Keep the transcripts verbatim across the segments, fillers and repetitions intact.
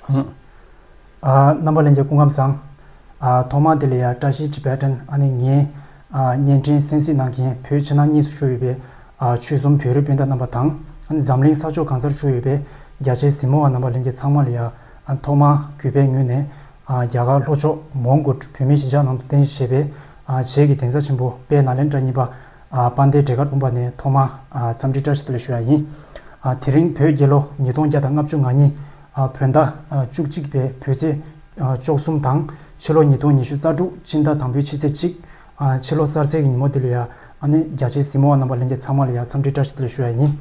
ཨ། རྣམ་པ་ལྷན་རྒྱས་སྐུ་ཁམས་བཟང་། ཨ། ཐོག་མར་དེ་ལ་ཡ་བཀྲ་ཤིས་Tibetan ཨ་ནི་ངའི་ཨ་བརྙན་འཕྲིན་གསན་གཟིགས་གནང་མཁན་བོད་ཕྱི་ནང་གཉིས་སུ་བཞུགས་ཡོད་པའི་ཨ་ཆོལ་གསུམ་བོད་རིགས་སྤུན་ཟླ་རྣམ་པ་དང་། ཨ་ནི་འཛམ་གླིང་ས་ཕྱོགས་གང་སར་བཞུགས་ཡོད་པའི་རྒྱ་ཆེའི་གཟིགས་མོ་བ་རྣམ་པ་ལྷན་རྒྱས་ཚང་མ་ལ་ཡ་ཨ་ཐོག་མར་གུས་པའི་ངོས་ནས་ཨ་རྒྱ་གར་ལྷོ་ཕྱོགས་མོན་གྷོ་བོད་མིའི་གཞིས་ཆགས་ནང་དུ་རྟེན་གཞི་བྱས་པའི་ཨ་བྱེས་ཀྱི་གདན་ས་ཆེན་པོ་དཔལ་ནཱ་ལེནྡྲ་གཉིས་པ་ཨ་དཔལ་ལྡན་འབྲས་དཀར་དབུ་མ་ནས་ཐོག་མར་ཨ་འཚམས་འདྲི་བཀྲ་ཤིས་བདེ་ལེགས་ཞུ་ཡ་ཡིན། ཨ་དེ་རིང་བོད་རྒྱལ་ལོ་ཉིས་སྟོང་བརྒྱ་དང་ལྔ་བཅུ་ང་གཉིས་ཨ་བོད་ཟླ་ཨ་བཅུ་གཅིག་པའི་བོད་ཚེས་ཨ་བཅུ་གསུམ་དང་ཕྱི་ལོ་ཉིས་སྟོང་ཉི་ཤུ་རྩ་དྲུག་སྤྱི་ཟླ་དང་པོའི་ཕྱི་ཚེས་གཅིག་ཨ་ཕྱི་ལོ་གསར་ཚེས་ཀྱི་ཉིན་མོ་འདི་ལ་ཡ་ཨ་ནི་རྒྱ་ཆེའི་གཟིགས་མོ་བ་རྣམ་པ་ལྷན་རྒྱས་ཚང་མ་ལ་ཡ་འཚམས་འདྲི་བཀྲ་ཤིས་བདེ་ལེགས་ཞུ་ཡ་ཡིན།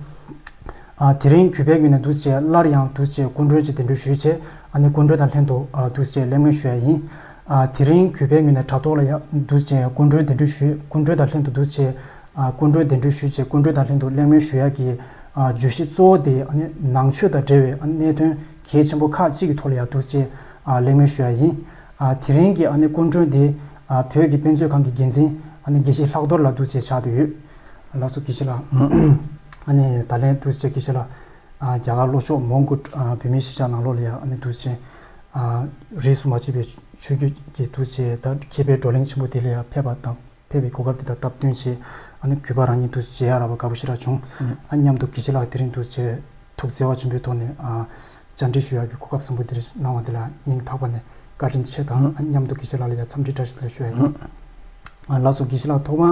ཨ་དེ་རིང་གུས་པའི་ངོས་ནས་འདུག་སེ་བྱས་སླར་ཡང་འདུག་སེ་བྱས་སྐུ་མགྲོན་ཅིག་གདན་འདྲེན་ཞུས་བྱས་ཨ་ནི་སྐུ་མགྲོན་དང་ལྷན་དུ་ཨ་འདུག་སེ་བྱས་གླེང་མོལ་ཞུ་ཡ་ཡིན། ཨ་དེ་རིང་གུས་པའི་ངོས་ནས་དྲ་ཐོག་ལ་ཡ་འདུག་སེ་བྱས་སྐུ་མགྲོན་གདན་འདྲེན་ཞུས། སྐུ་མགྲོན་དང་ལྷན་དུ་འདུག་སེ་བྱས་ཨ་སྐུ་མགྲོན་གདན་འདྲེན་ཞུས་བྱས་སྐུ་མགྲོན་དང་ལྷན་དུ་གླེང་མོལ་ཞུ་ཡ་གི་ཨ་བརྗོད་གཞི་གཙོ་བོ་དེ་ཨ་ནི་ནང་ཆོས་དང་འབྲེལ་བའི་ཨ་གནད་དོན་གལ་ཆེན་པོ་ཁག་ཅིག་གི་ཐོག་ལ་ཡ་འདུག་སེ་བྱས་ཨ་གླེང་མོལ་ཞུ་ཡ་ཡིན། ཨ་དེ་རིང་གི་ཨ་ནི་སྐུ་མགྲོན་དེ་ཨ་བོད་ཀྱི་དཔེ་མཛོད་ཁང་གི་འགན་འཛིན་ཨ་ནི་དགེ་བཤེས་ལྷག་རྡོར་ལགས་འདུག་སེ་ཆགས་བསྡད་ཡོད། ལགས་སོ་དགེ་བཤེས་ལགས། ཨ་ནི་ད་ལན་འདུག་སེ་དགེ་བཤེས་ལགས་ཨ་རྒྱ་གར་ལྷོ་ཕྱོགས་མོན་གྷོ་ཨ་བོད་མིའི་གཞིས་ཆགས་ནང་ལོགས་ལ་ཡ་ཨ་ནི་འདུག་སེ་ཨ་རིས་སུ་མ་ཆད་པའི་ཆོས་བརྒྱུད་ཀྱི་འདུག་སེ་ད་མཁས་པའི་བགྲོ་གླེང་ཆེན་པོ་དེ་ལ་ཡ་ཕེབས་པ་དང་ཕེབས་པའི་གོ་སྐབས་དེ་དང་སྟབས་བསྟུན་བྱས་ཨ་ནི་གུས་པ་རང་ཉིད་འདུག་སེ་མཇལ་ཡག་རག་པ་དགའ་པོ་ཞེ་དྲག་བྱུང་། ཨ་མཉམ་དུ་དགེ་བཤེས་ལགས་དེ་རིང་འདུག་སེ་ཐུགས་བརྩེ་བ་ཆེན་པོའི་ཐོག་ནས་ཨ་བཅར་འདྲི་ཞུ་ཡག་གི་གོ་སྐབས་བཟང་པོ་འདི་རིགས་གནང་བ་དེ་ལ་སྙིང་ཐག་པ་ནས་བཀའ་དྲིན་ཆེ་དང་ཨ་མཉམ་དུ་དགེ་བཤེས་ལགས་ལ་ཡ་འཚམས་འདྲི་བཀྲ་ཤིས་བདེ་ལེགས་ཞུ་ཡ་ཡིན། ཨ་ལགས་སོ་དགེ་བཤེས་ལགས་ཐོག་མར་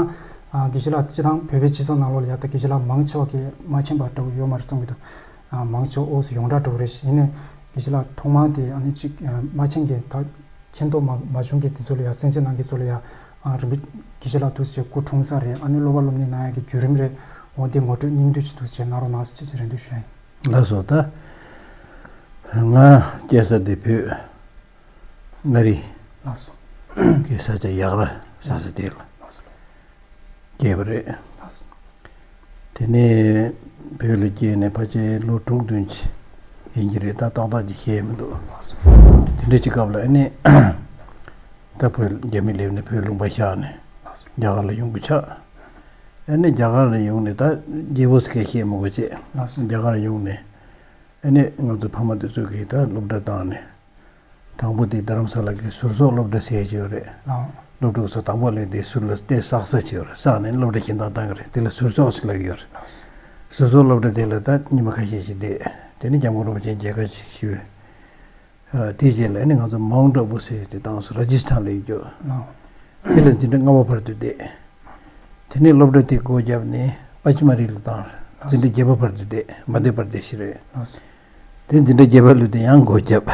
ཨ་དགེ་བཤེས་ལགས་སྤྱི་བཏང་བོད་པའི་སྤྱི་ཚོགས་ནང་ལོགས་ལ་ཡ་ད་དགེ་བཤེས་ལགས་མང་ཆེ་བ་གིས་མ་མཁྱེན་པ་འདྲ་བོ་ཡོད་མ་རེད་བསམ་གྱི་འདུག་ཨ་མང་ཆེ་བ་འོག་སུ་ཡོངས་གྲགས་འདྲ་བོ་རེད། ཡིན་ནའི་དགེ་བཤེས་ལགས་ཐོག་མར་དེ་ཨ་ནི་གཅིག་ཨ་མ་མཁྱེན་མཁན་ད་མཁྱེན་རྟོགས་མ་མ་བྱུང་མཁན་དེ་ཚོ་ལ་ཡ་གསན་གཟིགས་གནང་མཁན་ཚོ་ལ་ཡ་ཨ་རིན་པོ་དགེ་བཤེས་ལགས་འདུག་སེ་སྐུ་འཁྲུངས་ས་རེད། ཨ་ནི་སློབ་པ་སློབ་གཉེར་གནང་ཡག་གི་བརྒྱུད་རིམ་རེད། འོ་དེ་ངོ་སྤྲོད་སྙིང་བསྡུས་ཅིག་འདུག་སེ་གནང་རོགས་གནང་ཟེར་ཅེས་རེ་འདུན་ཞུ་ཡ་ཡིན། ལགས་སོ། ད་ང་སྐྱེས་ས་དེ་བོད་མངའ་རིས་ལགས་སོ། ཀྱི་ས་ཆ་ཡག་ར་ས་ས་དེ་ལ་ལགས་སོ། སྐྱེས་པ་རེད། ལགས་སོ། དེ་ནས་བོད་ལ་སྐྱེས་ནས་ཕལ་ཆེར་ལོ་དྲུག་བདུན་ཅིག་ཡིན་གྱི་རེད། ད་ཏག་ཏག་ཅིག་ཤེས་མི་འདུག་ལགས་སོ། དེ་འདྲ་ཅིག་སྐབས་ལ་ཨ་ནི་ད་བོད་རྒྱ་མི་སླེབས་ནས་བོད་ལུང་པ་བཞག་ནས་ལགས་སོ། རྒྱ་གར་ལ་ཡོང་གི་ཆགས། ཨ་ནི་རྒྱ་གར་ལ་ཡོང་ནས་ད་རྒྱལ་པོ་ཟེར་མཁན་ཤེས་མི་དགོས་བྱས། ལགས་སོ། རྒྱ་གར་ཡོང་ནས་ཨ་ནི་ང་ཚོ་ཕ་མ་དེ་ཚོ་གིས་ད་སློབ་གྲྭ་བཏང་ནས། དང་པོ་དེ་རྡ་རམ་ས་ལ་གི་ཟུར་གསོག་སློབ་གྲྭ་ཟེར་གྱི་ཡོད་རེད། ལགས། སློབ་ཕྲུག་ཚོ་དང་པོ་སླེབས་དེ་ཟུར་ལ་ལྟེ་བསགས་ས་བྱས་ཡོད་རེད། བསགས་ནས་སློབ་གྲྭ་གཞན་དག་བཏང་གི་རེད། དེ་ལ་ཟུར་གསོག་ཟེར་ལབ་ཀྱི་ཡོད་རེད། ཟུར་གསོག་སློབ་གྲྭ་དེ་ལ་ད་ཉི་མ་ཁ་ཤས་ཤིག་བསྡད། དེ་ནས་སྐྱབས་མགོན་རིན་པོ་ཆེ་མཇལ་ཁ་ཞིག་ཞུས། ཨ་དེའི་རྗེས་ལ་ཨ་ནི་ང་ཚོ་མའུན་ཊ་ཨ་བུ་ཟེར་དེ་བཏང་སོང་། ར་ཇི་སི་ཐན་ལ་ཡོད་རྒྱུ། ལགས། དེ་ལ་འཛིན་གྲྭ་ལྔ་པ་བར་དུ་བསྡད། དེ་ནས་སློབ་གྲྭ་དེ་སྒོ་བརྒྱབ་ནས་པ་ཆི་མ་རི་ལ་བཏང་། འཛིན་གྲྭ་བརྒྱད་པ་བར་དུ་བསྡད། མ་དྷྱ་པར་དེ་ཤི་རེད། ལགས་སོ། དེ་འཛིན་གྲྭ་བརྒྱད་པ་ལོས་དེ་ཡང་སྒོ་བརྒྱབ།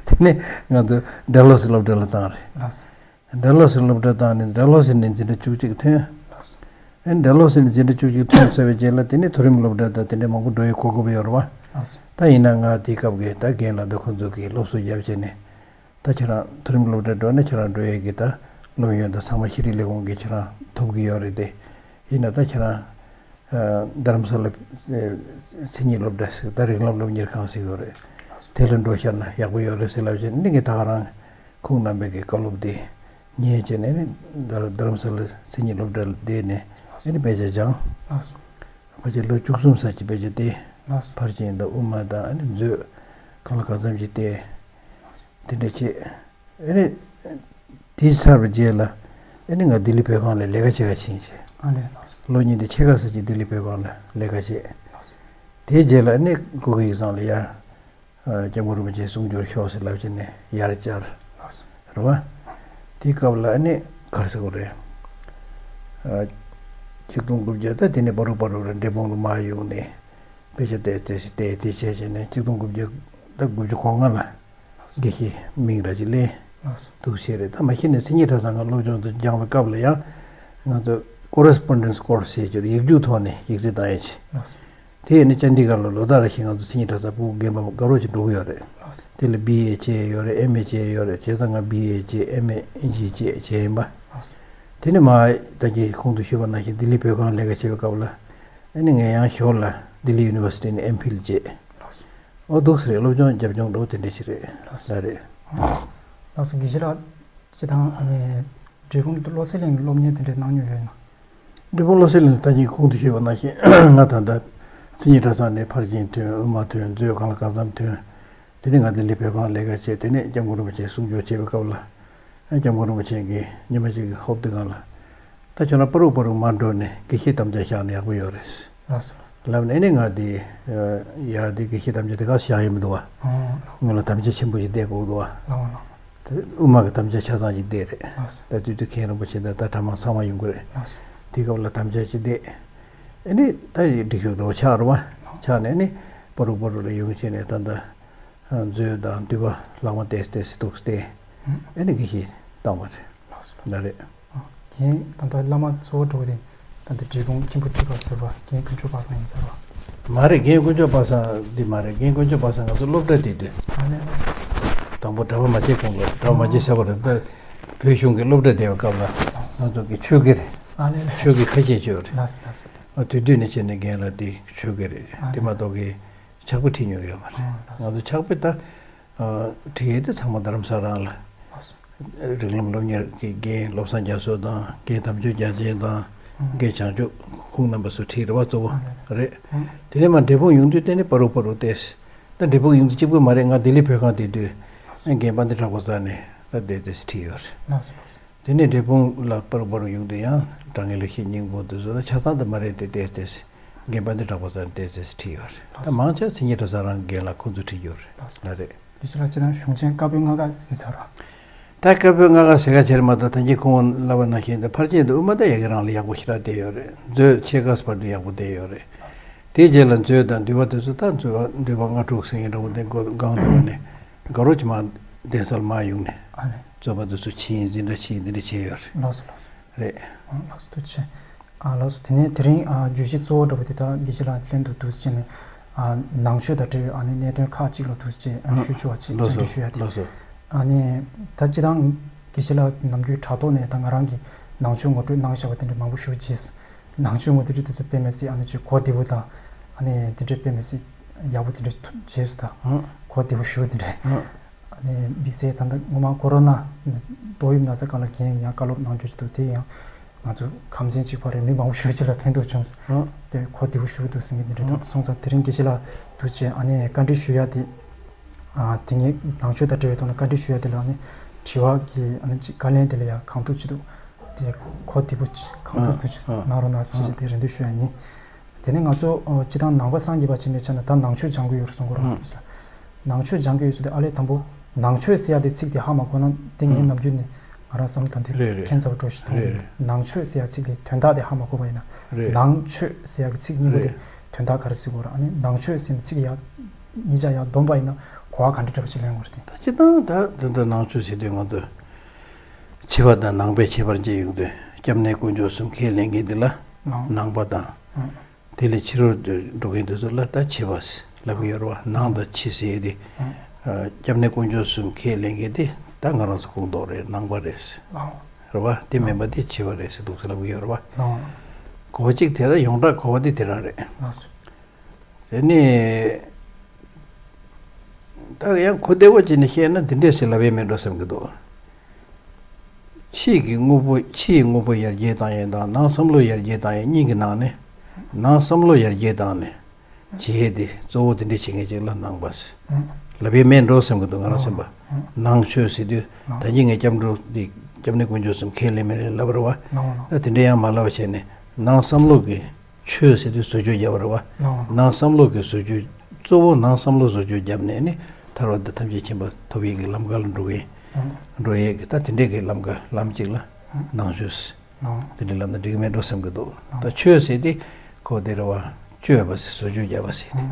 དེ་ནས་ང་ཚོ་ཌལ་ཧོ་སི་སློབ་གྲྭ་ལ་བཏང་རེད། ལགས་སོ། ཌལ་ཧོ་སི་སློབ་གྲྭ་བཏང་ནས་ཌལ་ཧོ་སི་ནས་འཛིན་གྲྭ་བཅུ་གཅིག་ཐོན། ལགས་སོ། ཨེ་ཌལ་ཧོ་སི་ནས་འཛིན་གྲྭ་བཅུ་གཅིག་ཐོན་ཚར་བའི་རྗེས་ལ་དེ་ནས་མཐོ་རིམ་སློབ་གྲྭ་དང་དེ་འདྲ་མང་པོ་འགྲོ་ཡའི་གོ་སྐབས་ཡོད་རེད་བ། ལགས་སོ། ད་ཡིན་ན་ང་དེའི་སྐབས་ཀྱི་ད་རྒན་ལགས་དང་ཁོང་ཚོ་གིས་སློབ་གསོ་རྒྱབ་བྱས་ནས། ད་ཁྱེད་རང་མཐོ་རིམ་སློབ་གྲྭ་འགྲོ་ན་ཁྱེད་རང་འགྲོ་ཡས་ཀྱི་ད་སློབ་ཡོན་དང་ཚང་མ་ཤེས་རིག་ལས་ཁུངས་ཀྱིས་ཁྱེད་རང་ཐོབ་ཀྱི་ཡོད་རེད་དེ། ཡིན་ན་ད་ཁྱེད་རང་ཨ་རྡ་རམ་ས་ལ་ཨ་མཚན་ཉིད་སློབ་གྲྭ་ཟེར། ད་རིགས་ལམ་སློབ་གཉེར་ཁང་ཟེར་ཡོད་རེད། དེ་ལ་འགྲོ་ཤར་ན་ཡག་པོ་ཡོད་རེད་ཟེར་ལབ་བྱས་ནས་ངས་ད་ག་རང་ཁོང་རྣམ་པའི་གི་བཀའ་སློབ་དེ་ཉན་བྱས་ནས་ནི་རྡ་རྡ་རམ་ས་ལ་མཚན་ཉིད་སློབ་གྲྭ་ལ་བསྡད་ནས་ཨ་ནི་དཔེ་ཆ་སྦྱངས། ལགས་སོ། ཕལ་ཆེར་ལོ་བཅུ་གསུམ་ཙམ་ཅིག་དཔེ་ཆ་བལྟས། ལགས་སོ། ཕར་ཕྱིན་དང་དབུ་མ་དང་ཨ་ནི་མཛོད་གང་ལ་གང་འཚམ་ཅིག་བལྟས། དེ་འདྲ་བྱས། ཨ་ནི་དེ་ཚར་བའི་རྗེས་ལ་ཨ་ནི་ང་ལྡི་ལི་བོད་ཁང་ལ་ལས་ཀ་བྱེད་ག་ཕྱིན་བྱས། ཨ་ལས། ལགས་སོ། ལོ་གཉིས་དང་ཕྱེད་ཀ་ཙམ་ཅིག་ལྡི་ལི་བོད་ཁང་ལ་ལས་ཀ་བྱས། ལགས་སོ། དེའི་རྗེས་ལ་ཨ་ནི་གུ་གེ་ཡིག་ཚང་ལ་ཡར་ཨ་སྐྱབས་མགོན་རིན་པོ་ཆེ་གསུང་སྒྱུར་ཤོག་ཟེར་ལབ་བྱས་ནས་ཡར་བཅར། ལགས་སོ། རེད་བ། དེའི་སྐབས་ལ་ཨ་ནི་ག་རེ་ཟེར་དགོས་རེད། ཨ་ཆིག་སྟོང་དགུ་བརྒྱ་ད་དེ་ནས་བར་དུ་བར་དུ་རེད། འབྲས་སྤུངས་ལ་མར་ཡོང་ནས་དཔེ་ཆ་བལྟས་བལྟས་བལྟས་བལྟས་བྱས་བྱས་ནས་ཆིག་སྟོང་དགུ་བརྒྱ་ད་དགུ་བཅུ་གོ་ལྔ་ལ་དགེ་བཤེས་མིང་ར་ཅིག་ལེན། ལགས་སོ། འདུག་བྱས་རེད། ད་མ་གཞི་ནས་མཚན་ཉིད་གྲྭ་ཚང་ང་སློབ་སྦྱོང་དུ་སྦྱངས་པའི་སྐབས་ལ་ཡང་ང་ཚོ་ཀོ་རེ་སི་པོན་ཌེན་སི་ཀོར་སི་ཟེར་རྒྱུ་རེད། ཡིག་རྒྱུགས་ཐོག་ནས་ཡིག་ཚད་བཏང་ཡས་ཅིག། ལགས་སོ། དེ་ཡིན་ན་ཅན་ཌི་གྷར་ལ་ལོ་ལྟར་རེ་བཞིན་ང་ཚོ་མཚན་ཉིད་གྲྭ་ཚང་ཕྲུ་གུ་རྒན་པ་དགའ་རོགས་ཅིག་འགྲོ་གི་ཡོད་རེད། ལགས་སོ། དེ་ལ་བི་ཨེ་བྱས་ཡོད་རེད། ཨེམ་ཨེ་བྱས་ཡོད་རེད། བྱས་ཙང་ང་བི་ཨེ་བྱས། ཨེམ་ཨེ་ཨིན་ཇི་བྱས་བྱས་ཡིན་པ། ལགས་སོ། དེ་ནས་མ་ད་གིན་གོང་དུ་ཞུས་པ་ནང་བཞིན་ལྡི་ལི་བོད་ཁང་ལས་ཀ་བྱེད་པའི་སྐབས་ལ་ཨ་ནི་ངས་ཡང་ཞོར་ལ་ལྡི་ལི་ཡུ་ནི་ཝར་སི་ཊི་ནས་ཨེམ་ཕིལ་བྱས། ལགས་སོ། ཨོ་འདུག་སེ་རེད། སློབ་སྦྱོང་རྒྱབ་ལྗོངས་འདྲ་བོ་དེ་འདྲ་ཞིག་རེད། ལགས་སོ། ད་རེད། ལགས་སོ། དགེ་བཤེས་ལགས། སྤྱི་བཏང་ཨ་ནི་འབྲས་སྤུངས་བློ་གསལ་གླིང་སློབ་གཉེར་དེ་འདྲའི་གནང་མྱོང་ཡོད་ན། འབྲས་སྤུངས་བློ་གསལ་གླིང་ད་གིན་གོང་དུ་ཞུས་པ་ནང་བཞིན་ང་ད་ལྟ་མཚན་ཉིད་གྲྭ་ཚང་ནས་ཕར་ཕྱིན་ཐོན། དབུ་མ་ཐོན། མཛོད་གང་ལ་གང་འཚམ་ཐོན། དེ་ནས་ང་ལྡི་ལི་བོད་ཁང་ལས་ཀ་བྱས། དེ་ནས་སྐྱབས་མགོན་རིན་པོ་ཆེ་གསུང་ཆོས་བྱེད་པའི་སྐབས་ལ། ཨ། སྐྱབས་མགོན་རིན་པོ་ཆེ་གིས་ཉི་མ་གཅིག་གི་ཧོབ་ཏེ་སྒང་ལ། ད་ཁྱོད་རང་པ་རུག་པ་རུག་མར་འགྲོ་ནས་དགེ་བཤེས་དམ་བཅའ་བཞག་ན་ཡག་པོ་ཡོད་རེད། ལགས་སོ། ལབ་ནས་ཨ་ནི་ང་དེ་ཡ་དེ་དགེ་བཤེས་དམ་བཅའ་དེ་ག་བཞག་ཡོད་མི་འདུག་བ། ཨོ། སྔོན་ལ་དམ་བཅའ་ཆེན་པོ་ཞིག་བསྡད་དགོས་འདུག་བ། ལགས་སོ། དེ་དབུ་མ་གི་དམ་བཅའ་ཆ་ཚང་ཞིག་བསྡད་རེད། ལགས་སོ། ད་དེ་དུས་མཁན་རིན་པོ་ཆེ་དང་ད་གྲྭ་མང་ཚང་མ་ཡོང་གི་རེད། ལགས་སོ། དེ་སྐབས་ལ་དམ་བཅའ་ཅིག་བསྡད། ཨ་ནི་ད་སྒྲིག་ཞུགས་འགྲོ་ཆགས་རེད་བ། ཆགས་ནས་ཨ་ནི་པ་རུག་པ་རུག་ལ་ཡོང་བྱས་ནས་ད་ལྟ་མཛོད་དང་འདུས་པ་ལྷག་མ་ཏོག་ཙམ་ཏོག་ཙམ་བཏུགས་ཏེ། ཨ་ནི་དགེ་བཤེས་བཏང་བ་རེད། ལགས་སོ། ལགས་རེད། རྒན་ད་ལྟ་བླ་མ་གཙོ་བོ་འགྲོ་གི་རེད། ད་ལྟ་འབྲས་སྤུངས་མཁན་པོ་ཁྲི་པ་ཟུར་པ་རྒན་དཀོན་མཆོག་པ་སངས་ཡིན་ཟེར་བ། མ་རེད། རྒན་དཀོན་མཆོག་པ་སངས་འདི་མ་རེད། རྒན་དཀོན་མཆོག་པ་སངས་ང་ཚོ་སློབ་གྲྭ་དེ་དུས། ཨ་ལེ་ལེ། དང་པོ་གྲྭ་པ་མ་བྱས་གོང་གི་གྲྭ་པ་མ་བྱས་ཟེར་བ་རེད། ད་བོད་གཞུང་གི་སློབ་གྲྭ་བསྡད་པའི་སྐབས་ལ་ང་ཚོ་གི་ཆོས་དགེ་རེད། ཨ་ལེ་ལེ། ཆོས་དགེ་ཁ་ཤས་ཆོས་རེད། ལགས་སོ་ལགས་སོ། ཨ། དེ་དུས་ནས་བྱས་ནས་རྒན་ལགས་དེ་ཆོས་དགེ་རེད། ཨ་དེ་ལེ། མ་གཏོགས་གི་ཕྱག་དཔེ་ཁྲིད་མྱོང་ཡོད་མ་རེད། ཨ་ལགས་སོ། ང་ཚོ་ཕྱག་དཔེ་ད། ཨ། ཁྲིད་ཡས་དེ་ཚང་མ་རྡ་རམ་ས་རང་ལ། ལགས་སོ། རིགས་ལམ་སློབ་གཉེར་གྱི་རྒན་བློ་བཟང་རྒྱ་མཚོ་དང་རྒན་དམ་ཆོས་རྒྱལ་མཚན་དང་། ཨང་། རྒན་བྱང་ཆུབ་ཁོང་རྣམ་པ་ཚོ་ཁྲིད་རེད་བ། གཙོ་བོ་ཨང་རེད། ཨང་། དེ་ནས་མར་འབྲས་སྤུངས་ཡོང་དུས་དེ་ནས་པ་རུག་པ་རུག་བལྟས། ད་འབྲས་སྤུངས་ཡོང་དུས་གཅིག་པུ་མ་རེད། ང་ལྡི་ལི་བོད་ཁང་དེ་དུས་ལགས་སོ། རྒན་དཔལ་ལྡན་གྲགས་པ་ས་ནས་ད་བལྟས་བལྟས་ཁྲིད་ཡོད་རེད། ལགས་སོ་ལགས་སོ། དེ་ནས་འབྲས་སྤུངས་ལ་པ་རུག་པ་རུག་ཡོང་དུས་ཡང་དྲང་ངེས་ལེགས་བཤད་སྙིང་པོ་དེ་ཚོ་ད་ཆ་ཚང་དུ་མ་རེད་དེ་བལྟས་བལྟས། རྒན་དཔལ་ལྡན་གྲགས་པ་ས་ནས་བལྟས་བལྟས་ཁྲིད་ཡོད་རེད། ད་མང་ཆེ་མཚན་ཉིད་གྲྭ་ཚང་རང་རྒན་ལགས་ཁོང་ཚོ་ཁྲིད་ཡོད་རེད། ལགས་སོ། ལགས་རེད། དེ་ཕྱི་ལ་སྤྱིར་བཏང་གཞུང་ཆེན་བཀའ་པོད་ལྔ་ཀ་ཟེར་ཚར་བ། ད་བཀའ་པོད་ལྔ་ཀ་ཟེར་ག་བྱས་རེད་མ་གཏོགས་ད་གིན་ཁོང་ལབ་པ་ནང་བཞིན་ད་ཕལ་ཆེར་དུ་དབུ་མ་ད་ཡ་གི་རང་ལ་ཡག་པོ་ཞེ་དྲག་བསྡད་ཡོད་རེད། མཛོད་ཕྱེད་ཀ་བར་དུ་ཡག་པོ་བསྡད་ཡོད་རེད། ལགས་སོ། དེའི་རྗེས་ལ་མཛོད་དང་འདུས་པ་དེ་ཚོ་ད་མཛོད་འདུས་པ་ལྔ་དྲུག་ཟེར་མཁན་འདྲ་པོ་དེ་སྒང་དུ་ནས་དགའ་རོགས་ཀྱི་མ་གདན་སར་མ་ཡོང་ནས། ཨ་ནི། རྩོད་པ་དེ་ཚོ་ཕྱིན་འཛིན་གྲྭ་ཕྱིན་འདི་འདྲ་བྱས་ཡོད་རེད། ལགས་སོ་ལགས་སོ། རེད། ཨ་ལགས་སོ་ཐུགས་རྗེ་ཆེ། ཨ་ལགས་སོ། དེ་ནས་དེ་རིང་ཨ་བརྗོད་གཞི་གཙོ་བོ་འདྲ་པོ་དེ་ད་དགེ་བཤེས་ལགས་ལྷན་དུ་འདུག་སེ་བྱས་ནས་ཨ་ནང་ཆོས་དང་འབྲེལ་བའི་ཨ་ནི་གནད་དོན་ཁག་ཅིག་ལ་འདུག་སེ་བྱས་ཨ་ནི་ཞུ་ཆོག་པ་ཅིག་ལགས་སོ། བཅར་འདྲི་ཞུ་ཡ་དེ། ལགས་སོ། ཨ་ནི་ད་སྤྱིར་བཏང་དགེ་བཤེས་ལགས་ནམ་རྒྱུན་དྲ་ཐོག་ནས་ད་ང་རང་གིས་ནང་ཆོས་ངོ་སྤྲོད་གནང་བཞག་པ་དེ་འདྲ་མང་པོ་ཞུ་རྗེས་ནང་ཆོས་ངོ་སྤྲོད་དེ་ཚོ་དཔེ་མི་སྲིད་ཨ་ནི་ཅིག་གོ་བདེ་པོ་དང་ཨ་ནི་དེ་འདྲའི་དཔེ་མི་སྲིད་ཡག་པོ་དེ་འདྲ་ཐུགས་རྗེས་སུ་ད་ཨ་གོ་བདེ་པོ་ཞུ་དེ་འདྲ། ཨ། ཨ་ནི་དམིགས་བསལ་ད་ལྟ་སྔོན་མ་ཀོ་རོ་ན་ཏོག་དབྱིབས་ན་ཚ་སྐབས་ལ་རྒན་ཡང་བཀའ་སློབ་གནང་རྒྱུ་ཞིག་འདུག་དེ་ཡང་ང་ཚོ་ཁམས་ཚན་གཅིག་པ་རེད། མི་མང་པོ་ཞེ་ཅིག་ལ་ཕན་ཐོགས་བྱུང་སོང་། ཨ། དེ་གོ་བདེ་པོ་ཞེ་པོ་འདུག་ཟེར་མཁན་དེ་འདྲ་དང་། ཨ། སོང་ཙང་དེ་རིང་དགེ་བཤེས་ལགས་འདུག་སེ་བྱས་ཨ་ནི་བཀའ་འདྲི་ཞུ་ཡ་དེ། ཨ། དེ་ངས་ནང་ཆོས་དང་འབྲེལ་བའི་ཐོག་ནས་བཀའ་འདྲི་ཞུ་ཡ་དེ་ལ་ཨ་ནི་དྲི་བ་གི་ཨ་ནི་ཅིག་བཀའ་ལན་དེ་ལ་ཡང་གང་ཐུབ་ཅི་ཐུབ་དེ་གོ་བདེ་པོ་ཅིག་གང་ཐུབ་ཨ་ཐུབ་ཅིག་ཨ་གནང་རོགས་གནང་ཟེར་བྱས་ཨ་དེ་རེ་འདུན་ཞུ་ཡ་ཡིན། དེ་ནས་ང་ཚོ་ཨ་སྤྱིར་བཏང་ནང་པ་སངས་རྒྱས་པ་ཅིག་ཡིན་པའི་ཆ་ནས་ད་ནང་ཆོས་སྦྱང་གི་ཡོད་རེད་གསུང་གི་རེད། ཨ། ནང་ཆོས་སྦྱང་གི་ཡོད་ཟེར་དུས་ཨ་ལས་དང་པོ་ནང་ཆོས་ཟེར་ཡ་དེ་ཚིག་དེ་ཧ་མ་གོ་ན་དེ་ངའི་ཨ་ནམ་རྒྱུན་ནས་ང་རང་བསམ་བློ་ད་དུང་རེད་རེད། ཁྱད་མཚར་པོ་འདྲ་ཞིག་མཐོང་གི་རེད། རེད། ནང་ཆོས་ཟེར་ཡ་ཚིག་དེ་དོན་དག་དེ་ཧ་མ་གོ་བ་ཡིན་ན། རེད། ནང་ཆོས་ཟེར་ཡ་གི་ཚིག་གཉིས་པོ་དེ་རེད། དོན་དག་ག་རེ་ཟེར་དགོས་རེད། ཨ་ནི་ནང་ཆོས་ཟེར་ནས་ཚིག་ཡ་གཉིས་ཆ་ཡ་བསྡོམས་པ་ཡིན་ན་གོ་བ་ག་འདྲ་འདྲ་པོ་ཞིག་ལེན་དགོས་རེད་དེ། ད་སྤྱིར་བཏང་ད་དོན་དག་ནང་ཆོས་ཟེར་དུས་ང་ཚོ་ཕྱི་པ་དང་ནང་པའི་ཁྱད་པར་འབྱེད་ཡོང་དུས་སྐྱབས་གནས་དཀོན་མཆོག་གསུམ་ཁས་ལེན་མཁན་དེ་ལ་ནང་ནང་པ་དང་། ཨ། དེ་ལས་ཕྱི་རོལ་དུ་འགྲོ་མཁན་དེ་ཚོ་ལ་ད་ཕྱི་པ་ལབ་ཀྱི་ཡོད་རེད་བ། ནང་དང་ཕྱི་ཟེར་དེ། ཨ། སྐྱབས་གནས་དཀོན་མཆོག་གསུམ་ཁས་ལེན་མཁན་དེ་ད་ང་རང་ཚོ་ཁོངས་གཏོགས་རེད། ནང་པ་རེད། ཨ། རེད་བ། དེ་མིན་པ་དེ་ཕྱི་པ་རེད་ཟེར་འདུག་ཟེར་ལབ་ཀྱི་ཡོད་རེད་བ། ཨ། གོ་བ་གཅིག་དེ་ད་ཡོངས་གྲགས་གོ་བ་དེ་དེ་རང་རེད། ལགས་སོ། དེ་ནས་ད་ཡང་གོ་བདེ་བོ་བྱས་ནས་བཤད་ན་འདི་འདྲས་ཟེར་ལབ་ཡས་མེད་འགྲོ་བསམ་གྱི་འདུག་ཕྱིའི་གི་དངོས་པོ་ཕྱི་ཡི་དངོས་པོ་ཡར་རྒྱས་བཏང་ཡས་དང་ནང་བསམ་བློ་ཡར་རྒྱས་བཏང་ཡས་གཉིས་ཀྱི་ནང་ནས་ནང་བསམ་བློ་ཡར་རྒྱས་བཏང་ནས་བྱེད་ཡས་དེ་གཙོ་བོ་དེ་འདྲས་བྱེད་མཁན་ཅིག་ལ་ནང་པ་ཟེར་ལབ་ཡས་མེད་འགྲོ་བསམ་གྱི་འདུག་ང་རང་སེམས་པ། ནང་ཆོས་ཟེར་དུས་ད་གིན་ངས་སྐྱབས་འགྲོ་འདི་སྐྱབས་གནས་དཀོན་མཆོག་གསུམ་ཁས་ལེན་མིན་ལབ་པ་རེད་བ། ད་དེ་འདྲས་ཡང་མ་ལབ་པ་བྱས་ནས་ནང་བསམ་བློ་གི་ཆོས་ཟེར་དུས་བཟོ་བཅོས་བརྒྱབ་པ་རེད་བ། ནང་བསམ་བློ་གི་བཟོ་བཅོས། གཙོ་བོ་ནང་བསམ་བློ་བཟོ་བཅོས་བརྒྱབ་ནས་ནི་ཐར་པ་དང་ཐམས་ཅད་མཁྱེན་པ་ཐོབ་ཡས་ཀྱི་ལམ་ཁ་ལ་འགྲོ་གི་འགྲོ་ཡས་ཀྱི་ད་དེ་འདྲས་ཀྱི་ལམ་ཁ་ལམ་གཅིག་ལ་ནང་ཆོས་ཟེར། དེ་འདྲས་ལབ་ན་འགྲིག་གི་མེད་འགྲོ་བསམ་གྱི་འདུག་ད་ཆོས་ཟེར་དེ་ཁོ་དེ་རེད་བ། བཅོས་པ་ཟེར་བཟོ་བཅོས་བརྒྱབ་པ་ཟེར་དེ།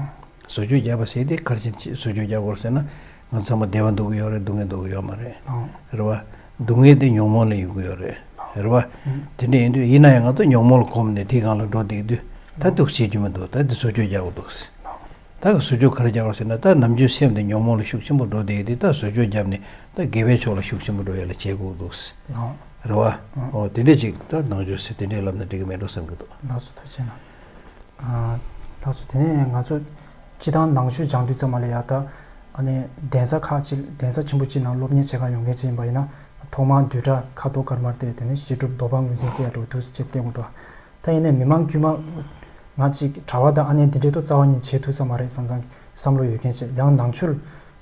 བཟོ་བཅོས་བརྒྱབ་པ་ཟེར་དེ་ག་རེ་བྱས་ནས་བཟོ་བཅོས་བརྒྱབ་དགོས་ཟེར་ན་ང་ཚང་མ་བདེ་བ་འདོད་ཀྱི་ཡོད་རེད། སྡུག་བསྔལ་འདོད་ཀྱི་ཡོད་མ་རེད། རེད་བ། སྡུག་བསྔལ་དེ་ཉོན་མོངས་ལས་ཡོང་གི་ཡོད་རེད། རེད་བ། དེ་འདྲ་ཡིན་དུས་ཡིན་ན་ཡང་ང་ཚོ་ཉོན་མོངས་ལ་གོམས་ནས་དེའི་སྒང་ལ་འགྲོ་བསྡད་དུས་ད་འདུག་བྱེད་རྒྱུ་མི་འདུག་ད་འདི་བཟོ་བཅོས་རྒྱག་དགོས་འདུག་ད་གི་བཟོ་བཅོས་ག་རེ་རྒྱག་དགོས་ཟེར་ན་ད་ནམ་རྒྱུན་སེམས་དེ་ཉོན་མོངས་ལ་ཤུགས་ཆེན་པོ་འགྲོ་བསྡད་དུས་ད་བཟོ་བཅོས་བརྒྱབ་ནས་ད་དགེ་བའི་ཕྱོགས་ལ་ཤུགས་ཆེན་པོ་འགྲོ་ཡ་ལ་བྱེད་དགོས་འདུག་རེད་བ། འོ་དེ་འདྲ་ཅིག་ད་ནང་ཆོས་ཟེར་དེ་འདྲས་ལབ་ན་འགྲིག་གི་མེད་འགྲོ་བསམ་གྱི་འདུག་ལགས་སོ་ཐུགས་རྗེ་གནང་། ཨ། ལགས་སོ། དེ་ནས་ང་ཚོ་སྤྱིར་བཏང་ནང་ཆོས་སྦྱང་དུས་ཙམ་པ་ལ་ཡ་ད་ཨ་ནི་གདན་ས་ཁག་ཅིག་གདན་ས་ཆེན་པོ་ཅིག་ནང་སློབ་གཉེར་བྱེད་གར་ཡོང་མཁན་ཅིག་ཡིན་པ་ཡིན་ན་ཐོག་མར་བསྡུས་གྲྭ་ཁ་དོག་དཀར་དམར་བལྟས། དེ་ནས་བཤད་སྒྲུབ་མདོ་སྤགས་ངོས་འཛིན་ཟེར་ཡ་འདྲ་བོ་འདུག་སེ་བྱས་བསྟན་གྱི་འདུག་ད་ཡིན་ནའི་མི་མང་དཀྱུས་མ་ང་ཅིག་གྲྭ་པ་དང་ཨ་ནེ་འདི་འདྲའི་ཐོག་རྩ་བ་ཉིད་བྱེད་ཐུབ་ས་མ་རེད་བསམ་བསམ་བསམ་བློ་ཡོད་མཁན་ཅིག་ཡང་ནང་ཆོས་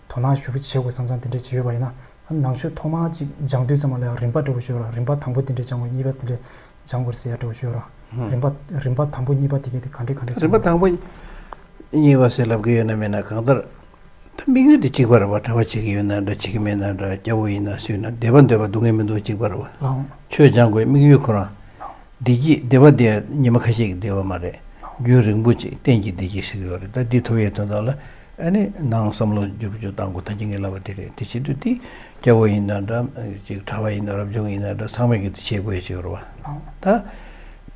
དོ་སྣང་ཞུ་བྱེད་དགོས་བསམ་བསམ་དེ་འདྲ་ཅིག་ཡོད་པ་ཡིན་ན། ནང་ཆོས་ཐོག་མར་ཅིག་སྦྱང་དུས་ཙམ་པ་ལ་ཡང་རིམ་པ་འདྲ་བོ་ཞིག་ཡོད་ར། རིམ་པ་དང་པོ་དེ་འདྲ་སྦྱང་དགོས། གཉིས་པ་དེ་འདྲ་སྦྱང་དགོས་ཟེར་ཡ་འདྲ་བོ་ཞིག་ཡོད་ར། རིམ་པ་རིམ་པ་དང་པོ་གཉིས་པ་དེ་གའི་དེ་ག་འདྲ་ག་འདྲ་རིམ་པ་དང་པོ་གཉིས་པ་ཟེར་ལབ་གི་ཡོད་ན་མེད་ན། གང་ལྟར་ད་དམིགས་ཡུལ་དེ་གཅིག་པ་རེད་བ། གྲྭ་པ་བྱེད་ཀྱི་ཡོད་ན་འདྲ། བྱེད་ཀྱི་མེད་ན་འདྲ། སྐྱ་བོ་ཡིན་ན་སུ་ཡིན་ན་བདེ་བ་འདོད་པ་སྡུག་བསྔལ་མི་འདོད་གཅིག་པ་རེད་བ། ལགས། ཆོས་སྦྱང་དགོས་དམིགས་ཡུལ་ཁོ་རང་བདེ་སྐྱིད། བདེ་བ་དེ་ཉི་མ་ཁ་ཤས་ཀྱི་བདེ་བ་མ་རེད། རྒྱུན་རིང་པོ་ཅིག་གཏན་གྱི་བདེ་སྐྱིད་ཟེར་གྱི་ཡོད་རེད། ད་འདི་ཐོབ་ཡའི་དོན་དག་ལ་ཨ་ནི་ནང་བསམ་བློ་འགྱུར་བཅོས་བཏང་དགོས། ད་ཅི་ངས་ལབ་པ་དེ་རེད། དེ་བྱེད་དུས་དེ་སྐྱ་བོ་ཡིན་ན་འདྲ། ཅིག་གྲྭ་པ་ཡིན་ན་རབ་བྱུང་ཡིན་ན་འདྲ། ཚང་མས་ཀྱི་དེ་བྱེད་དགོས་ཡ་ཅིག་ཡོད་རེད་བ། ད་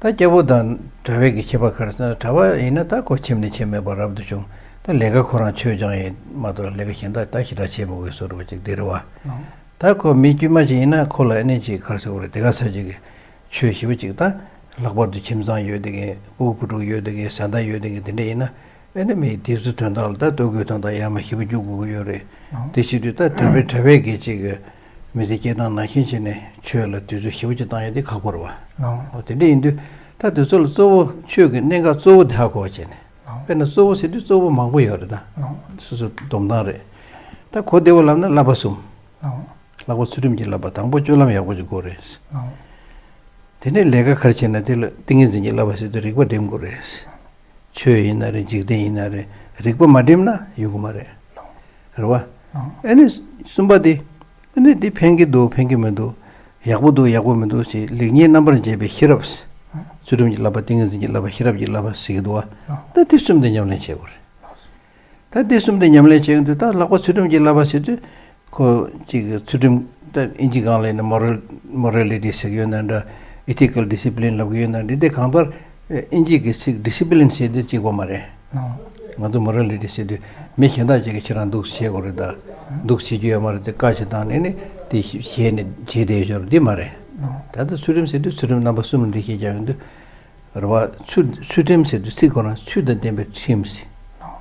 ད་སྐྱ་བོ་དང་གྲྭ་པའི་གི་ཁྱད་པར་ག་རེ་ཟེར་ན། གྲྭ་པ་ཡིན་ན་ད་ཁོ་ཁྱིམ་ནས་ཁྱིམ་མེད་པར་རབ་ཏུ་བྱུང་། ད་ལས་ཀ་ཁོ་རང་ཆོས་སྦྱང་ཡས་མ་གཏོགས་ལས་ཀ་གཞན་དག་ད་ཞེ་དྲག་བྱེད་མི་དགོས་བཟོ་འདྲ་བ་ཅིག་དེ་རེད་བ། ད་ཁོ་མི་དཀྱུས་མ་ཅིག་ཡིན་ན་ཁོ་ལ་ཨ་ནི་ཅིག་ག་རེ་ཟེར་དགོས་རེད། དེ་ག་ས་ཅིག་གི་ཆོས་ཞེ་པོ་ཅིག་ད་ལྷག་པར་དུ་ཁྱིམ་ཚང་ཡོད་བསྡད་མཁན། སྤུ་གུ་བུ་ཕྲུག་ཡོད་བསྡད་མཁན། བཟའ་ཟླ་ཡོད་བསྡད་མཁན་དེ་འདྲ་ཡིན་ན། ཨ་ནི་མི་དེ་ཚོའི་དོན་དག་ལ་ད་ལྟོ་གོས་དོན་དག་ཡར་མར་ཞེ་པོ་རྒྱུག་དགོས་ཀྱི་ཡོད་རེད། དེ་བྱེད་དུས་ད་གྲྭ་པའི་གྲྭ་པའི་གི་ཅིག་གི་མི་ཚེ་སྐྱེལ་སྟངས་ནང་བཞིན་བྱས་ནས་ཆོས་ལ་དུས་ཚོད་ཞེ་པོ་ཅིག་བཏང་ཡ་དེ་ཁག་པོ་རེད་བ། ཨོ་དེ་འདྲ་ཡིན་དུས་ད་དེ་ཚོ་ལ་གཙོ་བོ་ཆོས་ཀྱི་གནད་འགག་གཙོ་བོ་དེ་ཧ་གོ་བ་བྱས་ནས། དཔེར་ན་གཙོ་བོ་ཟེར་དུས་གཙོ་བོ་མང་པོ་ཡོད་རེད། ད་སོ་སོའི་སྡོམ་སྟངས་རེད། ད་གོ་བདེ་བོ་ལབ་ན་བསླབ་པ་གསུམ། ལྷག་པར་ཚུལ་ཁྲིམས་ཀྱི་བསླབ་པ་དང་པོ་སྤྱོད་ལམ་ཡག་པོ་ཅིག་དགོས་རེད། དེ་ནས་ལས་ཀ་ག་རེ་བྱེད་ན་དེ་ལ་ཏིང་ངེ་འཛིན་གྱི་བསླབ་པ་ཟེར་དུས་རིག་པ་སྒྲིམ་དགོས་རེད། ཆོས་ཡིན་ན་རེད། འཇིག་རྟེན་ཡིན་ན་རེད། རིག་པ་མ་སྒྲིམ་ན་ཡོང་གི་མ་རེད། རེད་བ། ཨ་ནི་གསུམ་པ་དེ། ཨ་ནི་འདི་ཕན་གྱི་འདུག་ཕན་གྱི་མི་འདུག་ཡག་པོ་འདུག་ཡག་པོ་མི་འདུག་ཅེས་ལེགས་ཉེས་རྣམ་པར་འབྱེད་པའི་ཤེས་རབ། ཚུལ་ཁྲིམས་ཀྱི་བསླབ་པ། ཏིང་ངེ་འཛིན་གྱི་བསླབ་པ། ཤེས་རབ་ཀྱི་བསླབ་པ་ཟེར་གྱི་འདུག་བ། ད་དེ་གསུམ་དེ་ཉམས་ལེན་བྱེད་དགོས་རེད། ད་དེ་གསུམ་དེ་ཉམས་ལེན་བྱེད་ཀྱི་འདུག་ད་ལྷག་པར་ཚུལ་ཁྲིམས་ཀྱི་བསླབ་པ་ཟེར་དུས། ཁོ་གཅིག་གི་ཚུལ་ཁྲིམས། ད་ཨིན་ཇི་སྒང་ལ་ཡིན་ན་མོ་རལ། མོ་རལ་ལི་ཊི་ཟེར་གྱི་ཡོད་ན་འདྲ། ཨི་ཐི་ཀལ་ཌི་སི་པི་ལིན་ལབ་ཀྱི་ཡོད་ན་འདྲ། འདི་གང་ལྟར་ཨིན་ཇི་གི་ཚིག་ཌི་སི་པི་ལིན་ཟེར་དུས་གཅིག་པ་མ་རེད། ང་ཚོ་མོ་རལ་ལི་ཊི་ཟེར་དུས་མི་གཞན་དག་ཅིག་གིས་ཁྱེད་རང་འདུག་སེ་བྱེད་དགོས་རེད། ད་འདུག་སེ་བྱེད་རྒྱུ་ཡོད་མ་རེད་ཟེར་བཀའ་ཞིག་བཏང་ནས་ནི་དེ་བྱས་ནས་བྱེད་བསྡད་ཡོད་ཤོར་འདི་མ་རེད། ད་ལྟ་ཚུལ་ཁྲིམས་ཟེར་དུས་ཚུལ་ཁྲིམས་རྣམ་པ་གསུམ་འདི་ཤེས་ཀྱང་ཡོད་དུས། རེད་བ། ཚུལ་ཚུལ་ཁྲིམས་ཟེར་དུས་ཚིག་ཁོ་རང་ཚུལ་དང་ལྡན་པའི་ཁྲིམས་ཟེར།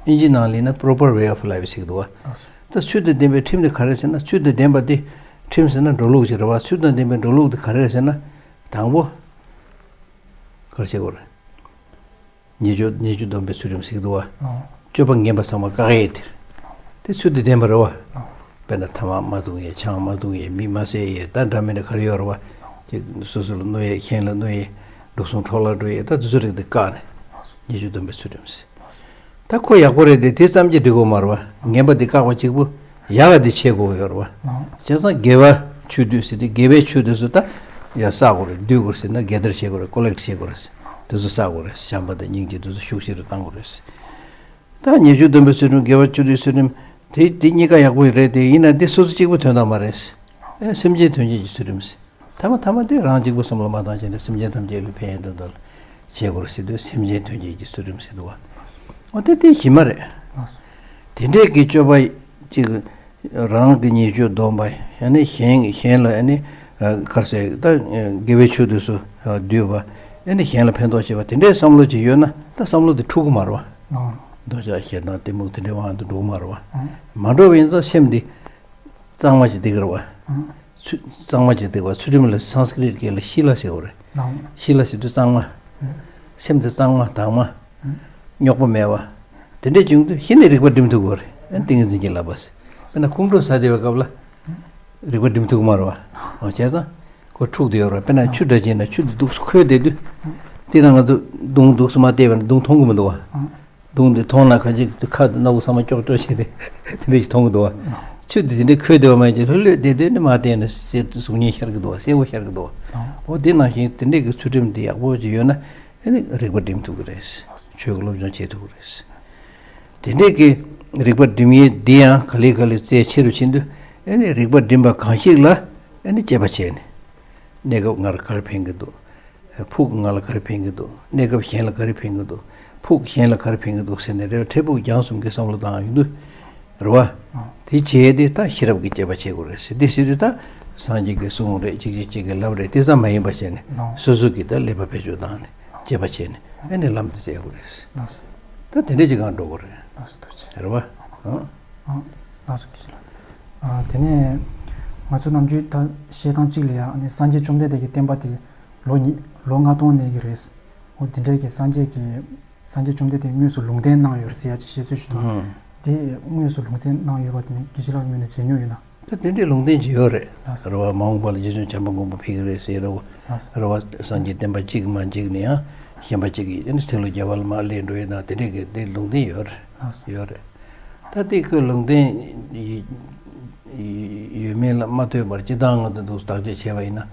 ཨིན་ཇི་ནང་ལ་ཡིན་ན་proper way of life ཟེར་གྱི་འདུག་བ། ད་ཚུལ་དང་ལྡན་པའི་ཁྲིམས་དེ་ག་རེ་ཟེར་ན། ཚུལ་དང་ལྡན་པ་དེ་ཁྲིམས་ཟེར་ན་འགྲོ་ལུགས་ཅིག་རེད་བ། ཚུལ་དང་ལྡན་པའི་འགྲོ་ལུགས་དེ་ག་རེ་རེད་ཟེར་ན། དང་པོ། ག་རེ་བྱེད་དགོས་རེད། ཉེས་སྤྱོད་ཉེས་སྤྱོད་སྡོམ་པའི་ཚུལ་ཁྲིམས་ཟེར་གྱི་འདུག་བ། སྤྱོད་པ་ངན་པ་ཚང་མ་བཀག་ཡས་དེ། དེ་ཚུལ་དང་ལྡན་པ་རེད་བ། དཔེར་ན་ཐ་མག་མ་འཐུང་ཡས། ཆང་མ་འཐུང་ཡས། མི་མ་བསད་ཡས། ད་འདྲ་མི་འདྲ་ག་རེ་ཡོད་རེད་བ། ཅིག་སོ་སོ་ལ་གནོད་ཡས། གཞན་ལ་གནོད་ཡས། འགྲོ་སོང་འཕྲོ་བརླག་འགྲོ་ཡས། ད་དེ་ཚོ་རིགས་དེ་བཀག་ནས་ཉེས་སྤྱོད་སྡོམ་པའི་ཚུལ་ཁྲིམས་ཟེར། ད་ཁོ་ཡག་པོ་རེད་དེ། དེ་ཙམ་གྱིས་འགྲིག་གི་མ་རེད་བ། ངན་པ་དེ་བཀག་པ་གཅིག་པུ་ཡག་ག་དེ་བྱེད་དགོས་ཀྱི་ཡོད་རེད་བ། བྱས་ཙང་དགེ་བ་ཆོས་སྡུད་ཟེར་དུས་དགེ་བའི་ཆོས་དེ་ཚོ་ད་ཡར་བསགས་དགོས་རེད། སྡུད་དགོས་ཟེར་ན་gather བྱེད་དགོས་རེད། collect བྱེད་དགོས་རེད། དེ་ཚོ་བསགས་དགོས་རེད། བྱམས་པ་དང་སྙིང་རྗེ་དེ་ཚོ་ཤུགས་ཆེ་རུ་བཏང་དགོས་རེད། ད་ཉེས་སྤྱོད་སྡོམ་པའི་ཚུལ་ཁྲིམས། དགེ་བ་ཆོས་སྡུད་ཚུལ་ཁྲིམས། དེ་དེ་གཉིས་ཀ་ཡག་པོ་རེད་དེ། ཡིན་ན་དེ་སོ་སོ་གཅིག་པུ་དོན་དག་མ་རེད། ཨེ་སེམས་ཅན་ཐམས་ཅད་ཀྱི་ཚུལ་ཁྲིམས། ཐ་མ་ཐ་མ་དེ་རང་གཅིག་པུ་བསམ་བློ་མ་བཏང་བྱས་ནས་སེམས་ཅན་ཐམས་ཅད་ལ་ཕན་ཡོན་དོན་དག་ལ་བྱེད་དགོས་ཟེར་དུས་སེམས་ཅན་ཐམས་ཅད་ཀྱི་ཚུལ་ཁྲིམས་ཟེར་འདུག་བ། འོ་དེ་དེ་གཞི་མ་རེད། དེ་འདྲས་ཀྱི་སྤྱོད་པ་ཅིག་རང་གི་ཉེས་སྤྱོད་སྡོམ་པ། ཡང་ན་གཞན་གཞན་ལ་ཨ་ནི་ག་རེ་ཟེར། ད་དགེ་བའི་ཆོས་དེ་ཚོ་སྡུད་པ། ཨ་ནི་གཞན་ལ་ཕན་ཐོགས་བྱེད་པ། དེ་འདྲའི་བསམ་བློ་ཅིག་ཡོད་ན་ད་བསམ་བློ་དེ་འཁྲུག་གི་མ་རེད་བ། འདོད་ཆགས་ཞེ་སྡང་གཏི་མུག་དེ་འདྲའི་དབང་དུ་འགྲོ་གི་མ་རེད་བ། མ་འགྲོ་བ་ཡིན་ཙང་སེམས་འདི་གཙང་མ་ཅིག་འདུག་རེད་བ། ཚུལ་གཙང་མ་ཅིག་འདུག་བ། ཚུལ་ཁྲིམས་ལ་སཾ་སྐྲྀཏ་སྐད་ལ་ཤི་ལ་ཟེར་བ་རེད། ལའང་། ཤི་ལ་ཟེར་དུས་གཙང་མ། སེམས་དེ་གཙང་མ་དྭངས་མ། རྙོག་པ་མེད་བ། དེ་འདྲས་བྱུང་དུས་གཞི་ནས་རིག་པ་སྒྲིམ་ཐུབ་དགོས་རེད། ཨ་ནི་ཏིང་ངེ་འཛིན་གྱི་བསླབ་པ་ཟེར། དཔེར་ན་ཁོང་ཁྲོ་ཟ་བསྡད་པའི་སྐབས་ལ་རིག་པ་སྒྲིམ་ཐུབ་ཀྱི་མ་རེད་བ། འོ་བྱས་ཙང་ཁོ་འཁྲུག་བསྡད་ཡོད་རེད་བ། དཔེར་ན་ཆུ་འདྲ་བྱས་ན་ཆུ་དེ་འདུག་སེ་ཁོལ་བསྡད་དུས། དེ་རིང་ང་ཚོ་མདུང་འདུག་སེ་མ་བལྟས་པ་ན་མདུང་མཐོང་གི་མི་འདུག་བ། མདུང་དེ་མཐོང་ན་གང་ཅི་དེ་ཁ་དེ་སྣ་བུག་ཚང་མ་ཀྱོག་ཀྱོག་བྱས་ཏེ་དེ་འདྲ་ཞིག་མཐོང་གི་འདུག་བ། ཆུ་དེ་དེ་འདྲ་ཁོལ་བསྡད་པ་མ་ཡིན་གྱི་ལྷོད་ལྷོད་བསྡད་དུས་ནི་མ་བལྟས་ན་གཟུགས་བརྙན་ཤར་གི་འདུག་བ། གསལ་པོ་ཤར་གི་འདུག་བ། འོ་དེ་ནང་བཞིན་དེ་འདྲས་ཀྱི་ཚུལ་ཁྲིམས་དེ་ཡག་པོ་ཅིག་ཡོད་ན་ཨ་ནི་རིག་པ་སྒྲིམ་ཐུབ་ཀྱི་རེད། ཆོས་ཀྱི་སློབ་སྦྱོང་བྱེད་ཐུབ་ཀྱི་རེད། དེ་འདྲས་ཀྱི་རིག་པ་སྒྲིམ་ཡས་འདི་ཡང་ག་ལེ་ག་ལེ་རྩལ་ཆེ་རུ་ཕྱིན་དུས་ཨ་ནི་རིག་པ་སྒྲིམ་པ་གང་ཞིག་ལ་ཨ་ནི་དཔྱད་པ་བྱས་ནས། གནས་སྐབས་ང་ལ་ག་རེ་ཕན་གྱི་འདུག་ཕུགས་ང་ལ་ག་རེ་ཕན་གྱི་འདུག་གནས་སྐབས་གཞན་ལ་ག་རེ་ཕན་གྱི་འདུག་ཕུགས་གཞན་ལ་ག་རེ་ཕན་གྱི་འདུག་ཟེར་ནས་རེ་བ་འབྲས་ཕུགས་རྒྱང་གསུམ་གྱི་བསམ་བློ་བཏང་ཡོང་དུས། རེད་བ། དེ་བྱས་ཏེ་ད་ཤེས་རབ་ཀྱི་དཔྱད་པ་བྱེད་དགོས་རེད་ཟེར། དེ་ཟེར་དུས་ད་སངས་རྒྱས་ཀྱི་གསུང་རེད། གཅིག་གཅིག་གཅིག་གི་ལབ་རེད། དེ་ཙམ་མ་ཡིན་པ་བྱས་ནས་སོ་སོ་གིས་ད་ཀླད་པ་བེད་སྤྱོད་བཏང་ནས་དཔྱད་པ་བྱས་ནས་ཨ་ནི་ལམ་དུ་བཙལ་དགོས་རེད། ད་དེ་འདྲས་ཅིག་གང་འགྲོ་དགོས་རེད། རེད་བ། ཨང་། ཨང་། ལགས་སོ། དགེ་བཤེས་ལགས། ཨ། དེ་ནས་ང་ཚོ་ནམ་རྒྱུན་ད་བཤད་སྟངས་གཅིག་ལ་ཡང་ནི་སངས་རྒྱས་བཅོམ་ལྡན་འདས་ཀྱི་བསྟན་པ་དེ་ལོ་ཉི་ལོ་ལྔ་སྟོང་གནས་ཀྱི་རེད། འོ་དེ་འདྲའི་གི་སངས་རྒྱས་ཀྱི་སངས་རྒྱས་བཅོམ་ལྡན་འདས་དངོས་སུ་ལུང་བསྟན་གནང་ཡོད་རེད་ཟེར་ཡ་ཅིག་བཤད་ཚུལ་ཞིག་འདུག་ཨང་། དེ་དངོས་སུ་ལུང་བསྟན་གནང་ཡོད་པ་དེ་ནི་དགེ་བཤེས་ལགས་ཀྱི་ངོས་ནས་མཇལ་མྱོང་ཡོད་ན། ད་དེ་འདྲའི་ལུང་བསྟན་ཅིག་ཡོད་རེད། ལགས་སོ། རེད་བ། མ་འོངས་པ་ལ་རྗེ་བཙུན་བྱམས་པ་མགོན་པོ་ཕེབས་ཀྱི་རེད་ཟེར་རེད་བ། ལགས་སོ། རེད་བ། སངས་རྒྱས་བསྟན་པ་གཅིག་མ་གཅིག་ནས་ཡང་གཞན་པ་གཅིག་གིས་ཨ་ནི་ཚེ་ལོ་བརྒྱ་པ་ལ་མར་སླེབས་འགྲོ་ཡས་དང་དེ་འདྲའི་གི་དེ་ལུང་བསྟན་ཡོད་རེད། ལགས་སོ། ཡོད་རེད། ད་དེ་ཁོའི་ལུང་བསྟན་ཡོད་མེད་ལ་མ་ལྟོས་པར་སྤྱིར་བཏང་ང་ཚོ་འདུག་བརྟག་དཔྱད་བྱས་པ་ཡིན་ན།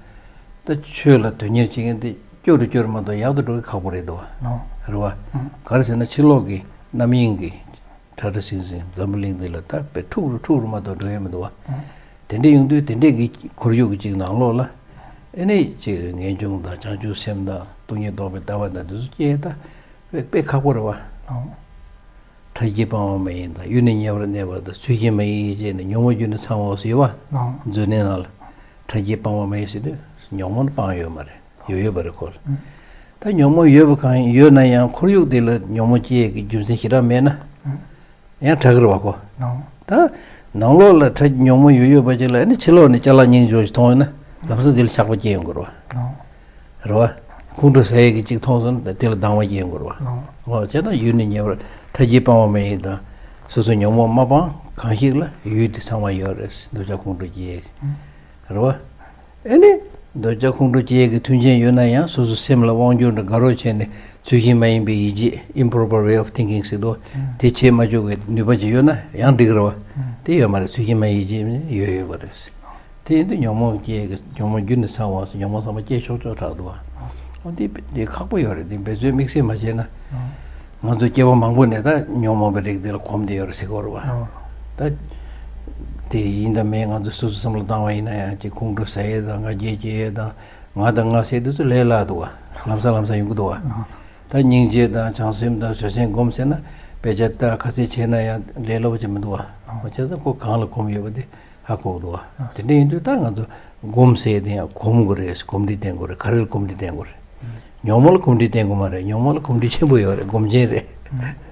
ད་ཆོས་ལ་དོན་གཉེར་བྱེད་མཁན་དེ་སྐྱོ་རུ་སྐྱོ་རུ་མ་གཏོགས་ཡག་ཏུ་འགྲོ་གི་ཁག་པོ་རེད་འདུག་བ། ལགས། རེད་བ། ཨང་། ག་རེ་ཟེར་ན་ཕྱི་ལོགས་ཀྱི་རྣམ་གཡེང་གི་ཁྲ་ཁྲ་ཟིང་ཟིང་འཛམ་བུ་གླིང་འདི་ལ་ད་དཔེ་འཁྲུག་རུ་འཁྲུག་རུ་མ་གཏོགས་འགྲོ་ཡས་མི་འདུག་བ། ཨང་། དེ་འདྲ་ཡོང་དུས་དེ་འདྲས་ཀྱི་ཁོར་ཡུག་གི་ཅིག་ནང་ལོགས་ལ་ཨེ་ནས་ཅིག་ངེས་འབྱུང་དང་བྱང་ཆུབ་སེམས་དང་སྟོང་ཉིད་རྟོགས་པའི་ལྟ་བ་དང་འདི་ཚོ་སྐྱེས་ད་དཔེ་དཔེ་ཁག་པོ་རེད་བ། ལགས། ཁྲ་རྒྱས་སྤང་བ་མ་ཡིན་དང་གཡུལ་ནས་ཉེ་བར་གནས་པ་དང་ཚུལ་ཁྲིམས་མ་ཡིན་ཅེས་ནས་ཉོན་མོངས་རྒྱུ་ནི་ཚང་བ་ཟེར་བ། ལགས། མཛོད་ནས་ནང་ལ་ཁྲ་རྒྱས་སྤང་བ་མ་ཡིན་ཟེར་དུས་ཉོན་མོངས་སྤང་ཡོད་མ་རེད། ཡོད་ཡོད་པ་རེད་ཁོ་ལ། ཨང་། ད་ཉོན་མོངས་ཡོད་པ་གང་ཡོད་ན་ཡང་ཁོར་ཡུག་དེ་ལ་ཉོན་མོངས་སྐྱེ་ཡས་ཀྱི་རྒྱུ་མཚན་ཞེ་དྲག་མེད་ན། ཨང་། ཡང་དྲག་གི་རེད་བ་ཁོ། ལགས། ད་ནང་ལོགས་ལ་ཁྲ་ཉོན་མོངས་ཡོད་ཡོད་པ་ཅིག་ལ་ཨ་ནི་ཕྱི་ལོགས་ནས་ཅ་ལག་རྙིང་ཆུང་ཞིག་མཐོང་ཡོད་ན་ལམ་སང་དེ་ལ་ཆགས་པ་སྐྱེ་ཡོང་གི་རེད་བ། ལགས། རེད་བ། ཁོང་ཁྲོ་ཟ་ཡས་ཀྱི་ཅིག་མཐོང་སོང་ན་དེ་ལ་སྡང་བ་སྐྱེ་ཡོང་གི་རེད་བ། ལགས། འོ་བྱས་ན་གཡུལ་ནས་ཉེ་བར་ཁྲ་རྒྱས་སྤང་བ་མ་ཡིན་དང་སོ་སོ་ཉོན་མོངས་མ་སྤངས་གང་ཞིག་ལ་ཡུལ་དེ་ཚང་མ་ཡོད་རེད། འདོད་ཆགས་ཁོང་ཁྲོ་སྐྱེ་ཡས། ཨང་། རེད་བ། ཨེ་ནི། འདོད་ཆགས་ཁོང་ཁྲོ་སྐྱེ་ཡས་ཀྱི་མཐུན་རྐྱེན་ཡོད་ན་ཡང་སོ་སོ་སེམས་ལ་དབང་སྒྱུར་དང་དགའ་རོགས་བྱས་ནས་ཚུལ་བཞིན་མ་ཡིན་པའི་ཡིད་བྱེད་improper way of thinking ཟེར་དོ། ཨང་། དེ་བྱེད་མ་བཅུག་པའི་ནུས་པ་ཅིག་ཡོད་ན་ཡང་འགྲིག་རེད་བ། ཨང་། དེ་ཡོད་མ་རེད། ཚུལ་བཞིན་མ་ཡིན་ཡིད་བྱེད་ཡོད་ཡོད་པ་རེད། དེ་ཡིན་དུས་ཉོན་མོངས་སྐྱེ་གི་ཉོན་མོངས་རྒྱུ་ནི་ཚང་བ་སོགས་ཉོན་མོངས་ཚང་མ་སྐྱེ་ཆོག་ཆོག་དྲག་འདུག་བ། ཨོ་དེ་དེ་ཁག་པོ་ཡོད་རེད། དེ་འབད་རྩོལ་དམིགས་བསལ་མ་བྱས་ན། ཨོ། ང་ཚོ་སྐྱེ་བ་མང་པོ་ནས་ད་ཉོན་མོངས་པའི་རིགས་དེ་ལ་གོམས་བསྡད་ཡོད་རེད་ཟེར་གི་རེད་བ། ཨོ། ད་དེ་ཡིན་དང་མིན་ང་ཚོ་སོ་སོ་བསམ་བློ་བཏང་བ་ཡིན་ན་ཡང་ཅིག་ཁོང་ཁྲོ་ཟ་ཡས་དང་ང་རྒྱལ་སྐྱེ་ཡས་དང་ང་དང་ང་ཟེར་དེ་ཚོ་ལས་སླ་འདུག་བ། ལམ་སང་ལམ་སང་ཡོང་གི་འདུག་བ། ཨོ། ད་སྙིང་རྗེ་དང་བྱང་སེམས་དང་བཟོད་བསྲན་སྒོམ་ཟེར་ན་དཔེ་ཆ་ལྟ་ག་ཚོད་བྱས་ན་ཡང་ལས་སླ་པོ་ཅིག་མི་འདུག་བ། ཨོ། བྱས་ཙང་ཁོ་གང་ལ་གོམས་ཡོད་པ་དེ། ཧ་གོ་གི་འདུག་བ། དེ་འདྲ་ཡིན་དུས་ད་ང་ཚོ་སྒོམ་ཟེར་དེ་ཡང་གོམས་དགོས་རེད། གོམས་འདྲིས་བསྟེན་དགོས་རེད། ག་རེ་ལ་གོམས་འདྲིས་བསྟེན་དགོས་རེད། ཉོན་མོངས་ལ་གོམས་འདྲིས་བསྟེན་དགོས་མ་རེད། ཉོན་མོངས་ལ་གོམས་འདྲིས་ཆེན་པོ་ཡོད་རེད། སྒོམ་ཆེན་རེད།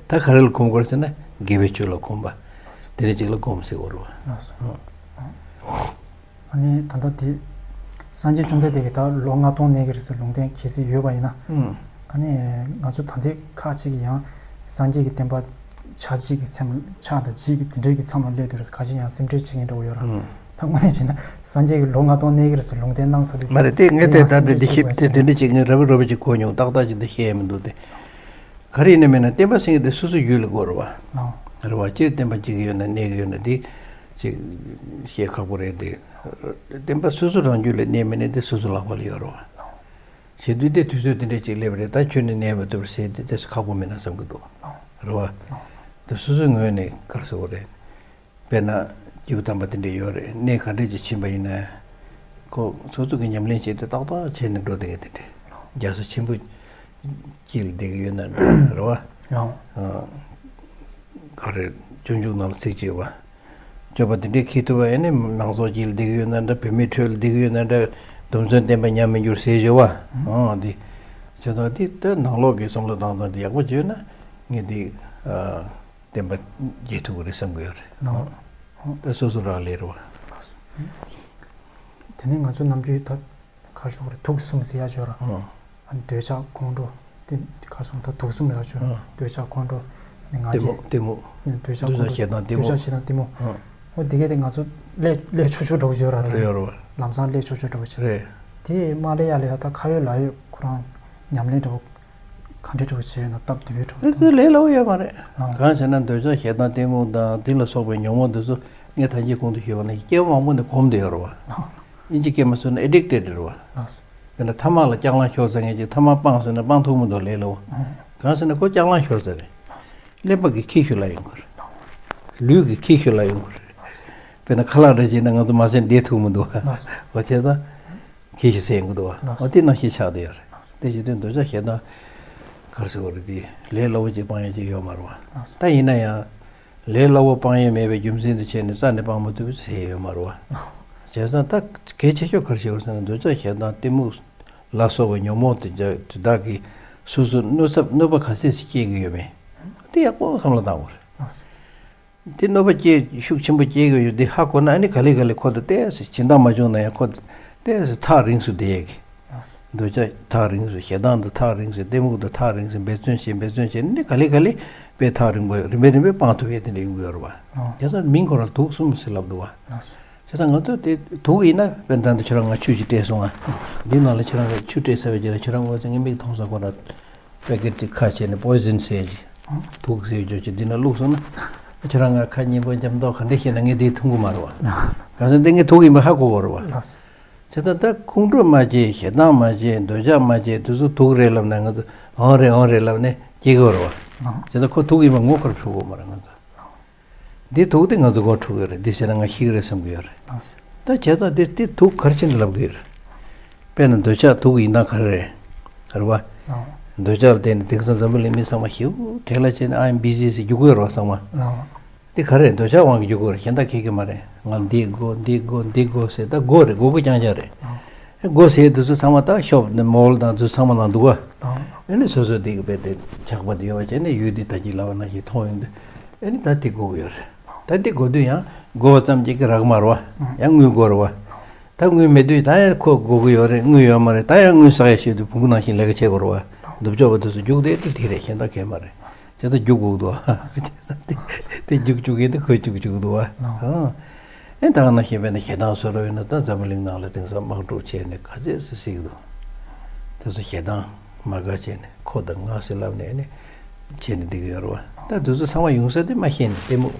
ད་ག་རེ་ལ་གོམས་དགོས་རེད་ཟེར་ན་དགེ་བའི་ཆོས་ལ་གོམས་པ། དེ་འདྲ་ཅིག་ལ་སྒོམ་ཟེར་དགོས་རེད་བ། ཨ་ནི་ད་ལྟ་དེ་སངས་རྒྱས་བཅོམ་ལྡན་འདས་ཀྱིས་ད་ལོ་ལྔ་སྟོང་གནས་ཀྱི་རེད་ཟེར་ལུང་བསྟན་གལ་སྲིད་ཡོད་པ་ཡིན་ན། ཨ་ནི་ང་ཚོ་ད་ལྟའི་ཁག་ཅིག་གིས་ཡང་སངས་རྒྱས་ཀྱི་བསྟན་པ་ཆགས་འཇིག་གི་མཚམས་ཆགས་དང་འཇིག་གི་དེ་འདྲའི་གི་མཚམས་ལ་སླེབས་དུས་རེད་ཁ་ཅིག་ཡང་སེམས་ཁྲལ་བྱེད་མཁན་འདྲ་བོ་ཡོད་ར། ཨང་། ད་དངོས་གནས་བྱས་ན་སངས་རྒྱས་ཀྱིས་ལོ་ལྔ་སྟོང་གནས་ཀྱི་རེད་ཟེར་ལུང་བསྟན་གནང་ཚར་དུས། མ་རེད་དེ་ངས་དེ་ད་ལྟ་འདི་ཞིབ་དེ་དེ་འདྲ་ཅིག་ངས་རབ་རབ་ཅིག་གོ་མྱོང་། ཏག་ཏག་ཅིག་འདི་བཤད་ཡས་མི་འདུག་སྟེ། ག་རེ་ཡིན་ན་མིན་ན་བསྟན་པ་སེང་གེ་དེ་སོ་སོའི་རྒྱུད་ལ་དགོས་རེད་བ། ཨང་། རེད་བ། སྤྱིར་བསྟན་པ་སྐྱེ་གི་ཡོད་ན་གནས་ཀྱི་ཡོད་ན་དེ་ཅིག་བཤད་ཁག་པོ་རེད་དེ། བསྟན་པ་སོ་སོ་རང་རྒྱུད་ལ་གནས་མི་གནས་དེ་སོ་སོ་ལག་པ་ལ་ཡོད་རེད་བ། བྱེད་དུས་དེ་དུས་ཚོད་དེ་འདྲ་ཅིག་སླེབས་རེད། ད་ཁྱོད་ནི་གནས་མ་ཐུབ་རེད་ཟེར་དེ་དེ་སུ་ཁག་པོ་མིན་ན་བསམ་གི་འདུག་རེད་བ། དེ་སོ་སོའི་ངོས་ནས་ག་རེ་ཟེར་དགོས་རེད། དཔེར་ན་སྐྱེས་བུ་དམ་པ་དེ་འདྲ་ཡོད་རེད། གནས་ག་འདྲ་ཅིག་ཕྱིན་པ་ཡིན་ན་ཁོ་སོ་སོ་གི་ཉམས་ལེན་བྱས་ཏེ་ཏག་ཏག་བྱས་ནས་འགྲོ་བསྡད་མཁན་དེ་འདྲ་རྒྱལ་ས་ཆེན་པོ་གཅིག་ལ་བསྡད་ཀྱི་ཡོད་ན་འདྲ་རེད་བ། ག་རེ་སྤྱོད་འཇུག་ནང་ལ་ཚིག་ཅིག་ཡོད་བ། སྤྱོད་པ་དེ་འདྲའི་ཁྱེར་ཐུབ་པ་ཡིན་ན་མང་ཚོགས་ཀྱི་ལ་བསྡད་ཀྱི་ཡོད་ན་འདྲ། བུད་མེད་ཁྲོད་ལ་བསྡད་ཀྱི་ཡོད་ན་འདྲ། སྡོམ་བརྩོན་བསྟེན་པ་ཉམས་མི་འགྱུར་ཟེར་བཞག་པ། ཨང་། འདི་བྱས་ཙང་འདི་ལྟར་ནང་ལོགས་ཀྱི་བསམ་བློ་བཏང་སྟངས་འདི་ཡག་པོ་བྱས་ན་ངས་འདི་བསྟན་པ་རྒྱས་ཐུབ་ཀྱི་རེད་བསམ་གྱི་ཡོད་རེད། ཨང་། ད་སོ་སོ་རང་ལས་རེད་བ། དེ་ནས་ང་ཚོ་ནམ་རྒྱུན་ད། ཁ་ཤོག་རེ་དུག་གསུམ་ཟེར་ཡ་ཅོ་ར། ཨ་ནི་འདོད་ཆགས་ཁོང་ཁྲོ། དེ་ཁ་སོང་ད་དུག་གསུམ་རེ་ཡ་ཅོ་ར། འདོད་ཆགས་ཁོང་ཁྲོ། ནི་ང་རྗེ། གཏི་མུག་འདོད་ཆགས་ཁོང་ཁྲོ། ཞེ་སྡང་གཏི་མུག་འདོད་ཆགས་ཞེ་སྡང་གཏི་མུག་འོ་དེ་གས་དེ་ང་ཚོ་ལས་ལས་ཆོག་ཆོག་འགྲོ་ཅོ་ར་རེད། ལམ་སང་ལས་ཆོག་ཆོག་འགྲོ་ཅོ་རེད། དེ་མ་ལས་ཡ་ལས་ཡ་ད་ཁ་ཡོད་ལ་ཡོད་ཁོ་རང་ཉམས་ལེན་འགྲོ། ག་འདྲས་འགྲོ་བྱས་ན་སྟབས་བདེ་བའི་འགྲོ། དེ་ཚོ་ལས་སླ་བོ་ཡོད་མ་རེད། གང་བྱས་ན་འདོད་ཆགས་ཞེ་སྡང་གཏི་མུག་དང་དེ་ལ་སོགས་པའི་ཉོན་མོངས་འདི་ཚོ་ངས་ད་གིན་གོང་དུ་ཞུས་པ་ནང་བཞིན་སྐྱེ་བ་མང་པོ་ནས་གོམས་བསྡད་ཡོད་རེད་བ། ཨིན་ཇི་སྐད་མ་སོང་ན་addicted རེད་བ། དཔེར་ན་ཐ་མག་ལ་ལྕགས་གླང་ཤོར་ཚར་མཁན་ཅིག་ཐ་མག་སྤངས་ཟེར་ན་སྤང་ཐུབ་མི་འདུག་ལས་སླ་བོ། གང་ཟེར་ན་ཁོ་ལྕགས་གླང་ཤོར་ཚར་རེད། ཀླད་པ་གི་ཁྱི་ཤུལ་ལ་ཡོང་གི་རེད། ལུས་ཀྱི་ཁྱི་ཤུལ་ལ་ཡོང་གི་རེད། དཔེར་ན་ཁ་ལག་འདྲ་བྱས་ན་ང་ཚོ་མ་ཟས་བསྡད་ཐུབ་མི་འདུག་བ། བྱས་ཙང་ཁྱི་ཞིག་ཟས་ཡོང་གི་འདུག་བ། འོ་དེ་ནང་བཞིན་ཆགས་བསྡད་ཡོད་རེད། དེ་བྱེད་དུས་འདོད་ཆགས་ཞེ་སྡང་ག་རེ་ཟེར་བ་རེད། དེ་ལས་སླ་བོ་ཅིག་སྤང་ཡ་ཅིག་ཡོད་མ་རེད་བ། ད་ཡིན་ན་ཡང་ལས་སླ་བོ་སྤང་ཡས་མེད་པའི་རྒྱུ་མཚན་དུ་བྱས་ནས་རྩ་ནས་སྤང་མ་ཐུབ་པ་ཟེར་ཡོད་མ་རེད་བ། བྱས་ཙང་ད་གལ་ཆེ་ཤོས་ག་རེ་ཞིག་རེད་ཟེར་ན་འདོད་ཆགས་ཞེ་སྡང་གཏི་མུག་ལ་སོགས་པའི་ཉོན་མོངས་དེ་དེ་དག་གིས་སོ་སོར་གནོད་ཚབས་གནོད་པ་ག་ཚད་ཅིག་སྐྱེལ་གྱི་ཡོད་མེད་དེ་ཡག་པོ་བསམ་བློ་བཏང་དགོས་རེད། དེ་གནོད་པ་སྐྱེལ་ཤུགས་ཆེན་པོ་སྐྱེལ་གྱི་ཡོད་དེ་ཧ་གོ་ན་ཨ་ནི་ག་ལེ་ག་ལེ་ཁོ་དང་ཏོག་ཙམ་སྦྱིན་བདག་མ་བྱུང་ན་ཡང་ཁོ་དང་ཏོག་ཙམ་ཐག་རིང་སུ་བསྡད་ཡས་ཀྱི། འདོད་ཆགས་ཐག་རིང་སོང་། ཞེ་སྡང་དང་ཐག་རིང་སོང་། གཏི་མུག་དང་ཐག་རིང་སོང་། འབད་བརྩོན་བྱས་འབད་བརྩོན་བྱས་ནས་ག་ལེ་ག་ལེ་དཔེ་ཐག་རིང་པོ་རིམ་པས་རིམ་པས་སྤང་ཐུབ་ཡས་དེ་འདྲ་ཡོང་གི་ཡོད་རེད་བ། ཨོ། དེ་ཚོ་མིང་ཁོ་རང་དུག་གསུམ་ཟེར་ལབ་འདུག་བ། ཨོ། བྱས་ཙང་ང་ཚོ་དེ་དུག་ཡིན་ན་དཔེར་ན་ད་ཁྱོད་རང་ང་ཆུ་ཞིག་སྤྲད་སོང་ང་། འདི་ནང་ལ་ཁྱོད་རང་གིས་ཆུ་སྤྲད་ཚར་བའི་རྗེས་ལ་ཁྱོད་རང་ངོ་ཚ་ངའི་མིག་མཐོང་ས་ཁོ་རང་པེ་ཀེ་ཊི་ཅིག་ཁ་ཕྱེ་ནས་པོའི་ཟིན་ཟེར་ཅིག་དུག་ཟེར་རྒྱུ་ཅིག་འདི་ན་བླུགས་སོང་ན། ཁྱོད་རང་ང་ཁ་སྙན་པོ་འཇམ་མདོག་ག་འདྲ་བཤད་ན་ངས་འདི་འཐུང་གི་མ་རེད་བ། གང་ཟེར་འདི་ངས་དུག་ཡིན་པ་ཧ་གོ་གི་རེད་བ། བྱས་ཙང་ད་ཁོང་ཁྲོ་མ་སྐྱེ། ཞེ་སྡང་མ་སྐྱེ། འདོད་ཆགས་མ་སྐྱེ། དེ་ཚོ་དུག་རེད་ལབ་ན་ང་ཚོ་འོང་རེད་འོང་རེད་ལབ་ནས་སྐྱེ་གི་རེད་བ། བྱས་ཙང་ཁོ་དུག་ཡིན་པ་ངོ་ཁོར་འཕྲོད་གི་མ་རེད་ང་ཚོ། འདི་དུག་དེ་ང་ཚོ་མགོ་འཁྲུག་གི་རེད། འདི་བྱས་ན་ང་ཤི་གི་རེད་བསམ་གི་ཡོད་རེད། ད་བྱས་ཙང་འདི་འདི་དུག་ག་རེ་བྱས་ནས་ལབ་གི་ཡོད་རེད། དཔེར་ན་འདོད་ཆགས་དུག་ཡིན་སྟངས་ག་རེ་རེད། རེད་བ། འདོད་ཆགས་ལ་བརྟེན་ནས་དེང་སང་འཛམ་བུ་གླིང་མི་ཚང་མ་ཞེ་པོ་བྲེལ་ལ་བྱས་ནས་I am busy ཟེར་རྒྱུག་གི་ཡོད་རེད་བ་ཚང་མ། འདི་ག་རེ་རེད། འདོད་ཆགས་དབང་གིས་རྒྱུག་གི་ཡོད་རེད། གཞན་དག་ཁེགས་ཀྱི་མ་རེད། ང་འདི་དགོས་འདི་དགོས་འདི་དགོས་ཟེར་ད་དགོས་རེད། དགོས་དགོས་རྐྱང་རྐྱང་རེད། སྒོ་ཟེར་དུས་ཚོད་ཚང་མ་ད་ཤོབ་ནས་མོལ་དང་དུས་ཚང་མ་ནང་འདུག་ག་ཨ་ནི་སོ་སོ་དེ་གི་དཔེ་དེ་ཆགས་པ་དེ་ཡོད་པ་བྱས་ནས་ཡུལ་དེ་ད་ཅི་ལབ་པ་ནང་བཞིན་མཐོང་ཡོང་དུས་ཨ་ནི་ད་དེ་དགོས་ཀྱི་ཡོད་རེད། ད་དེ་དགོས་དུས་ཡང་དགོས་པ་ཙམ་གཅིག་གིས་རག་མ་རེད་བ། ཡང་དངུལ་དགོས་རེད་བ། ད་དངུལ་མེད་དུས་ད་ཡང་ཁོ་དགོས་ཀྱི་ཡོད་རེད། དངུལ་ཡོད་མ་རེད། ད་ཡང་དངུལ་བསག་ཡ་ཞིག་དུས་བོང་བུ་ནང་བཞིན་ལས་ཀ་བྱེད་དགོས་རེད་བ། ནུབ་ཕྱོགས་པ་དེ་ཚོ་རྒྱུགས་དེ་དེ་དེ་རེད། གཞན་དག་གས་མ་རེད། བྱས་ཙང་རྒྱུག་དགོས་འདུག་བ། བྱས་ཙང་དེ་དེ་རྒྱུག་རྒྱུག་ཡིན་ད་ཁོས་རྒྱུག་རྒྱུག་འདུག་བ། ཨ། ཨེ་ད་ག་ནང་བཞིན་དཔེར་ན་ཞེ་སྡང་ཟེར་བ་ཡིན་ན་ད་འཛམ་བུ་གླིང་ནང་ལ་དེང་སང་དམག་འཁྲུག་བྱས་ནས་ག་ཚད་སུ་སྲིད་ཀྱི་འདུག་དེ་ཚོ་ཞེ་སྡང་མ་དགའ་བྱས་ནས་ཁོ་དང་ང་ཟེར་ལབ་ནས་ནི་བྱས་ནས་བསྡད་ཀྱི་ཡོད་རེད་བ། ད་དེ་ཚོ་ཚང་མ་ཡོང་ས་དེ་མ་ཤེས་ནས་གཏི་མུག་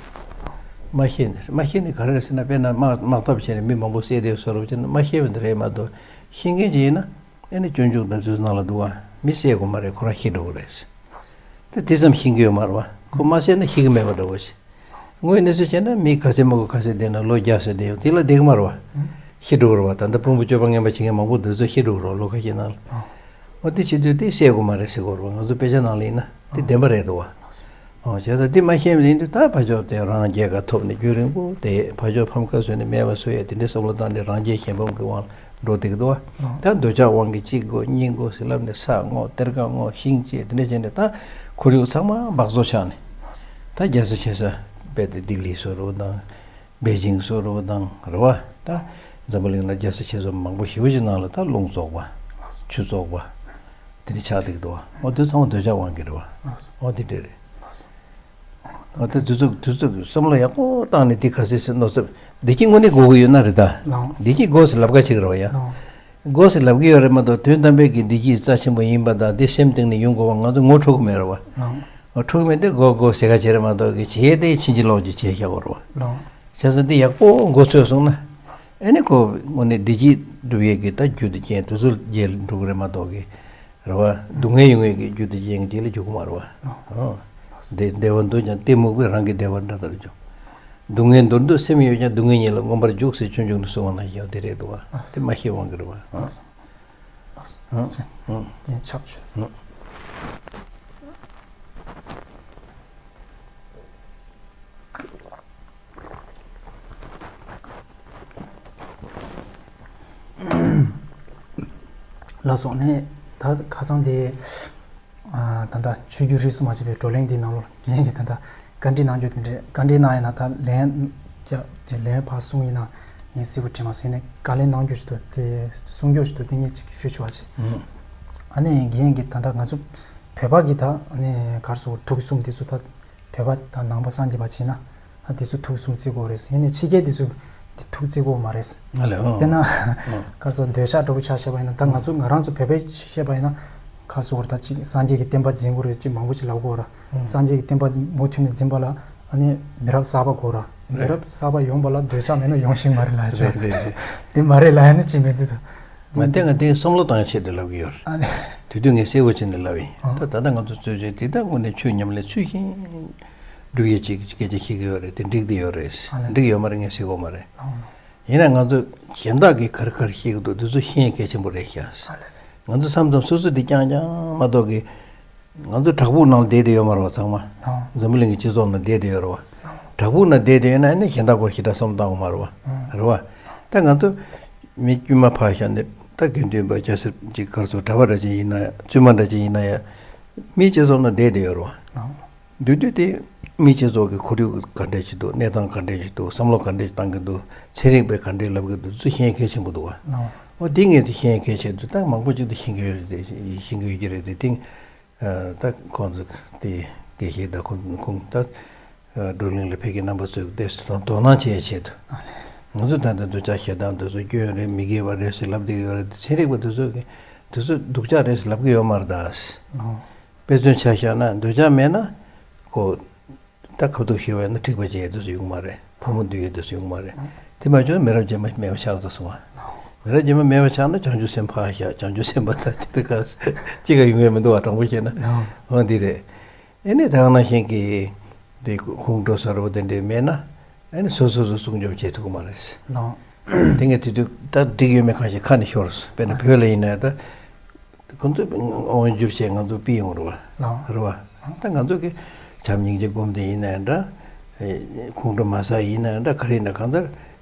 མ་ཤེས་ནས་མ་ཤེས་ནས་ག་རེ་རེད་ཟེར་ན་དཔེར་ན་དམག་དམག་འཐབ་བྱས་ནས་མི་མང་པོ་བསད་དེ་བཟོ་འདྲ་བྱས་ན་མ་ཤེས་པ་འདི་རེད་མ་གཏོགས་ཤེས་མཁན་ཅིག་ཡིན་ན། ཨེ་ནི་སྤྱོད་འཇུག་དང་ཚུལ་ནང་ལ་འདུག་བ། མི་བསད་དགོས་མ་རེད། ཁོ་རང་ཤི་འགྲོ་གི་རེད། དེ་དེ་ཙམ་ཤེས་ཀྱི་ཡོད་མ་རེད་བ། ཁོ་མ་བསད་ན་ཤི་གི་མེད་པ་འདྲ་བོ་ཞིག་དངོས་གནས་སུ་བྱས་ན་མི་ག་ཚད་མང་པོ་ག་ཚད་བསྡད་ན་ལོ་བརྒྱ་ཙམ་བསྡད་ཡོང་དེ་ལ་བསྡད་ཀྱི་མ་རེད་བ། ཤི་འགྲོ་གི་རེད་བ། ད་ལྟ་དཔོན་པོ་སྤྱོད་པ་ངན་པ་བྱེད་མཁན་མང་པོ་འདི་ཚོ་ཤི་འགྲོ་གི་རེད་བ་ལོ་ཁ་ཤས་ནང་ལ། འོ་དེ་བྱེད་དུས་དེ་བསད་དགོས་མ་རེད་ཟེར་གྱི་ཡོད་རེད་བ། ང་ཚོ་དཔེ་ཆ་ནང་ལ་ཡིན་ན་དེ་བདེན་པ་རེད་འདུག་བ། ཨོ་བྱས་ཙང་འདི་མ་ཤེས་པ་ཡིན་དུས་ད་ཕར་ཕྱོགས་དེ་རང་རྒྱལ་ཁ་ཐོབ་ནས་རྒྱུན་རིང་པོ་དེ་ཕར་ཕྱོགས་ཕམ་ཁ་བཟོས་ནས་མེད་པ་བཟོ་ཡས་དེ་འདྲའི་བསམ་བློ་བཏང་ནས་རང་རྒྱལ་གཞན་ཕམ་གྱི་དབང་ལ་འགྲོ་བསྡད་ཀྱི་འདུག་བ། ཨོ། ད་འདོད་ཆགས་དབང་གིས་གཅིག་དགོས་གཉིས་དགོས་ཟེར་ལབ་ནས་ས་བརྔོ་གཏེར་ཁ་བརྔོ་ཤིང་བཅད་དེ་འདྲ་བྱས་ནས་ད་ཁོར་ཡུག་ཚང་མ་འབག་བཙོག་ཆགས་ནས་ད་རྒྱལ་ས་ཆེ་ས་དཔེ་དེ་ལྡི་ལི་བཟོ་འདྲ་བོ་དང་པེ་ཅིང་བཟོ་འདྲ་བོ་དང་རེད་བ། ད་འཛམ་བུ་གླིང་ལ་རྒྱལ་ས་ཆེ་ས་མང་པོ་ཞེ་པོ་ཅིག་ནང་ལ་ད་རླུང་བཙོག་པ་ཆུ་བཙོག་པ། དེ་འདྲ་ཆགས་བསྡད་ཀྱི་འདུག་བ། འོ་དེ་ཚང་མ་འདོད་ཆགས་དབང་གིས་རེད་བ། འོ་དེ་འདྲ་རེད། འོ་ད་དུས་ཚོད་དུས་ཚོད་ཀྱི་བསམ་བློ་ཡག་པོ་བཏང་ནས་འདི་ག་ཚོད་ཟེར་མནོ་ཚབ་བདེ་སྐྱིད་དངོས་གནས་དགོས་ཀྱི་ཡོད་ན་རེད་ད། ལགས། བདེ་སྐྱིད་དགོས་ཟེར་ལབ་ཁ་ཅིག་རེད་བ་ཡ། ལགས། དགོས་ཟེར་ལབ་ཀྱི་ཡོད་རེད་མ་གཏོགས་དོན་དམ་པའི་གི་བདེ་སྐྱིད་རྩ་ཆེན་པོ་ཡིན་པ་དང་དེ་སེམས་གཏིང་ནས་ཡོང་དགོས་པ་ང་ཚོ་ངོ་འཕྲོད་ཀྱི་མེད་རེད་བ། ལགས། ངོ་འཕྲོད་ཀྱི་མེད་དེ་དགོས་དགོས་ཟེར་ཁ་བྱེད་རེད་མ་གཏོགས་གི་བྱས་དེ་ཕྱིན་ཅི་ལོག་ཅིག་བྱས་བཞག་དགོས་རེད་བ། ལགས། བྱས་ཙང་འདི་ཡག་པོ་མགོ་ཚོས་སོང་ན། ཨེ་ནི་ཁོ་དངོས་གནས་བདེ་སྐྱིད་སྒྲུབ་ཡས་ཀྱི་ད་རྒྱུ་དེ་ཅན་དེ་ཚོ་རྒྱས་འགྲོ་གི་རེད་མ་གཏོགས་གི། རེད་བ། སྡུག་བསྔལ་ཡོང་ཡས་ཀྱི་རྒྱུ་དེ་ཅན་གྱི་ལ་འཇུག་གི་མ་རེད་བ། ཨོ། བདེ་བདེ་བ་འདོད་ཀྱང་གཏི་མུག་པས་རང་གི་བདེ་བ་འདྲ་ལྟར་འཇོག་སྡུག་བསྔལ་འདོར་འདོད་སེམས་ཡོད་ཀྱང་སྡུག་བསྔལ་ཉིད་ལ་མངོན་པར་འཇུག་ཟེར་སྤྱོད་འཇུག་ནས་གསུངས་པ་ནང་བཞིན་དེ་རེད་འདུག་བ། དེ་མ་ཤེས་དབང་གིས་རེད་བ། ཨོ། ཨོ། ཨོ། དེ་ཆབ་ཆུ། ཨོ། ལགས་སོ། ནས་ད་ཁ་སང་དེ་ད་ལྟ་ཆོས་བརྒྱུད་རིས་སུ་མ་ཆད་པའི་བགྲོ་གླེང་འདི་ནང་ལོགས་རྒན་གྱིས་ད་ལྟ་བཀའ་འདྲི་གནང་རྒྱུ་དེ་འདྲས་བཀའ་འདྲི་གནང་ཡིན་ན་ད་ལན་རྒྱག་དེ་ལན་ཕར་གསུང་ཡིན་ན་ངས་གསལ་པོ་དྲན་མ་སོང་། ཡིན་ནའི་བཀའ་ལན་གནང་རྒྱུ་ཞིག་འདུག་དེ་གསུང་རྒྱུ་ཞིག་འདུག་དེ་ངས་ཅིག་ཞུ་ཆོག་པ་བྱེད། ཨ་ནི་རྒན་གྱིས་ད་ལྟ་ང་ཚོ་བོད་པ་གི་ད་ཨ་ནི་ག་རེ་ཟེར་དགོས་རེད། དུག་གསུམ་དེ་ཚོ་ད། བོད་པ་དང་ནང་པ་སངས་རྒྱས་པ་བྱས་ན་ཨ་དེ་ཚོ་དུག་གསུམ་བརྩི་དགོས་རེད། ཡིན་ནའི་ཕྱི་རྒྱལ་དེ་ཚོ་དེ་དུག་བརྩི་དགོས་མ་རེད། ཨ་ལས། ཨོ། དཔེར་ན་ཨོ། ག་རེ་ཟེར་འདོད་ཆགས་འདྲ་པོ་ཆ་བཞག་པ་ཡིན་ན་ད་ང་ཚོ་ང་རང་ཚོ་བོད་པའི་བཤད་པ་ཡིན་ན་ག་རེ་ཟེར་དགོས་རེད། ད་ཅིག་སངས་རྒྱས་ཀྱི་བསྟན་པ་འཛིན་དགོས་རེད། ཅིག་མང་པོ་ཅིག་ལབ་དགོས་རེད། སངས་རྒྱས་ཀྱི་བསྟན་པ་མུ་མཐུད་ནས་འཛིན་པ་ལ་ཨ་ནི་མི་རབས་གསར་པ་དགོས་རེད། མི་རབས་གསར་པ་ཡོང་བ་ལ་འདོད་ཆགས་མེད་ན་ཡོང་ཤེས་མ་རེད་ལབ་ཆོག་རེད་རེད་རེད། དེ་མ་རེད་ལབ་ཡ་ནི་ཅིག་མེད་དུས། ང་དེ་ང་དེ་བསམ་བློ་བཏང་ཆེད་དུ་ལབ་ཀྱི་ཡོད་རེད། ཨ་ནི། དེ་དུས་ངས་གསལ་པོ་བྱས་ནས་ལབ་ཡིན། ཨ། ད་ད་ལྟ་ང་ཚོ་རྩོད་བྱེད་དེ་ད་དངོས་གནས་ཆོས་ཉམས་ལེན་ཚུལ་བཞིན་སྒྲུབ་ཡས་ཅིག་སྐད་ཆ་བཤད་ཀྱི་ཡོད་རེད། དེ་འགྲིག་བསྡད་ཡོད་རེད། ཨ་ལས། འགྲིག་ཡོད་མ་རེད་ངས་ཟེར་གྱི་ཡོད་མ་རེད། ཨ། ཡིན་ན་ང་ཚོ་གཞན་དག་གིས་ག་རེ་ག་རེ་བཤད་ཀྱི་འདུག་དེ་ཚོ་ཤེས་ཡས་གལ་ཆེན་པོ་རེད་ཤག་ཨ་ལས། ང་ཚོ་མཚམས་མཚམས་སོ་སོ་དེ་རྐྱང་རྐྱང་མ་གཏོགས་ཀྱི། ང་ཚོ་བྲག་ཕུག་ནང་བསྡད་དེ་ཡོད་མ་རེད་བ་ཚང་མ། ཨ། འཛམ་བུ་གླིང་གི་སྤྱི་ཚོགས་ནང་བསྡད་དེ་ཡོད་རེད་བ། བྲག་ཕུག་ནང་བསྡད་དེ་ཡོད་ན་ཨ་ནི་གཞན་དག་སྐོར་ཞེ་དྲག་བསམ་བློ་བཏང་དགོས་མ་རེད་བ། རེད་བ། ད་ང་ཚོ་མི་དཀྱུས་མ་ཕར་བཞག་ནས་ད་དགེ་འདུན་པ་སྐྱ་སེར་གྱི་ག་རེ་ཟེར་གྲྭ་པ་འདྲ་ཅིག་ཡིན་ན་ཡང་བཙུན་མ་འདྲ་ཅིག་ཡིན་ན་ཡང་མིའི་སྤྱི་ཚོགས་ནང་བསྡད་དེ་ཡོད་རེད་བ། བསྡད་དུས་དེ་མིའི་སྤྱི་ཚོགས་ཀྱི་ཁོར་ཡུག་ག་འདྲ་ཅིག་འདུག་གནས་སྟངས་ག་འདྲ་ཅིག་འདུག་བསམ་བློ་ག་འདྲ་ཅིག་བཏང་གི་འདུག་ཚན་རིག་པས་ག་འདྲ་ལབ་ཀྱི་འདུག་ཚུལ་ཤེས་གལ་ཆེན་པོ་འདུག་བ། ཨོ་དེ་ངས་དེ་ཤེས་ཡ་གལ་ཆེ་འདུག་ད་མང་པོ་ཅིག་ཏུ་ཤེས་ཀྱི་ཡོད་རེད་དེ་ཤེས་ཀྱི་ཡོད་ཀྱི་རེད་དེ་དེང་། ད་ཁོང་ཚོ་དེ་དགེ་བཤེས་དང་ཁོང་ཁོང་ད་བགྲོ་གླེང་ལ་ཕེབས་མཁན་རྣམ་པ་ཚོས་དེ་དོ་དོ་སྣང་བྱེད་ཡ་ཆེད་དུ། ང་ཚོ་ད་ལྟ་འདོད་ཆགས་ཞེ་སྡང་དེ་ཚོ་སྐྱོན་རེད། མི་དགེ་བ་རེད་ཟེར་ལབ་བསྡད་ཀྱི་ཡོད་རེད་དེ་ཚན་རིག་པ་དེ་ཚོ་གི་དེ་ཚོ་སྡུག་ཅག་རེད་ཟེར་ལབ་ཀྱི་ཡོད་མ་རེད་ད། དཔེ་མཚོན་ཆ་བཞག་ན་འདོད་ཆགས་མེད་ན་ཁོ། ད་ཁ་ཐུག་ཤི་བས་ན་འཁྲིག་པ་བྱས་དུས་སུ་ཡོང་མ་རེད། ཕོ་མོ་འདུས་ཡོད་དུས་སུ་ཡོང་མ་རེད། དེ་མ་བྱུང་མི་རབས་རྗེས་མ་མེད་པ་ཆགས་སོང་བ། མི་རབས་རྗེས་མ་མེད་པ་ཆགས་ན་བྱང་ཆུབ་སེམས་ཕར་བཞག་བྱང་ཆུབ་སེམས་དཔའ་ད་དེ་དུས་ག་ཅི་ག་ཡོང་ཡ་མི་འདུག་བ། དྲང་པོ་བཤད་ན་འོ་འདི་རེད། ཨེ་ནས་ད་ག་ནང་བཞིན་གྱི་དེ་ཁོང་ཁྲོ་ཟ་རུ་དེ་འདྲས་མེད་ན་ཨེ་ནས་སོ་སོ་སོ་སྲུང་སྐྱོབ་བྱེད་ཐུབ་ཀྱི་མ་རེད། དེ་ངས་དེ་དུས་ད་འགྲིག་ཡོད་མེད་གང་ཞིག་ཁ་ནས་ཤོར་སོང་། དཔེར་ན་བོད་ལ་ཡིན་ན་ད། ཁོང་ཚོས་དབང་བསྒྱུར་བྱས་ང་ཚོ་ཕུད་ཡོང་རེད་བ། ལགས། རེད་བ། ད་ང་ཚོ་གི་བྱམས་སྙིང་རྗེ་སྒོམ་དེ་ཡིན་ནའི་འདྲ། ཁོང་ཁྲོ་མ་ཟ་ཡིན་ནའི་འདྲ། ག་རེ་ཡིན་ན་གང་ལྟར་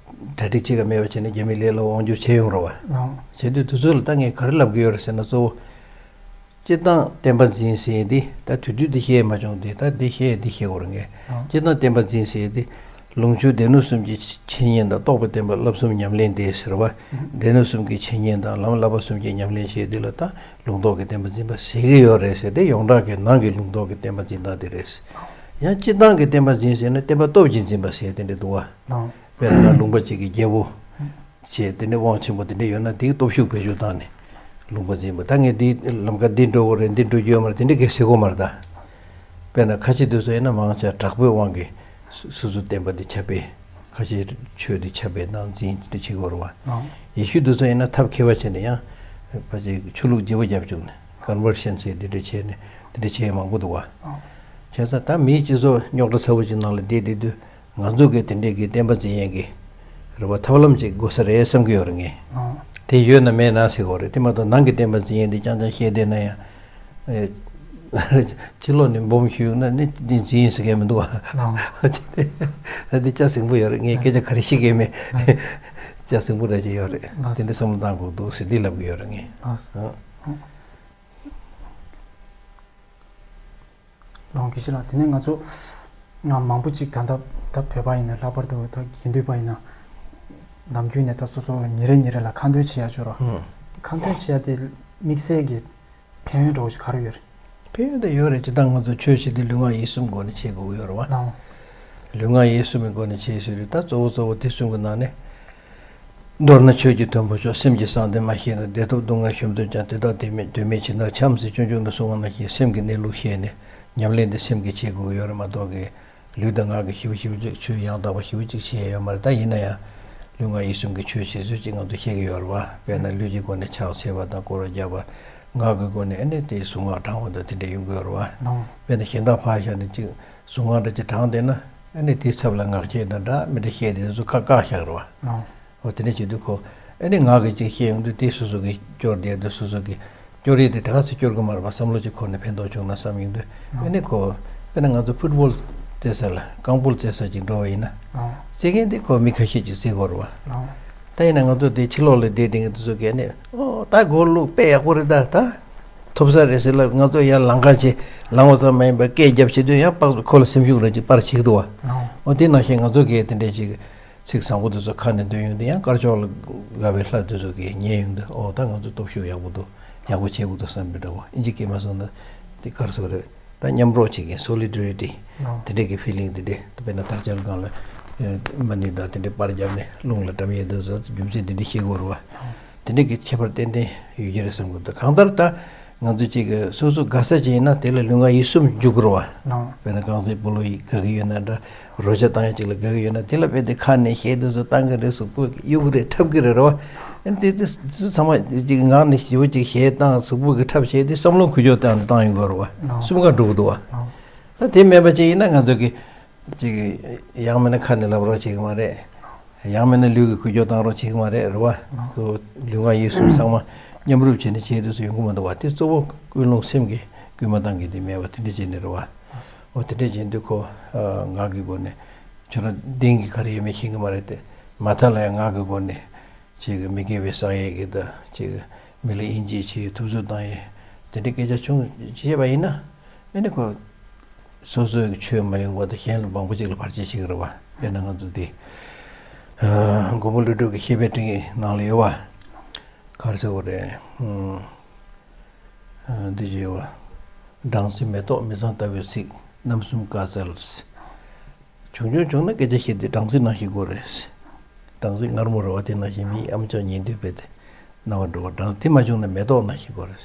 གྲ་སྒྲིག་ཅིག་ག་མེད་པ་བྱས་ནས་རྒྱ་མི་ལས་སླ་པོ་དབང་བསྒྱུར་བྱས་ཡོང་རེད་བ། ལགས། བྱས་དུས་དུས་ཚོད་ལ་ད་ངས་ག་རེ་ལབ་གི་ཡོད་རེད་ཟེར་ན་གཙོ་བོ། སྤྱིར་བཏང་བསྟན་པ་འཛིན་ཟེར་ཡས་འདི་ད་དུས་དུས་འདི་བཤད་མ་བྱུང་སྟེ་ད་འདི་བཤད་འདི་བཤད་དགོས་རེད་ངས། ལགས། སྤྱིར་བཏང་བསྟན་པ་འཛིན་ཟེར་ཡས་འདི། ལུང་ཆོས་སྡེ་སྣོད་གསུམ་གྱི་འཆད་ཉན་དང་རྟོགས་པའི་བསྟན་པ་བསླབ་གསུམ་ཉམས་ལེན་ཏེ་ཟེར་བ། སྡེ་སྣོད་གསུམ་གྱི་འཆད་ཉན་དང་ལམ་བསླབ་པ་གསུམ་གྱི་ཉམས་ལེན་བྱེད་དུས་ལ་ད་ལུང་རྟོགས་ཀྱི་བསྟན་པ་འཛིན་པ་ཟེར་གྱི་ཡོད་རེད་ཟེར་ཏེ་ཡོངས་གྲགས་ཀྱི་ནང་གི་ལུང་རྟོགས་ཀྱི་བསྟན་པ་འཛིན་སྟངས་དེ་རེད། ཡང་སྤྱིར་བཏང་གི་བསྟན་པ་འཛིན་ཟེར་ན་བསྟན་པ་སྟོབས་ཀྱིས་འཛིན་པ་ཟེར་དེ་འདྲ་འདུག་བ། དཔེར་ན་ལུང་པ་གཅིག་གི་རྒྱལ་པོ། ཅེས་དེ་ནས་དབང་ཆེན་པོ་དེ་འདྲ་ཡོད་ན་དེའི་སྟོབས་ཤུགས་བེད་སྤྱོད་བཏང་ནས་ལུང་པ་འཛིན་པ། ད་ངས་འདི་ལམ་ཁ་འདི་འགྲོ་དགོས་རེད། འདི་འགྲོ་རྒྱུ་ཡོད་མ་རེད། དེ་འདྲ་གས་ཟེར་དགོས་མ་རེད་ད། དཔེར་ན་ཁ་ཆེ་དུས་ཚོད་ཡིན་ན་མང་ཆེ་དྲག་པོའི་དབང་གིས་སོ་སོ་བསྟན་པ་འདི་ཁྱབ་སྤེལ། ཁ་ཆེ་ཆོས་འདི་ཁྱབ་སྤེལ་དང་འཛིན་དེ་འདྲ་བྱེད་དགོས་རེད་བ། ཡེ་ཤུ་དུས་ཚོད་ཡིན་ན་ཐབས་མཁས་པ་བྱས་ནས་ཡང་ཕལ་ཆེར་ཆོས་ལུགས་བརྗེ་པོ་རྒྱབ་བཅུག་ནས་ཀོན་ཝར་ཤན་ཟེར་དེ་འདྲ་བྱས་ནས་དེ་འདྲ་བྱེད་མང་པོ་འདུག་བ། བྱས་ཙང་ད་མིའི་སྤྱི་ཚོགས་རྙོག་དྲ་ཚ་པོ་ཅིག་ནང་ལ་བསྡད་བསྡད་དུས། ང་ཚོ་གི་དེ་འདྲའི་གི་བསྟན་པ་འཛིན་ཡས་ཀྱི་རེ་བ་ཐབས་ལམ་ཅིག་དགོས་ས་རེད་བསམ་གྱི་ཡོད་རེད་ངས། ཨང་། དེ་ཡོད་ན་མེད་ན་ཟེར་གྱི་ཡོད་རེད། དེ་མ་གཏོགས་ནང་གི་བསྟན་པ་འཛིན་ཡས་འདི་རྐྱང་རྐྱང་བཤད་བསྡད་ན་ཡང་། ཨེ། ཕྱི་ལོགས་ནས་སྦོམ་ཞུས་ན་ནི་འདི་འཛིན་ཡས་ཟེར་མཁན་མི་འདུག་ཨ། ཨང་། ད་འདི་ལྕགས་ཟིང་པོ་ཡོད་རེད། ངས་སྐད་ཆ་ག་རེ་བཤད་ཀྱི་མེད། ལྕགས་ཟིང་པོ་རེད་ཅེས་ཡོད་རེད། ལགས་སོ། དེ་འདྲ་བསམ་བློ་བཏང་དགོས་འདུག་ཟེར་འདི་ལབ་ཀྱི་ཡོད་རེད་ངས། ལགས་སོ། ཨང་། ལོང་གི་ཤི་ལ་དེ་ནས་ང་ཚོ་ང་མང་པོ་ཅིག་ད་ལྟ་ད་བོད་པ་ཡིན་ན་ལྷག་པར་དུ་ད་དགེ་འདུན་པ་ཡིན་ན་ནམ་རྒྱུན་ནས་ད་སོ་སོ་ཉིན་རེ་ཉིན་རེ་ལ་ཁ་འདོན་བྱེད་ཡ་ཅོ་ར། ཨང་། ཁ་འདོན་བྱེད་ཡ་དེ་དམིགས་བསལ་གྱི་ཕན་ཡོན་འདྲ་བོ་ཞིག་ག་རེ་ཡོད་རེད། ཕན་ཡོན་དེ་ཡོད་རེད། སྤྱིར་བཏང་ང་ཚོ་ཆོས་བྱེད་དུས་ལུས་ངག་ཡིད་གསུམ་སྒོ་ནས་བྱེད་དགོས་ཀྱི་ཡོད་རེད་བ། ལོང་། ལུས་ངག་ཡིད་གསུམ་གྱི་སྒོ་ནས་བྱེད་ཟེར་དུས་ད་གཙོ་བོ་གཙོ་བོ་དེ་གསུམ་གྱི་ནང་ནས། མདོར་ན་ཆོས་ཀྱི་དོན་པོ་མཆོག་སེམས་ཀྱི་གསང་དོན་མ་ཤེས་ན། བདེ་ཐོབ་སྡུག་བསྔལ་གཞོམ་དོན་ཀྱང་། དེ་དག་དོན་མེད་དོན་མེད་ཕྱིར་ན་འཁྱམས་ཟེར་སྤྱོད་འཇུག་ན་གསུངས་པ་ནང་བཞིན་སེམས་ཀྱི་གནས་ལུགས་ཤེས་ནས་ཉམས་ལེན་དེ་སེམས་ཀྱིས་བྱེད་དགོས་ཀྱི་ཡོད་རེད་མ་གཏོགས་ཀྱི་ལུས་དང་ངག་གིས་ཞིབ་ཞིབ་ཅིག་ཆོས་ཡང་དག་པ་ཞིབ་ཅིག་བྱེད་ཡ་ཡོད་མ་རེད། ད་ཡིན་ན་ཡང་ལུས་ངག་ཡིད་གསུམ་གྱི་ཆོས་བྱེད་ཚུལ་ཅིག་ང་ཚོ་ཤེས་ཀྱི་ཡོད་རེད་བ། དཔེར་ན་ལུས་ཀྱི་སྒོ་ནས་ཕྱག་འཚལ་བ་དང་སྐོར་བ་རྒྱབ་པ། ངག་གི་སྒོ་ནས་ཨ་ནི་དེ་གཟུངས་སྔགས་བགྲང་བ་དང་དེ་འདྲ་ཡོང་གི་ཡོད་རེད་བ། ལོང་། དཔེར་ན་གཞན་དག་ཕར་བཞག་ནས་ཅིག་གཟུངས་སྔགས་འདྲ་ཅིག་བགྲངས་བསྡད་ན་ཨ་ནི་དེའི་ཚབ་ལ་ངག་བཅད་དང་འདྲ་མི་འདྲ་བཤད་དེ་ཚོ་ཁ་བཀག་བཞག་རེད་བ། ལོང་། འོ་དེ་འདྲ་བྱེད་དུས་ཁོ་ཨ་ནི་ངག་གིས་ཅིག་བཤད་ཡོང་དུས་དེ་སོ་སོ་གིས་སྐྱོར་བསྡད་དུས་སོ་སོ་གིས་སྐྱོར་ཡས་དེ་དེ་ག་ཚོད་སྐྱོར་གི་མ་རེད་པ། བསམ་བློ་ཅིག་འཁོར་ནས་ཕན་ཐོགས་བྱུང་ན་བསམ་ཡོང་དུས་ཨ་ནི་ཁོ་དཔེར་ན་ང་ཚོ་ཕུཊ་བོལ་རྩེ་ས་ལ་རྐང་སྤོལ་རྩེ་ས་ཅིག་འགྲོ་བ་ཡིན་ན་རྩེ་མཁན་དེ་ཁོ་མི་ཁ་ཤས་ཅིག་རྩེ་གི་ཡོད་རེད་བ། ད་ཡིན་ན་ང་ཚོ་དེ་ཕྱི་ལོགས་ལ་བསྡད་དེ་ངེད་ཚོ་གིས་ཨ་ནི་ཨོ་ད་གོ་ལུགས་དཔེ་ཡག་པོ་རེད། ད་ད་ཐོབ་ས་རེད་ཟེར་ལ་ང་ཚོ་ཡར་ལངས་ག་བྱེད། ལངས་པ་ཙམ་མ་ཡིན་པར་སྐད་རྒྱབ་བྱེད་དུས་ཡང་པགས་ཁོ་ལ་སེམས་ཤུགས་རེ་ཅིག་སྤར་བྱེད་ཀྱི་འདུག་བ། ཨོ་དེ་ནང་བཞིན་ང་ཚོ་གིས་དེ་འདྲས་ཅིག་ཚིག་བཟང་པོ་དེ་ཚོ་ཁ་ནས་འདོན་ཡོང་དུས་ཡང་དཀར་ཕྱོགས་ལ་དགའ་བའི་ལྷ་དེ་ཚོ་གིས་ཉན་ཡོང་དུས་ཨོ་ད་ང་ཚོ་སྟོབས་ཤུགས་ཡག་པོ་འདུག་ཡག་པོ་བྱེད་དགོས་འདུག་བསམ་པའི་འདྲ་བོ། ཨིན་ཇི་སྐད་མ་སོང་ན་དེ་ག་རེ་ཟེར་དགོས་རེད། ད་མཉམ་རོགས་བྱེད་མཁན་སོ་ལི་ཌེ་རི་ཊི་ཨོ་དེ་འདྲས་ཀྱི་ཕི་ལིང་དེ་འདྲས་དཔེར་ན་དར་ལྕོག་སྒང་ལ་མ་ཎི་དང་དེ་འདྲས་པར་བརྒྱབ་ནས་རླུང་ལ་བཀྲམ་ཡས་དེ་ཚོ་རྒྱུ་མཚན་དེ་འདྲས་ཤེས་དགོས་རེད་བ། དེ་འདྲས་ཀྱི་ཁྱད་པར་ཏན་ཏན་ཡོད་ཀྱི་རེད་བསམ་གྱི་འདུག་གང་ལྟར་ད་ང་ཚོ་གཅིག་གི་སོ་སོ་དགའ་ས་ཅིག་ཡིན་ན་དེ་ལ་ལུས་ངག་ཡིད་གསུམ་འཇུག་དགོས་རེད་བ། དཔེར་ན་རྐང་རྩེད་སྤོ་ལོ་ཡི་དགའ་གི་ཡོད་ན་འདྲ། རོལ་ཆ་བཏང་ཡ་ཅིག་ལ་དགའ་གི་ཡོད་ན་དེ་ལ་དཔེ་དེ་ཁ་ནས་གཞས་དེ་ཚོ་བཏང་གི་རེད། གཟུགས་པོ་གཡུག་གི་རེད། འཁྲབ་ཀྱི་རེད་རེད་བ། ཨ་ནི་དེ་དེ་ཚོ་ཚང་མ་ཅིག་ངག་ནས་ཞེ་པོ་ཅིག་གཞས་བཏང་གཟུགས་པོ་གི་འཁྲབ་བྱས་དེ་བསམ་བློ་འཁོར་རྒྱུ་བཏང་བཏང་ཡོང་གི་རེད་བ། གསུམ་ཀ་འགྲོ་གི་འདུག་བ། ད་དེ་མེད་པ་ཅིག་ཡིན་ན་ང་ཚོ་གི་ཅིག་ཡང་མིན་ན་ཁ་ནས་ལབ་རོགས་བྱེད་ཀྱི་མ་རེད། ཡང་མིན་ན་ལུས་ཀྱི་འཁོར་རྒྱུ་བཏང་རོགས་བྱེད་ཀྱི་མ་རེད་རེད་བ། ཁོ་ལུས་ངག་ཡིད་གསུམ་ཚང་མ་མཉམ་རུབ་བྱས་ནས་བྱས་དུས་སུ་ཡོང་གི་མི་འདུག་བ། དེ་གཙོ་བོ་ཀུན་སློང་སེམས་ཀྱི་སྐུལ་མ་བཏང་གི་དེ་མེད་བ་དེ་འདྲ་བྱས་ནས་རེད་བ། འོ་དེ་འདྲ་བྱེད་དུས་ཁོ་ངག་གི་སྒོ་ནས་ཁྱོད་རང་གཏན་གྱི་ག་རེ་ཡོད་མེད་ཤེས་ཀྱི་མ་རེད་དེ། མ་མཐའ་ལ་ཡང་ངག་གི་སྒོ་ནས་ཅིག་མི་དགེ་བའི་བསགས་ཡས་ཀྱི་དང་ཅིག་མི་ལ་དབྱེ་འབྱེད་བྱེད་ཡས་ཐུབ་ཚོད་བཏང་ཡས་དེ་འདྲའི་སྐད་ཆ་བྱུང་བྱས་པ་ཡིན་ན་ཨེ་ནི་ཁོ་སོ་སོའི་ཆོས་མ་ཡོང་བ་དང་གཞན་ལ་མང་པོ་ཅིག་ལ་བར་ཆད་བྱེད་ཀྱི་རེད་བ། དཔེར་ན་ང་ཚོ་འདི་མགོན་པོ་ཀླུ་སྒྲུབ་ཀྱི་བཤེས་པའི་སྤྲིངས་ཡིག་ནང་ལ་ཡོད་བ། ག་རེ་ཟེར་བ་རེད། ཨ་འདི་བརྗོད་པ། སྦྲང་རྩི་མེ་ཏོག་མི་གཙང་ལྟ་བུའི་ཚིག་རྣམ་གསུམ་དཀའ་སེལ། བྱུང་བྱུང་བྱུང་ན་སྐད་ཆ་བཤད་དུས་སྦྲང་རྩི་ནང་བཞིན་དགོས་རེད། སྦྲང་རྩི་མངར་མོ་རེད་བ། དེ་ནང་བཞིན་མིའི་ཨམ་ཅོག་ཉན་དུས་དཔེ་དེ་སྣང་བ་འགྲོ་བ། སྦྲང་དེ་མ་བྱུང་ན་མེ་ཏོག་ནང་བཞིན་དགོས་རེད།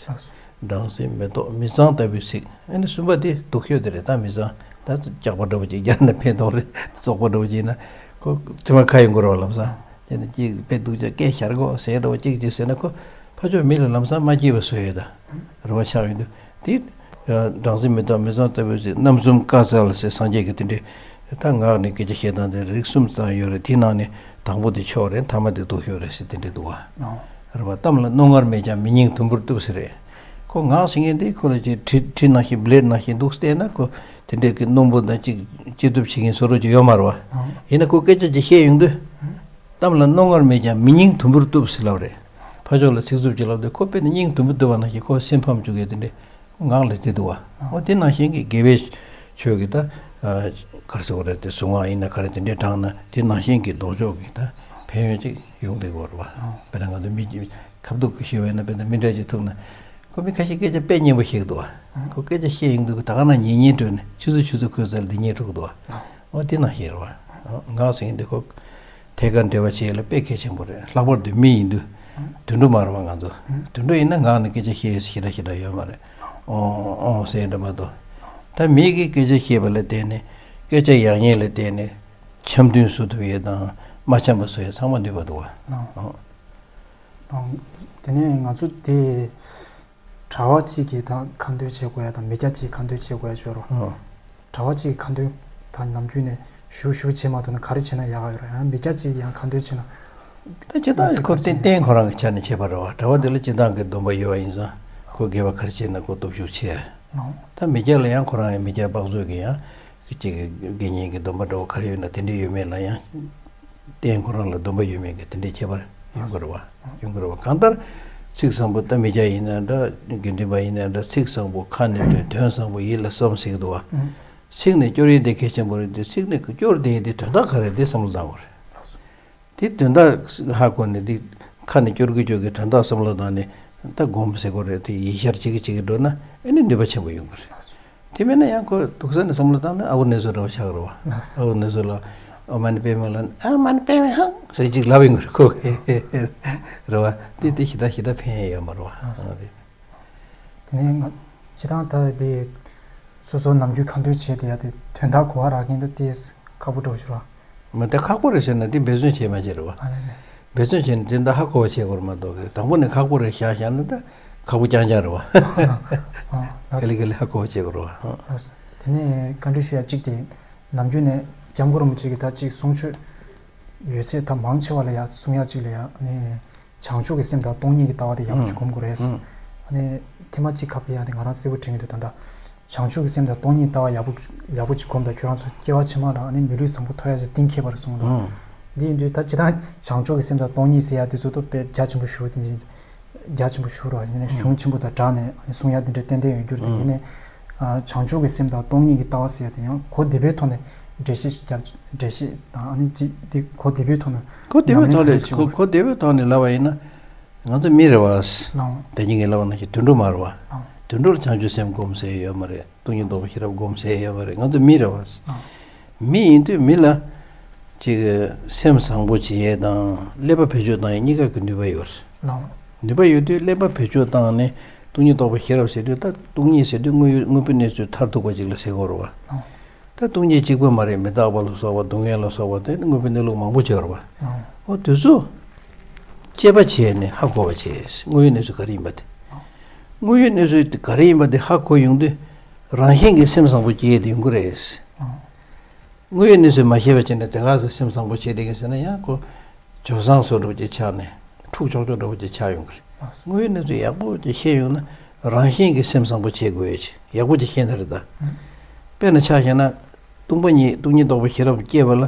སྦྲང་རྩི་མེ་ཏོག་མི་གཙང་ལྟ་བུའི་ཚིག་ཨ་ནི་གསུམ་པ་དེ་སྡུག་ཤོས་དེ་རེད། ད་མི་གཙང་ད་སྐྱག་པ་འདྲ་བོ་ཅིག་རྒྱག་ན་ཕན་ཐོགས་རེད། བཙོག་པ་འདྲ་བོ་ཅིག་ཡིན་ན་ཁོ་དྲི་མ་ཁ་ཡོང་གི་རེད་བ། ལམ་སང་དེ་ནི་ཅིག་དཔེ་སྡུག་ཅག་སྐད་ཤར་གོ་ཟེར་འདྲ་བོ་ཅིག་ཅིག་ཟེར་ན་ཁོ་ཕར་ཕྱོགས་མི་ལ་ལམ་སང་མ་སྐྱིད་པ་བཟོ་ཡོད་ད། རེ་བ་ཆགས་ཡོང་དུས་དེ། སྦྲང་རྩི་མེ་ཏོག་མི་གཙང་ལྟ་བུའི་ཚིག་རྣམ་གསུམ་དཀའ་སེལ་ཟེར་སངས་རྒྱས་ཀྱི་དེ་འདྲའི་ད་ངག་ནས་སྐད་ཆ་བཤད་སྟངས་དེ་རིགས་གསུམ་ཙམ་ཡོད་རེད། དེའི་ནང་ནས་དང་པོ་དེ་མཆོག་རེད། ཐ་མ་དེ་སྡུག་ཤོས་རེད་ཟེར་དེ་འདྲ་འདུག་བ། རེད་བ། གཏམ་ལ་རྣོ་ངར་མེད་ཀྱང་མི་སྙིང་དུམ་བུར་གཏུབ་ཟེར་རེད། ཁོ་ངག་ཟེར་མཁན་དེ་ཁོ་ལ་ཅིག་གྲི་གྲི་ནང་བཞིན་བླེད་ནང་བཞིན་འདུག་བལྟས་ན་ཁོ་དེ་འདྲའི་གི་རྣོན་པོ་དང་ཅིག་ཅི་གཏུབ་བྱེད་མཁན་བཟོ་འདྲ་ཅིག་ཡོད་མ་རེད་བ། ཡིན་ན་ཁོ་སྐད་ཆ་ཅིག་བཤད་ཡོང་དུས། གཏམ་ལ་རྣོ་ངར་མེད་ཀྱང་མི་སྙིང་དུམ་བུར་གཏུབ་ཟེར་ལབ་རེད། ཕར་ཕྱོགས་ལ་ཚིག་རྩུབ་ཅིག་ལབ་དུས་ཁོ་དཔེ་ནི་སྙིང་དུམ་བུར་གཏུབ་པ་ནང་བཞིན་ཁོ་སེམས་ཕམ་བཅུག་ཡས་དེ་འདྲའི་ངག་ལས་དེ་འདུག་བ། འོ་དེ་ནང་བཞིན་གྱི་དགེ་བའི་ཆོས་ཀྱི་ད་ག་རེ་ཟེར་དགོས་རེད། དེ་གཟུངས་སྔགས་ཡིན་ན་ག་རེ་དེ་འདྲའི་བགྲངས་ན་དེ་ནང་བཞིན་གྱི་ལྡོག་ཕྱོགས་ཀྱི་ད་ཕན་ཡོན་ཅིག་ཡོང་བསྡད་ཀྱི་ཡོད་རེད་བ། དཔེར་ན་ང་ཚོ་མི་ཁ་བསྡུ་གི་ཞུས་པ་ཡིན་ན། དཔེར་ན་མི་འདྲ་ཅིག་ཐུག་ན་ཁོ་མི་ཁ་ཤས་སྐད་ཆ་དཔེ་སྙན་པོ་བཤད་ཀྱི་འདུག་བ། ཁོ་སྐད་ཆ་བཤད་ཡོང་དུས་ད་ག་ན་ཉན་ཉན་སྤྲོད་ནས་ཆུ་ཚོད་ཆུ་ཚོད་འཁོར་ཚར་ལ་འདི་ཉན་འགྲོ་གི་འདུག་བ། འོ་དེ་ནང་བཞིན་རེད་བ། ངག་ཟེར་མཁན་འདི་ཁོ་ཐད་ཀར་འབྲེལ་བ་བྱེད་ཡས་ལ་དཔེ་གལ་ཆེན་པོ་རེད། ལྷག་པར་དུ་མི་ཡིན་དུས་དུད་འགྲོ་མ་རེད་བ་ང་ཚོ། དུད་འགྲོ་ཡིན་ན་ངག་ནས་སྐད་ཆ་བཤད་ཡས་ཞེ་དྲག་ཞེ་དྲག་ཡོད་མ་རེད། ཨོང་ཨོང་ཟེར་འདྲ་མ་གཏོགས། ད་མི་གིས་སྐད་ཆ་བཤད་པ་ལ་བརྟེན་ནས་སྐད་ཆ་ཡག་ཉེས་ལ་བརྟེན་ནས་འཆམ་མཐུན་བཟོ་ཐུབ་ཡས་དང་མ་འཆམ་པ་བཟོ་ཡས་ཚང་མ་ནུས་པ་འདུག་བ། ཨོང་། ཨོང་། དེ་ནས་ང་ཚོ་དེ། གྲྭ་པ་གཅིག་གིས་ད་ཁ་འདོན་བྱེད་དགོས་ཡ་དང་། མི་སྐྱ་གཅིག་གིས་ཁ་འདོན་བྱེད་དགོས་ཡ་ཅིག་ཡོད་རེད། ཨོ། གྲྭ་པ་གཅིག་གིས་ཁ་འདོན་ད་ནམ་རྒྱུན་ནས་ཞུ་ཞུ་བྱེད་མ་ཐུབ་ན་ག་རེ་བྱས་ན་ཡག་ཡོད་རེད། ཡང་མི་སྐྱ་གཅིག་གིས་ཡང་ཁ་འདོན་བྱས་ན། ད་སྤྱིར་བཏང་གི་ཁོ་བསྟན་བསྟན་ཁོ་རང་གི་ཆ་ནས་བྱེད་པ་རེད་བ། གྲྭ་པ་དེ་ལ་སྤྱིར་བཏང་གི་སྡོམ་པ་ཡོད་པ་ཡིན་ཙང་ཁོ་དགེ་བ་ག་རེ་བྱས་ན་ཁོ་སྟོབས་ཤུགས་ཆེ། ཨོ། ད་མི་སྐྱ་ལ་ཡང་ཁོ་རང་ཡང་མི་སྐྱ་དཔག་ཚོད་ཀྱི་ཡང་གཅིག་གི་དགེ་བསྙེན་གྱི་སྡོམ་པ་འདྲ་བོ་ག་རེ་ཡོད་ན་དེ་འདྲས་ཡོད་མེད་ལ་ཡང་། བསྟན་ཁོ་རང་ལ་སྡོམ་པ་ཡོད་མེད་ཀྱི་དེ་འདྲའི་ཁྱད་པར་ཡོང་གི་རེད་བ། ཡོང་གི་རེད་བ། གང་ལྟར་ཚིག་བཟང་པོ་ད་མི་སྐྱ་ཡིན་ན་འདྲ། དགེ་འདུན་པ་ཡིན་ན་འདྲ། ཚིག་བཟང་པོ་ཁ་ནས་འདོན། དོན་བཟང་པོ་ཡིད་ལ་བསམ་ཟེར་གི་འདུག་བ། ཚིག་ནས་སྐྱོར་ཡས་དེ་གལ་ཆེན་པོ་རེད་དེ། ཚིག་ནས་སྐྱོར་དེ་ཡས་དེ་དོན་དག་ག་རེ་རེད་དེ་བསམ་བློ་བཏང་དགོས་རེད། དེ་དོན་དག་ཧ་གོ་ནས་དེ་ཁ་ནས་སྐྱོར་གི་སྐྱོར་གི་དོན་དག་བསམ་བློ་བཏང་ནས་ད་སྒོམ་ཟེར་དགོས་རེད་དེ། ཡིད་ཤར་བྱེད་གི་བྱེད་གི་འགྲོ་ན་ཨ་ནི་ནུས་པ་ཆེན་པོ་ཡོང་གི་རེད། དེ་མིན་ན་ཡང་ཁོ་འདུག་ས་ནས་བསམ་བློ་བཏང་ན་ཨ་ཁུ་ནེ་ཙོ་འདྲ་བོ་ཆགས་རེད་བ། ཨ་ཁུ་ནེ་ཙོ་ལ་ཨོཾ་མ་ཎི་པདྨེ་ལབ་ན་ཨོཾ་མ་ཎི་པདྨེ་ཧཱུྃ་ཟེར་ཅིག་ལབ་ཡོང་གི་རེད་ཁོ། རེད་བ། དེ་དེ་ཞེ་དྲག་ཞེ་དྲག་ཕན་ཡས་ཡོད་མ་རེད་བ། ཨ་དེ། དེ་ནས་ང་སྤྱིར་བཏང་ད་དེ་སོ་སོ་ནམ་རྒྱུན་ཁ་འདོན་བྱས་དེ་ཡ་དེ་དོན་དག་གོ་བ་རག་མཁན་ད་དེ་ཁག་པོ་འདྲ་བོ་ཞིག་རེད་བ། མ་ད་ཁག་པོ་རེད་ཟེར་ན་དེ་འབད་བརྩོན་བྱས་མ་བྱས་རེད་བ། ཨ་ལེ་ལེ། འབད་བརྩོན་བྱས་ན་དེ་འདྲ་ཧ་གོ་བ་བྱེད་དགོས་རེད་མ་གཏོགས་གི་དང་པོ་ནས་ཁག་པོ་རེད་བཞག་བཞག་ན་ད་ཁག་པོ་རྐྱང་རྐྱང་རེད་བ། ཨ་ཨ་ག་ལེ་ག་ལེ་ཧ་གོ་བ་བྱེད་དགོས་རེད་བ། ཨ་དེ་ནས་བཀའ་འདྲི་ཞུ་ཡ་གཅིག་དེ་ནམ་རྒྱུན་ནས་སྐྱབས་མགོན་རིན་པོ་ཆེ་གིས་ད་གཅིག་གསུང་ཆོས་ཡོད་ཚད་ད་མང་ཆེ་བ་ལ་ཡ་གསུང་ཡ་གཅིག་ལ་ཡ་ནས། བྱང་ཆུབ་ཀྱི་སེམས་དང་སྟོང་ཉིད་ཀྱི་ལྟ་བ་དེ་ཡག་པོ་ཞིག་སྒོམ་དགོས་རེད། ཨ་ནི་ཐེངས་མ་གཅིག་ཁ་ཕྱེ་ཡ་དེ་ང་རང་གསལ་པོ་དྲན་གྱི་འདུག་ད་ལྟ་བྱང་ཆུབ་ཀྱི་སེམས་དང་སྟོང་ཉིད་ལྟ་བ་ཡག་པོ་ཡག་པོ་ཅིག་སྒོམ་དང་། ཁྱོད་རང་ཚོ་སྐྱེ་བ་ཕྱི་མ་ལ་ཨ་ནི་མི་ལུས་བཟང་པོ་ཐོབ་ཡ་ཅིག་གཏན་འཁེལ་བ་རེད་གསུངས་འདུག་འདི་ཡིན་དུས་ད་སྤྱིར་བཏང་བྱང་ཆུབ་ཀྱི་སེམས་དང་སྟོང་ཉིད་ཟེར་ཡ་དེ་ཚོ་ཏོ་དཔེ་རྒྱ་ཆེན་པོ་ཞུ་དེ་རྒྱ་ཆེན་པོ་ཞུ་རོགས། ཡིན་ནའི་གཞུང་ཆེན་པོ་དང་སྦྲགས་ནས་གསུང་ཡ་དེ་འདྲ་ཏན་ཏན་ཡོད་རྒྱུ་རེད། ཡིན་ནའི་བྱང་ཆུབ་ཀྱི་སེམས་དང་སྟོང་ཉིད་ཀྱི་ལྟ་བ་ཟེར་ཡ་དེ་ཡང་གོ་བདེ་པོའི་ཐོག་ནས་འགྲེལ་བཤད་རྒྱབ། འགྲེལ་བཤད་དང་ཨ་ནི་ཅིག་དེ་གོ་བདེ་པོའི་ཐོག་ནས། གོ་བདེ་པོའི་ཐོག་ནས་གོ་གོ་བདེ་པོའི་ཐོག་ནས་ལབ་པ་ཡིན་ན། ང་ཚོ་མི་རེད་བ། ལའང་། ད་གིན་ངས་ལབ་པ་ནང་བཞིན་དུད་འགྲོ་མ་རེད་བ། ལའང་། དུད་འགྲོར་བྱང་ཆུབ་སེམས་སྒོམ་ཟེར་ཡོད་མ་རེད། སྟོང་ཉིད་རྟོགས་པའི་ཤེས་རབ་སྒོམ་ཟེར་ཡོད་མ་རེད། ང་ཚོ་མི་རེད་བ། ལའང་། མི་ཡིན་དུས་མི་ལ་ཅིག་སེམས་བཟང་པོ་བྱེད་ཡས་དང་ཀླད་པ་བེད་སྤྱོད་བཏང་ཡས་གཉིས་ཀ་གི་ནུས་པ་ཡོད་རེད། ལའང་། ནུས་པ་ཡོད་དུས་ཀླད་པ་བེད་སྤྱོད་བཏང་ནས་སྟོང་ཉིད་རྟོགས་པའི་ཤེས་རབ་ཟེར་དུས་ད་སྟོང་ཉིད་ཟེར་དུས་དངོས་ཡོད་དངོས་པོའི་གནས་ཚུལ་མཐར་ཐུག་པ་ཅིག་ལ་ཟེར་དགོས་རེད་བ། ལའང་། ད་སྟོང་ཉིད་གཅིག་པུ་མ་རེད། མི་རྟག་པ་ལ་སོགས་པ་སྡུག་བསྔལ་ལ་སོགས་པ་དེ་དངོས་པོའི་གནས་ལུགས་མང་པོ་ཡོད་རེད་བ། ཨོ་དེ་ཚོ་དཔྱད་པ་བྱས་ནས་ཧ་གོ་བ་བྱས། དངོས་ཡོད་གནས་ཚུལ་ག་རེ་ཡིན་པ་དེ། དངོས་ཡོད་གནས་ཚུལ་དེ་ག་རེ་ཡིན་པ་དེ་ཧ་གོ་ཡོང་དུས་རང་བཞིན་གྱིས་སེམས་བཟང་པོ་སྐྱེ་ཡས་དེ་ཡོང་གི་རེད། དངོས་ཡོད་གནས་ཚུལ་མ་ཤེས་པ་བྱས་ནས་དེ་ག་ཚོད་སེམས་བཟང་པོ་བྱེད་བསྡད་ཀྱི་ཟེར་ན་ཡང་ཁོ་ཇོ་བཟང་བཟོ་འདྲ་བོ་ཅིག་ཆགས་ནས་འཁྲུག་ཆོག་ཆོག་འདྲ་བོ་ཅིག་ཆགས་ཡོང་གི་རེད། དངོས་ཡོད་གནས་ཚུལ་ཡག་པོ་ཅིག་ཤེས་ཡོང་ན་རང་བཞིན་གྱིས་སེམས་བཟང་པོ་བྱེད་དགོས་ཡོད་ཅིག་ཡག་པོ་ཅིག་ཤེས་ན་རེད་ད། དཔེར་ན་ཆ་བཞག་ན་སྟོང་པ་ཉིད་སྟོང་ཉིད་རྟོགས་པའི་ཤེས་རབ་སྐྱེས་པ་ལ་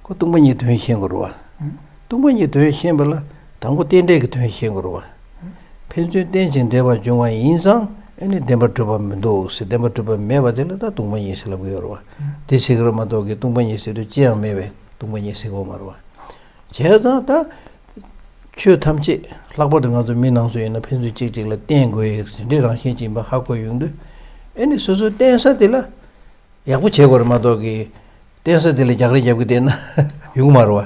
ཁོ་སྟོང་པ་ཉིད་དོན་ཤེས་དགོས་རེད་བ། སྟོང་པ་ཉིད་དོན་ཤེས་པ་ལ་དང་པོ་རྟེན་འབྲེལ་གྱི་དོན་ཤེས་དགོས་རེད་བ། ཕན་ཚུན་རྟེན་ཅིང་འབྲེལ་བར་འབྱུང་བ་ཡིན་ཙང་ཨ་ནི་བདེན་པར་གྲུབ་པ་མི་འདུག་ཟེར། བདེན་པར་གྲུབ་པ་མེད་པ་དེ་ལ་ད་སྟོང་པ་ཉིད་ཟེར་ལབ་ཀྱི་ཡོད་རེད་བ། དེ་ཟེར་གྱི་རེད་མ་གཏོགས་ཀྱི་སྟོང་པ་ཉིད་ཟེར་དུས་ཅི་ཡང་མེད་པས་སྟོང་པ་ཉིད་ཟེར་གྱི་ཡོད་མ་རེད་བ། བྱས་ཙང་ད། ཆོས་ཐམས་ཅད་ལྷག་པར་དུ་ང་ཚོ་མི་ནང་སོ་ཡིན་ན་ཕན་ཚུན་གཅིག་གཅིག་ལ་བརྟེན་དགོས་ཡས་དེ་འདྲའི་རང་བཞིན་ཅིག་ཡིན་པ་ཧ་གོ་ཡོང་དུས། ཨེ་ནི་སོ་སོའི་བརྟེན་ས་དེ་ལ་ཡག་པོ་བྱེད་དགོས་རེད་མ་གཏོགས་ཀྱི། བརྟེན་ས་དེ་ལ་རྒྱག་རེས་རྒྱབ་ཀྱི་བསྡད་ན་ཡོང་གི་མ་རེད་བ།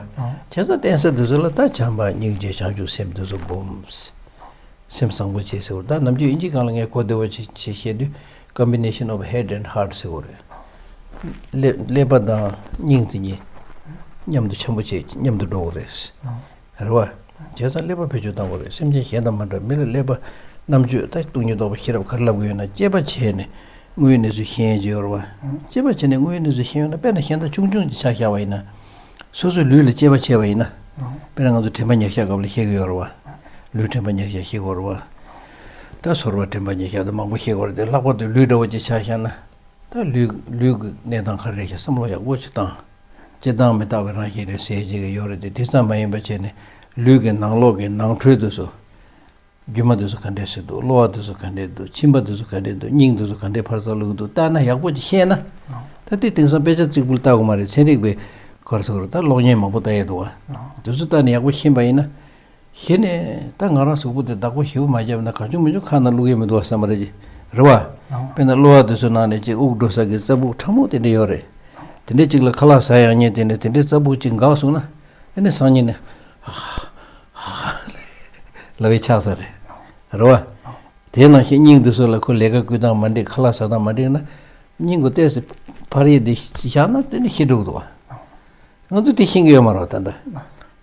བྱས་ཙང་བརྟེན་ས་དེ་ཚོ་ལ་ད་བྱམས་པ་སྙིང་རྗེ་བྱང་ཆུབ་སེམས་དེ་ཚོ་སྒོམ། སེམས་བཟང་པོ་བྱེད་ཟེར་བ་ད་ནམ་རྒྱུན་ཨིན་ཇི་སྒང་ལ་ངས་གོ་བདེ་བོ་ཅིག་ཅིག་བཤད་དུས། Combination of head and heart ཟེར་བ་རེད། ཀླད་ཀླད་པ་དང་སྙིང་དེ་གཉིས་མཉམ་དུ་འཆམ་པོ་བྱེད་མཉམ་དུ་འགྲོ་བ་རེད། རེད་བ། བྱས་ཙང་ཀླད་པ་བེད་སྤྱོད་བཏང་དགོས་རེད། སེམས་ཅན་གཞན་དང་མ་འདྲ་བ་མི་ལ་ཀླད་པ་རྣམ་དཔྱོད་ད་སྟོང་ཉིད་རྟོགས་པ་ཤེས་རབ་ག་རེ་ལབ་དགོས་ཡོད་ན་དཔྱད་པ་བྱས་ནས་དངོས་ཡོད་གནས་ཚུལ་ཤེས་ཡས་ཅིག་ཡོད་རེད་བ། དཔྱད་པ་བྱས་ནས་དངོས་ཡོད་གནས་ཚུལ་ཤེས་ཡོང་ན་དཔེར་ན་གཞན་དག་ཆུང་ཆུང་ཅིག་ཆ་བཞག་པ་ཡིན་ན། སོ་སོའི་ལུས་ལ་དཔྱད་པ་བྱས་པ་ཡིན་ན། དཔེར་ན་ང་ཚོ་དྲན་པ་ཉེར་བཞག་སྐབས་ལ་ཤེས་ཀྱི་ཡོད་རེད་བ། ལུས་དྲན་པ་ཉེར་བཞག་ཤེས་དགོས་རེད་བ། ད་ཚོར་བ་དྲན་པ་ཉེར་བཞག་དང་མང་པོ་ཤེས་དགོས་རེད་དེ་ལྷག་པར་དུ་ལུས་འདྲ་བོ་ཅིག་ཆ་བཞག་ན། ད་ལུས་ལུས་ཀྱི་གནས་སྟངས་ག་རེ་རེད་ཤག་བསམ་བློ་ཡག་པོ་ཅིག་བཏང་། སྤྱིར་བཏང་མི་རྟག་པའི་རང་བཞིན་རེད་ཟེར་བྱེད་ཀྱི་ཡོད་རེད་དེ་དེ་ཙམ་མ་ཡིན་པ་བྱས་ནས་ལུས་ཀྱི་ནང་ལོགས་ཀྱི་ནང་ཁྲོལ་དེ་ཚོ། རྒྱུ་མ་དེ་ཚོ་ག་འདྲས་ཟེར་འདུག་གློ་བ་དེ་ཚོ་ག་འདྲས་འདུག་མཆིན་པ་དེ་ཚོ་ག་འདྲས་འདུག་སྙིང་དེ་ཚོ་ག་འདྲས་འཕར་རྩ་བླུགས་འདུག་བལྟས་ན་ཡག་པོ་ཅིག་ཤེས་ན། ད་དེ་དེང་སང་དཔེ་ཆ་གཅིག་པུ་ལྟ་དགོས་མ་རེད། ཚན་རིག་པའི་ག་རེ་ཟེར་དགོས་རེད། ད་གློག་བརྙན་མང་པོ་ལྟ་ཡས་འདུག་བ། དེ་ཚོ་ལྟ་ནས་ཡག་པོ་ཤེས་པ་ཡིན་ན། གཞི་ནས་ད་ང་རང་གཟུགས་པོ་དེ་བདག་པོ་ཞེ་པོ་མ་བརྒྱབ་ན་གང་བྱུང་མི་བྱུང་ཁ་ནང་བླུག་ཡས་མི་འདུག་བསམ་པ་རེད་ཀྱི། རེད་བ། དཔེར་ན་གློ་བ་དེ་ཚོའི་ནང་ནས་ཅིག་དབུགས་འགྲོ་ས་གི་རྩ་སྦུག་ཕྲ་མོ་དེ་འདྲ་ཡོད་རེད། དེ་འདྲའི་ཅིག་ལ་ཁ་ལག་ཟ་ཡག་ཉིན་དེ་ནས་དེ་འདྲའི་རྩ་སྦུག་ཅིག་འགག་སོང་ན། ཨ་ནི་སང་ཉིན་ནས་ལབ་ཡས་ཆགས་ས་རེད། རེད་བ། དེ་ནང་བཞིན་སྙིང་དེ་ཚོ་ལ་ཁོ་ལས་ཀ་བསྐུལ་སྟངས་མ་འགྲིག་ཁ་ལག་ཟ་སྟངས་མ་འགྲིག་ན། སྙིང་གི་ལྟས་སུ་འཕར་ཡས་དེ་བཞག་ན་དེ་ནི་ཤི་འགྲོ་གི་འདུག་བ། ང་ཚོ་དེ་ཤེས་ཀྱི་ཡོད་མ་རེད་ད་ལྟ།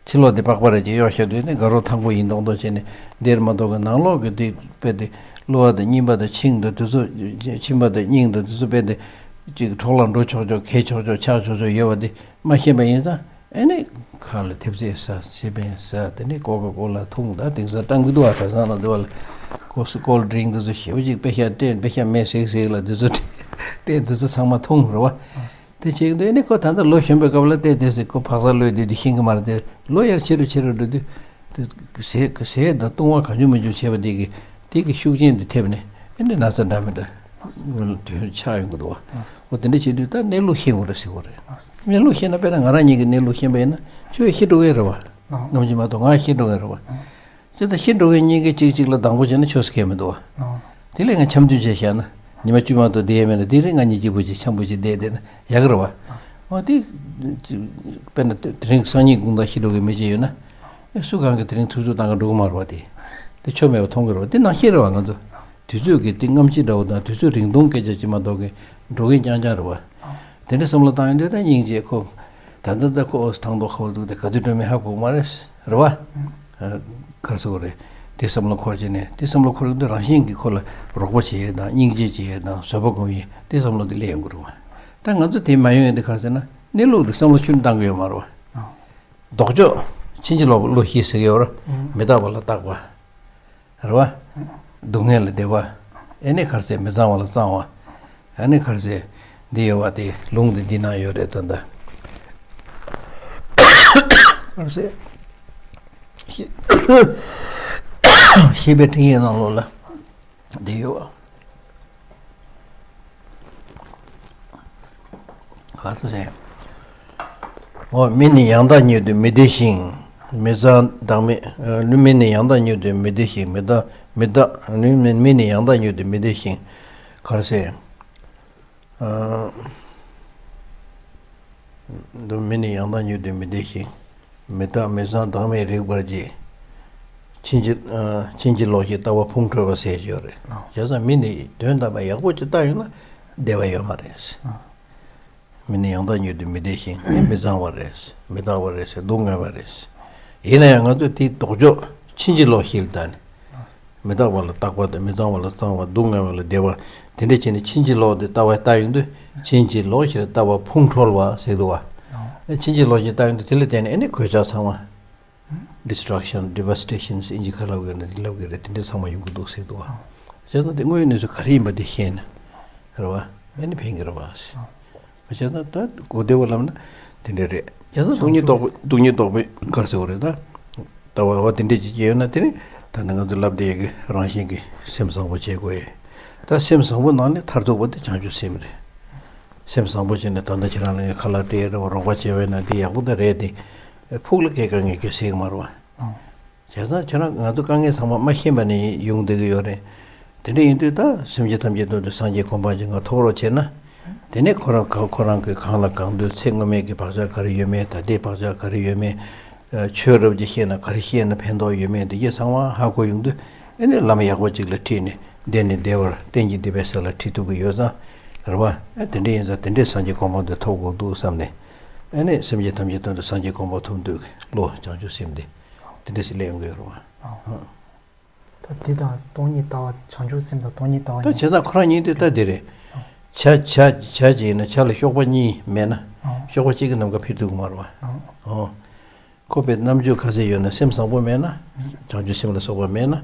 ཕྱི་ལོགས་དེ་པགས་པ་རེ་ཅིག་གཡོག་བཞག་དུས་ནི་དགའ་རོགས་ཐང་པོ་ཡིན་མདོག་མདོག་བྱས་ནས་འདིར་མ་གཏོགས་ཀྱི་ནང་ལོགས་ཀྱི་དེ་དཔེ་དེ་གློ་བ་དང་སྙིམ་པ་དང་མཆིན་དང་དེ་ཚོ་མཆིན་པ་དང་སྙིང་དང་དེ་ཚོ་དཔེ་དེ་ཅིག་འཕྲོ་བརླག་འགྲོ་ཆོག་ཆོག་གས་ཆོག་ཆོག་ཆགས་ཆོག་ཆོག་ཡོད་པ་དེ་མ་ཤེས་པ་ཡིན་ཙང་ཨེ་ནི་ཁ་ལ་ཐེབས་ཙེ་ཟ་སི་པན་ཟ་དེ་ནི་ཀོ་ཀ་ཀོ་ལ་འཐུང་ད་དེང་སང་སྤྲང་གི་འདུག་ཨ་གྲྭ་ཚང་ལ་འདུག་ཨ་ལ་ཀོ་སི་ཀོལ་ཌི་རིང་དེ་ཚོ་ཞེ་པོ་ཅིག་དཔེ་ཤ་སྤྲད་དཔེ་ཤ་མེ་སིག་སིག་ལ་དེ་ཚོ་སྤྲད་དེ་ཚོ་ཚང་མ་འཐུང་རེད་བ། དེ་བྱེད་ཀྱི་འདུག་ཨེ་ནི་ཁོ་ད་ལྟ་ལོ་གཞོན་པའི་སྐབས་ལ་བལྟས་བལྟས་སེ་ཁོ་བག་ཚ་ལོས་དུས་དེ་ཤེས་ཀྱི་མ་རེད་དེ་ལོ་ཡར་ཆེ་རུ་ཆེ་རུ་འགྲོ་དུས་དེ་ཟས་ཟས་དང་བཏུང་བ་གང་བྱུང་མང་བྱུང་བྱས་པ་དེ་གི་དེ་གི་ཤུགས་རྐྱེན་དེ་ཐེབས་ནས་ཨེ་ནི་ན་ཚ་འདྲ་མི་འདྲ་དོན་ཆགས་ཡོང་གི་འདུག་བ། འོ་དེ་འདྲ་བྱེད་དུས་ད་གནས་ལུགས་ཤེས་དགོས་རེད་ཟེར་དགོས་རེད། གནས་ལུགས་ཤེས་ན་དཔེར་ན་ང་རང་ཉིད་ཀྱི་གནས་ལུགས་ཤེས་པ་ཡིན་ན་ཁྱོད་ཤི་འགྲོ་གི་རེད་བ། ནམ་རྒྱུན་མ་གཏོགས་ང་ཤི་འགྲོ་གི་རེད་བ། ཅི་ལྟར་ཤི་འགྲོ་མཁན་གཉིས་ཀས་གཅིག་གཅིག་ལ་སྡང་པོ་བྱས་ན་ཆོས་སུ་ཁེལ་མི་འདུག་བ། དེ་ལས་ང་འཆམ་མཐུན་བྱས་བཞག་ན་ཉི་མ་བཅུ་མ་གཏོགས་བསྡད་ཡས་མེད་ན་དེ་རིང་ང་གཉིས་སྐྱིད་པོ་ཅིག་འཆམ་པོ་ཅིག་བསྡད་བསྡད་ན་ཡག་གི་རེད་བ། འོ་དེ་དཔེར་ན་དེ་རིང་སང་ཉིན་དགོང་དག་ཤི་འགྲོ་མཁན་མི་གཅིག་ཡོད་ན་སུ་གང་གིས་དེ་རིང་ཐུབ་ཚོད་བཏང་ག་འགྲོ་གི་མ་རེད་བ། དེ་དེ་ཆོ་མེད་པ་མཐོང་གི་རེད་བ། དེ་ནང་བཞིན་རེད་བ། ང་ཚོ་དུས་ཚོད་ཀྱི་དེ་སྔ་ཕྱི་འདྲ་བོ་དང་དུས་ཚོད་རིང་ཐུང་སྐད་ཆ་ཅིག་མ་གཏོགས་ཀྱི་འགྲོ་མཁན་རྐྱང་རྐྱང་རེད་བ། དེ་འདྲ་བསམ་བློ་བཏང་ཡོང་དུས་ད་སྙིང་རྗེ་ཁོ། ད་ལྟ་ད་ཁོ་ཨོ་སི་ཐང་ཐོག་ཁ་བ་འདུག་དེ་ག་དུས་འགྲོ་མིན་ཧ་གོ་གི་མ་རེད། རེད་བ། ཨ། ག་རེ་ཟེར་དགོས་རེད། དེ་བསམ་བློ་འཁོར་བྱས་ནས་དེ་བསམ་བློ་འཁོར་ཡོང་དུས་རང་བཞིན་གྱིས་ཁོ་ལ་རོགས་པ་བྱེད་ཡས་དང་སྙིང་རྗེ་བྱེད་ཡས་དང་བཟོད་པ་སྒོམ་ཡས་དེ་བསམ་བློ་དེ་སླེབས་ཡོང་གི་རེད་བ། ད་ང་ཚོ་དེ་མ་ཡོང་ཡས་དེ་ག་རེ་ཟེར་ན་གནས་ལུགས་དེ་བསམ་བློ་ཤུགས་བཏང་གི་ཡོད་མ་རེད་བ། ལྡོག་ཕྱོགས་ཕྱིན་ཅི་ལོག་བློ་ཤེས་ཟེར་གྱི་ཡོད་རེད། མི་རྟག་པ་ལ་རྟག་པ། རེད་བ། སྡུག་བསྔལ་ལ་བདེ་བ། ཨེ་ནི་ག་རེ་ཟེར་མི་གཙང་བ་ལ་གཙང་བ། ཨེ་ནི་ག་རེ་ཟེར་འདི་ཡོད་བ་དེ་ལུང་དེ་འདི་ན་ཡོད་རེད་ད་ལྟ། ག་རེ་ཟེར། ཤེས་པའི་ཕྲིན་ཡིག་ནང་ལོགས་ལ་འདི་ཡོད་བ། ག་ཚོད་ཟེར། འོ་མི་ནི་ཡང་དག་ཉིད་དུ་མི་བདེ་ཞིང་། མི་གཙང་བདག་མེད། ལུས་མི་ནི་ཡང་དག་ཉིད་དུ་མི་བདེ་ཞིང་མི་རྟག་མི་རྟག་ལུས་མི་མི་ནི་ཡང་དག་ཉིད་དུ་མི་བདེ་ཞིང་། ག་རེ་ཟེར། ལུས་མི་ནི་ཡང་དག་ཉིད་དུ་མི་བདེ་ཞིང་། མི་རྟག་མི་གཙང་བདག་མེད་རིག་པར་བྱེད། ཕྱིན་ཅི་ཕྱིན་ཅི་ལོག་བཞིའི་ལྟ་བ་ཕུང་ཁྲོལ་བ་ཟེར་ཞིག་ཡོད་རེད། བྱས་ཙང་མི་ནི་དོན་དམ་པ་ཡག་པོ་ཅིག་བལྟ་ཡོང་ན་བདེ་བ་ཡོད་མ་རེད། མི་ནི་ཡང་དག་ཉིད་དུ་མི་བདེ་ཞིང་མི་གཙང་བ་རེད། མི་རྟག་པ་རེད། སྡུག་བསྔལ་བ་རེད། ཡིན་ན་ཡང་ང་ཚོས་དེའི་ལྡོག་ཕྱོགས་ཕྱིན་ཅི་ལོག་བཞི་ལ་བལྟས་ནས། མི་རྟག་པ་ལ་རྟག་པ་དང་མི་གཙང་བ་ལ་གཙང་བ་སྡུག་བསྔལ་བ་ལ་བདེ་བ་དེ་འདྲ་བྱས་ནས་ཕྱིན་ཅི་ལོག་དེ་ལྟ་བ་བལྟ་ཡོང་དུས་ཕྱིན་ཅི་ལོག་བཞིར་ལྟ་བ་ཕུང་ཁྲོལ་བ་ཟེར་འདུག་བ། ཕྱིན་ཅི་ལོག་བཞིར་བལྟ་ཡོང་དུས་དེ་ལ་བརྟེན་ནས་ཨེ་ནི་གོད་ཆག་ཚང་མ། Destruction, devastations ཨིན་ཇི་ཁ་ལབ་གི་རེད་ལབ་གི་རེད་དེ་འདྲ་ཚང་མ་ཡོང་གི་འདུག་ཟེར་འདུག་བ། བྱས་ཙང་དེ་དངོས་ཡོད་གནས་ཚུལ་ག་རེ་ཡིན་པ་དེ་ཤེས་ན་རེད་བ། ཨེ་ནི་ཕན་གི་རེད་བ། བྱས་ཙང་ད་གོ་བདེ་བོ་ལབ་ན་དེ་འདྲ་རེད། བྱས་ཙང་སྡུག་བསྔལ་རྟོག་པའི་སྡུག་བསྔལ་རྟོག་པའི་ག་རེ་ཟེར་བ་རེད་ད། ལྟ་བ་འོ་དེ་འདྲས་ཅིག་སྐྱེས་ཡོད་ན་དེ་ནི་ད་ནི་ང་ཚོ་ལབ་བསྡད་ཀྱི་རང་བཞིན་གྱི་སེམས་བཟང་པོ་བྱེད་དགོས་ཡས། ད་སེམས་བཟང་པོ་ནང་ནས་མཐར་ཐུག་པ་དེ་བྱང་ཆུབ་སེམས་རེད། སེམས་བཟང་པོ་བྱས་ནས་ད་ལྟ་ཁྱེད་རང་ལ་ངས་ཁ་ལག་སྤྲད་ཡས་རེད་བ་རོགས་པ་བྱས་པས་ན་དེ་ཡག་པོ་ད་རེད་དེ། ཕུགས་ལ་སྐད་གང་ངས་སྐད་ཟེར་གི་མ་རེད་བ། བྱས་ཙང་ཁྱེད་རང་ང་ཚོ་དཀའ་ངལ་ཚང་མ་མ་ཤེས་པ་ནས་ཡོང་བསྡད་ཀྱི་ཡོད་རེད། དེ་འདྲ་ཡིན་དུས་ད་སེམས་ཅན་ཐམས་ཅད་དོན་དུ་སངས་རྒྱས་གོ་འཕང་ཅིག་ང་ཐོབ་རོགས་བྱས་ན། དེ་ནས་ཁོ་རང་གང་ཁོ་རང་གི་གང་ལ་གང་འདུལ་ཚེ་སྔོན་མའི་གི་བག་ཆགས་ག་རེ་ཡོད་མེད། ད་ལྟའི་བག་ཆགས་ག་རེ་ཡོད་མེད། ཆོས་རབ་ཀྱི་བཤད་ན་ག་རེ་བཤད་ན་ཕན་ཐོགས་ཡོད་མེད་དེ་གྱད་ཚང་མ་ཧ་གོ་ཡོང་དུས། ཨེ་ནས་ལམ་ཡག་པོ་ཅིག་ལ་ཁྲིད་ནས་བདེ་ནས་བདེ་བར་གཏན་གྱི་བདེ་བའི་ས་ལ་ཁྲིད་ཐུབ་ཀྱི་ཡོད་ཙང་། རེད་བ། ཨེ་དེ་འདྲ་ཡིན་ཙང་དེ་འདྲའི་སངས་རྒྱས་གོ་འཕང་དེ་ཐོབ་དགོས་འདུག་བསམ་ནས། ཨེ་ནས་སེམས་ཅན་ཐམས་ཅད་དོན་དུ་སངས་རྒྱས་གོ་འཕང་ཐོབ་འདོད་ཀྱི་བློ་བྱང་ཆུབ་སེམས་དེ་དེ་འདྲ་ཞིག་སླེབས་ཡོང་གི་ཡོད་རེད་བ། ད་འདི་དང་སྟོང་ཉིད་ལྟ་བ། བྱང་ཆུབ་སེམས་དང་སྟོང་ཉིད་ལྟ་བ་ད་གཉིས། བྱས་ཙང་ཁོ་རང་གཉིས་དེ་ད་འདི་རེད། ཆ་ཆ་ཆ་ཅིག་ཡིན་ན་ཆ་ལ་གཤོག་པ་གཉིས་མེད་ན། གཤོག་པ་གཅིག་གི་ནམ་མཁའ་འཕུར་ཐུབ་ཀྱི་མ་རེད་བ། ཨོ། ཁོ་པའི་རྣམ་དཔྱོད་ག་ཚད་ཡོད་ན་སེམས་བཟང་པོ་མེད་ན། བྱང་ཆུབ་སེམས་ལ་སོགས་པ་མེད་ན།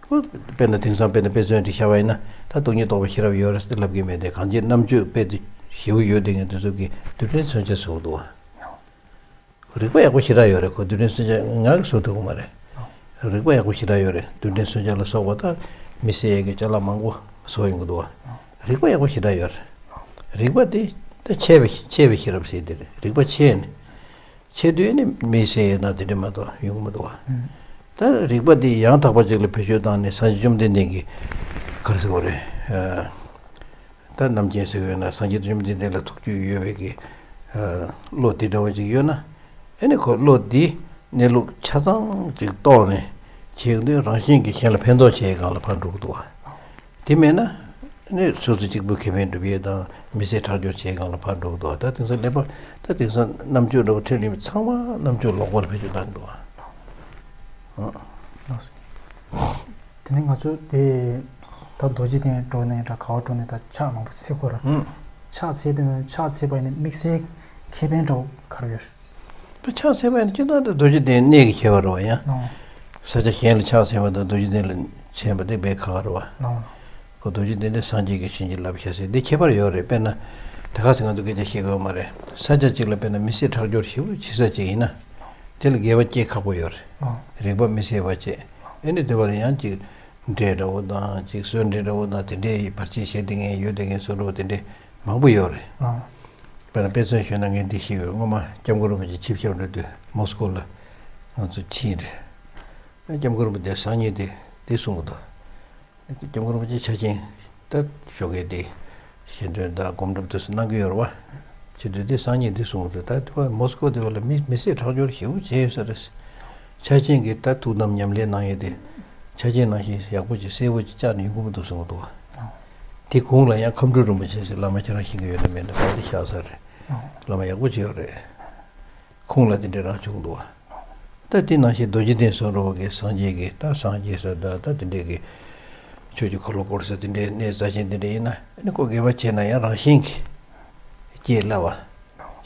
ཁོ་དཔེར་ན་དེང་སང་དཔེར་ན་དཔེ་མཚོན་ཅིག་བཞག་པ་ཡིན་ན། ད་སྟོང་ཉིད་རྟོགས་པ་ཤེས་རབ་ཡོད་རེད་ཟེར་ལབ་ཀྱི་མེད་དེ། གང་ཅི་རྣམ་དཔྱོད་དཔེ་དེ་ཞེ་པོ་ཡོད་དེ་ངས་དེ་ཚོ་གི་རྡུལ་ཕྲན་མཚོན་ཆ་བཟོ་གི་འདུག་བ། རིག་པ་ཡག་པོ་ཞེ་དྲག་ཡོད་རེད། ཁོ་རྡུལ་ཕྲན་མཚོན་ཆ་ང་གིས་བཟོ་ཐུབ་ཀྱི་མ་རེད། རིག་པ་ཡག་པོ་ཞེ་དྲག་ཡོད་རེད། རྡུལ་ཕྲན་མཚོན་ཆ་ལ་སོགས་པ་དང་མི་སེལ་ཡས་ཀྱི་ཅ་ལག་མང་པོ་བཟོ་ཡོང་གི་འདུག་བ། རིག་པ་ཡག་པོ་ཞེ་དྲག་ཡོད་རེད། རིག་པ་དེ་ད་ཆད་པའི་ཆད་པའི་ཤེས་རབ་ཟེར་དེ་རེད། རིག་པ་ཆད་ནས། ཆད་དུས་ནི་མི་སེལ་ཡས་ན་དེ་འདྲ་མ་གཏོགས་ཡོང་གི་མི་འདུག་བ། ད་རིག་པ་དེ་ཡང་དག་པ་ཅིག་ལ་བེད་སྤྱོད་བཏང་ནས་སངས་རྒྱས་བཅོམ་ལྡན་འདས་ཀྱིས་ག་རེ་ཟེར་དགོས་རེད། ད་རྣམ་མཁྱེན་ཟེར་བས་ན་སངས་རྒྱས་བཅོམ་ལྡན་འདས་ལ་ཐུགས་རྒྱུས་ཡོད་པའི་གི་བློ་དེ་འདྲ་བ་ཅིག་ཡོད་ན། ཨེ་ནི་ཁོ་བློ་དེ་གནས་ལུགས་ཆ་ཚང་ཅིག་རྟོགས་ནས་བྱེད་དུས་རང་བཞིན་གྱིས་གཞན་ལ་ཕན་ཐོགས་བྱེད་སྒང་ལ་ཕར་འགྲོ་གི་འདུག་བ། དེ་མེད་ན་ནི་སོ་སོ་གཅིག་པུ་ཁེ་ཕན་སྒྲུབ་ཡས་དང་མི་ཚེ་ཁྲག་སྦྱོར་བྱེད་སྒང་ལ་ཕར་འགྲོ་གི་འདུག་བ། ད་དེང་སང་ཀླད་པ་ད་དེང་སང་རྣམ་དཔྱོད་འདྲ་བོ་ཁྲིད་ལས་ཚང་མ་རྣམ་དཔྱོད་ལོག་པ་ལ་བེད་སྤྱོད་བཏང་གི་འདུག་བ། ལགས་སོ། དེ་ནས་ང་ཚོ་དེ་ད་རྡོ་རྗེ་གདན་འགྲོ་ནས་འདྲ་ག་བ་འགྲོ་ནས་ད་ཕྱག་མང་པོ་འཚལ་དགོས་ར། ཕྱག་འཚལ་དུས་ཕྱག་འཚལ་བ་ཡིན་ན་དམིགས་བསལ་ཁེ་ཕན་འདྲ་བོ་ག་རེ་ཡོད་རེད། ད་ཕྱག་འཚལ་བ་ཡིན་ན་སྤྱིར་བཏང་དུ་རྡོ་རྗེ་གདན་གནས་ཀྱི་ཁྱད་པར་རེད་བ། ཡང་ཨོ། ས་ཆ་གཞན་ལ་ཕྱག་འཚལ་བ་དང་རྡོ་རྗེ་གདན་ལ་འཚལ་བ་དེ་དཔེ་ཁག་ཁག་རེད་བ། ཨོ། ཁོ་རྡོ་རྗེ་གདན་དེ་སངས་རྒྱས་ཀྱིས་བྱིན་གྱིས་བརླབས་ཤག་ཟེར་འདི་ཁྱད་པར་ཡོད་རེད། དཔེར་ན་ད་ག་ཟེ་ང་ཚོ་སྐད་ཆ་བཤད་དགོས་མ་རེད། ས་ཆ་གཅིག་ལ་དཔེར་ན་མི་ཚེ་ཁྲག་སྦྱོར་ཞེ་པོ་བྱེད་ས་གཅིག་ཡིན་ན། དེ་ལ་དགེ་བ་སྐྱེ་ཁག་པོ་ཡོད་རེད། ཨོ། རིག་པ་མི་གསལ་བ་བྱས། ཨེ་ནི་དེ་བ་ལ་ཡང་གཅིག་འདྲེ་འདྲ་བོ་དང་གཅིག་གསོན་འདྲེ་འདྲ་བོ་དང་དེ་འདྲའི་བར་ཆད་བྱེད་བསྡད་མཁན་ཡོད་བསྡད་མཁན་བཟོ་འདྲ་བོ་དེ་འདྲའི་མང་པོ་ཡོད་རེད། ཨོ། དཔེར་ན་དཔེ་མཚོན་ཞུས་ན་ངས་འདི་ཤེས་ཡོད། སྔོན་མ་སྐྱབས་མགོན་རིན་པོ་ཆེ་ཆིབས་ཞབས་འགྲོ་དུས་མོ་སི་ཀོ་ལ་ང་ཚོ་ཕྱིན་རེད། སྐྱབས་མགོན་རིན་པོ་ཆེ་སང་ཉིན་དེ་དེ་གསུང་གི་འདུག་སྐྱབས་མགོན་རིན་པོ་ཆེ་ཆ་ཆེན་ད་ཞོགས་ཀས་དེ་ཞལ་འདོན་དང་སྒོམ་སྒྲུབ་དེ་ཚོ་གནང་གི་ཡོད་རེད་བ། བྱེད་དུས་དེ་སང་ཉིན་དེ་གསུང་གི་འདུག་ད་དེ་བ་མོ་སི་ཀོ་དེ་བ་ལ་མི་མི་ཚེ་ཁྲག་སྦྱོར་ཞེ་པོ་བྱས་ཡོད་ས་རེད། ཆ་ཆེན་གྱི་ད་ཐུགས་དམ་ཉམས་ལེན་གནང་ཡས་དེ། ཆ་ཆེན་ནང་བཞིན་ཡག་པོ་ཅིག་གསལ་པོ་ཅིག་བཅག་ནས་ཡོང་གི་མི་འདུག་གསུང་གི་འདུག་བ། དེ་གུང་ལ་ཡང་ཁམས་སྤྲུལ་རིན་པོ་ཆེ་ཟེར་བླ་མ་ཁྱེད་རང་ཤེས་ཀྱི་ཡོད་ན་མེད་ན་ག་དེ་ཤག་ས་རེད། བླ་མ་ཡག་པོ་ཅིག་ཡོད་རེད། ཁོང་ལ་དེ་འདྲ་རང་བྱུང་འདུག་བ། ད་དེ་ནང་བཞིན་རྡོ་རྗེ་གདན་གསུང་རོགས་ཀྱི་སངས་རྒྱས་ཀྱི་ད་སངས་རྒྱས་ས་ད་ད་དེ་འདྲའི་གི་ཆོས་ཀྱི་འཁོར་ལོ་བསྐོར་ས་དེ་འདྲའི་གནས་རྩ་ཆེན་དེ་འདྲ་ཡིན་ན་ཨ་ནི་ཁོ་དགེ་བ་བྱས་ན་ཡང་རང་བཞིན་གྱིས་སྐྱེ་སླ་བ།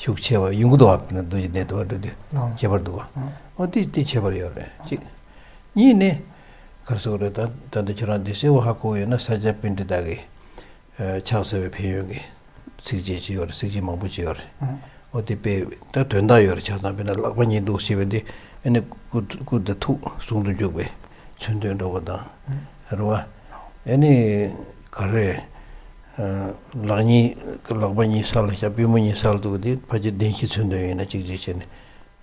ཤུགས་ཆེ་བ་ཡོང་གི་འདུག་བ། རྡོ་རྗེ་གདན་དུ་བ་འགྲོ་དུས་ཨོ། ཁྱད་པར་འདུག་བ། ཨོ། འོ་དེ་དེ་ཁྱད་པར་ཡོད་རེད་གཅིག་གཉིས་ནི། ག་རེ་ཟེར་དགོས་རེད། ད་ད་འདི་ཁྱེད་རང་འདི་གསལ་བོ་ཧ་གོ་ཡོད་ན་ས་སྐྱ་པཎྜི་ཏ་གི་ཕྱག་འཚལ་བའི་ཕན་ཡོན་གྱི་ཚིགས་བཅད་ཅིག་ཡོད་རེད། ཚིགས་བཅད་མང་པོ་ཅིག་ཡོད་རེད། ཨོ་དེ་དཔེ་ད་དོན་དག་ཡོད་རེད། ཆ་ཚང་དཔེར་ན་ལག་པ་གཉིས་འདུག་ཞེས་པ་འདི་ཨ་ནི་སྐུ་སྐུ་དང་ཐུགས་ཟུང་དུ་འཇུག་པའི་མཚོན་དོན་འགྲོ་བ་དང་རེད་བ། ཨ་ནི་ག་རེ། ལག་གཉིས་ལག་པ་གཉིས་ས་ལ་བཞག་པུས་མོ་གཉིས་ས་ལ་འདུག་པ་འདི་ཕལ་ཆེར་བདེན་བཞིའི་མཚོན་དོན་ཡིན་ན་གཅིག་གཅིག་བྱས་ནས།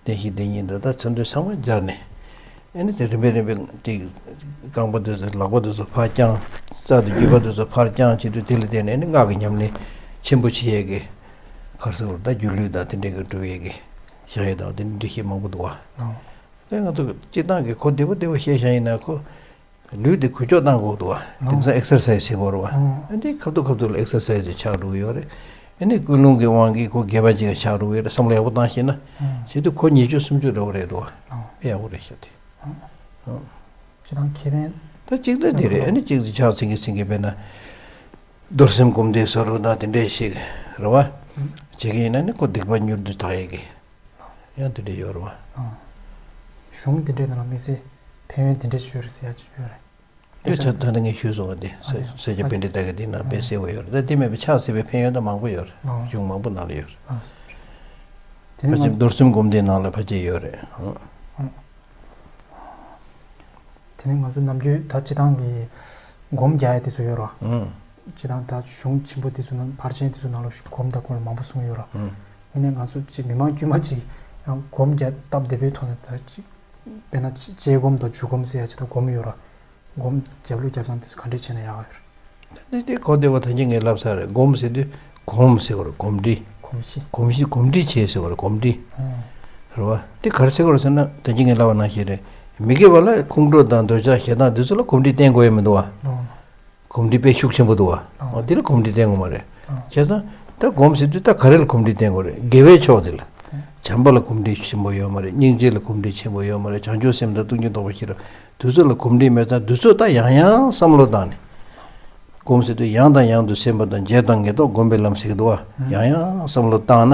བདེན་བཞི་བདེན་གཉིས་འདི་དག་མཚོན་དོན་ཚང་མ་སྦྱར་ནས། ཨེ་ནི་དེ་རིམ་པས་རིམ་པས་དེ་རྐང་པ་དེ་ཚོ་ལག་པ་དེ་ཚོ་ཕར་བརྐྱངས། རྩ་དེ་རྒྱུས་པ་དེ་ཚོ་ཕར་བརྐྱངས་བྱེད་དུས་དེ་ལ་བརྟེན་ནས་ཨེ་ནི་སྔགས་ཀྱི་ཉམས་ལེན་ཆེན་པོ་བྱེད་ཡས་ཀྱི་ག་རེ་ཟེར་དགོས་རེད། ད་སྒྱུ་ལུས་དང་དེ་འདྲའི་གི་སྒྲུབ་ཡས་ཀྱི་བཞག་ཡས་དང་དེ་འདྲའི་འགྲེལ་བཤད་མང་པོ་འདུག་བ། ཨོ། དེ་ང་ཚོ་སྤྱིར་བཏང་གི་ཁོ་བདེ་པོ་བདེ་པོ་བཤད་བཞག་ཡིན་ན་ཁོ། ལུས་དེ་འགུལ་སྐྱོད་གཏང་དགོས་འདུག་བ། དེང་སང་ཨེག་སར་སའི་ཛི་བྱེད་དགོས་རེད་བ། ཨ་འདི་ཁ་ཐུག་ཁ་ཐུག་ལ་ཨེག་སར་སའི་ཛི་ཆགས་འགྲོ་གི་ཡོད་རེད། ཨ་ནི་ཀུན་སློང་གི་དབང་གིས་ཁོ་སྒལ་པ་གཅིག་ཆགས་འགྲོ་གི་ཡོད་རེད། བསམ་བློ་ཡག་པོ་བཏང་ཤེས་ན། བྱེད་དུས་ཁོ་ཉི་ཤུ་སུམ་ཅུ་འདྲ་བོ་རེད་འདུག་བ། དཔེ་ཡག་པོ་རེད་ཤག་དེ། སྤྱིར་བཏང་ཁེ་ཕན། ད་གཅིག་ད་འདི་རེད། ཨ་ནི་གཅིག་དེ་ཆགས་ཚིག་གི་ཚིག་གི་དཔེར་ན། རྡོར་སེམས་སྒོམ་བཟླས་བཟོ་འདྲ་དང་དེ་འདྲས་ཤིག་རེད་བ། བྱེད་ཀྱི་ཡིན་ན་ནི་ཁོ་སྡིག་པ་མྱུར་དུ་དག་ཡས་ཀྱི། ཡང་དེ་འདྲ་ཡོད་རེད་བ། ཨ། གཞུང་དེ་འདྲའི་ནང་ལ་དམིགས་བསལ་ཕན་ཡོན་དེ་འདྲ་ཞིག་ཡོད་རེད་ཟེར་ཡ་ཅིག་ཡོད་རེད། དེ་ཆ་ད་ལྟ་ངས་ཞུས་སོང་བ་དེ་ཨ་ས་རེད། ས་སྐྱ་པཎྜི་ཏ་གི་དེ་ནང་དཔེ་གསལ་པོ་ཡོད་རེད། ད་དེ་མེད་པའི་ཕྱག་འཚལ་བའི་ཕན་ཡོན་ད་མང་པོ་ཡོད་རེད། ཨ། གཞུང་མང་པོ་ནང་ལ་ཡོད་རེད། ཨ། དེ་ནས་ཕལ་ཆེར་ང་རྡོར་སེམས་སྒོམ་བཟླས་ནང་ལ་ཕལ་ཆེར་ཡོད་རེད། ཨ། ཨ། དེ་ནས་ང་ཚོ་ནམ་རྒྱུན་ད་སྤྱིར་བཏང་གི་སྒོམ་རྒྱག་ཡ་དེ་ཚོ་ཡོད་རེད་བ། ཨང་། སྤྱིར་བཏང་ད་གཞུང་ཆེན་པོ་དེ་ཚོ་ནང་ཕར་ཕྱིན་དེ་ཚོ་ནང་ལ་སྒོམ་དང་སྒོམ་ལ་མང་པོ་གསུངས་ཡོད་རེད། ཨང་། ཡིན་ནའི་ང་ཚོ་ཅིག་མི་མང་དཀྱུས་མ་ཅིག་ཡང་སྒོམ་རྒྱག་སྟབས་བདེ་པོའི་ཐོག་ནས་ད་ཅིག་ དཔེར་ན་དཔྱད་སྒོམ་དང་འཇུག་སྒོམ་ཟེར་ཡ་ཅིག་དང་སྒོམ་ཡོད་ར། སྒོམ་རྒྱབ་ལུགས་རྒྱབ་སྟངས་དེ་ཚོ་ག་འདྲས་བྱས་ན་ཡག་ཡོད་རེད། ད་དེ་གོ་བདེ་བ་ད་གིན་ངས་ལབ་ཚར་རེད། སྒོམ་ཟེར་དུས་གོམས་ཟེར་བ་རེད། གོམས་འདྲིས། གོམས་གཤིས། གོམས་གཤིས་གོམས་འདྲིས་བྱས་ཟེར་བ་རེད། གོམས་འདྲིས། ཨང་། རེད་བ། དེ་ག་རེ་ཟེར་དགོས་རེད་ཟེར་ན་ད་གིན་ངས་ལབ་པ་ནང་བཞིན་རེད། མི་དགེ་བ་ལ་ཁོང་ཁྲོ་དང་འདོད་ཆགས་ཞེ་སྡང་འདི་ཚོ་ལ་གོམས་འདྲིས་བསྟེན་དགོས་ཡ་མི་འདུག་བ། ཨང་། གོམས་འདྲིས་དཔེ་ཤུགས་ཆེན་པོ་འདུག་བ། ཨང་། འོ་དེ་ལ་གོམས་འདྲིས་བསྟེན་དགོས་མ་རེད། ཨང་། བྱས་ཙང་ད་སྒོམ་ཟེར་དུས་ད་ག་རེ་ལ་གོམས་འདྲིས་བསྟེན་དགོས་རེད། དགེ་བའི་ཕྱོགས་དེ་ལ། ཨང་། བྱམས་པ་ལ་གོམས་འདྲིས་ཆེན་པོ་ཡོད་མ་རེད། སྙིང་རྗེ་ལ་གོམས་འདྲིས་ཆེན་པོ་ཡོད་མ་རེད། བྱང་ཆུབ་སེམས་དང་སྟོང་ཉིད་རྟོགས་པ་ཤེས་རབ། དེ་ཚོ་ལ་གོམས་འདྲིས་མེད་ཙང་དེ་ཚོ་ད་ཡང་ཡང་བསམ་བློ་བཏང་ནས། སྒོམ་ཟེར་དུས་ཡང་དང་ཡང་དུ་སེམས་པ་དང་རྗེས་དང་ངེས་རྟོགས་སྒོམ་པའི་ལམ་ཟེར་གི་འདུག་བ། ཨང་། ཡང་ཡང་བསམ་བློ་བཏང་ན།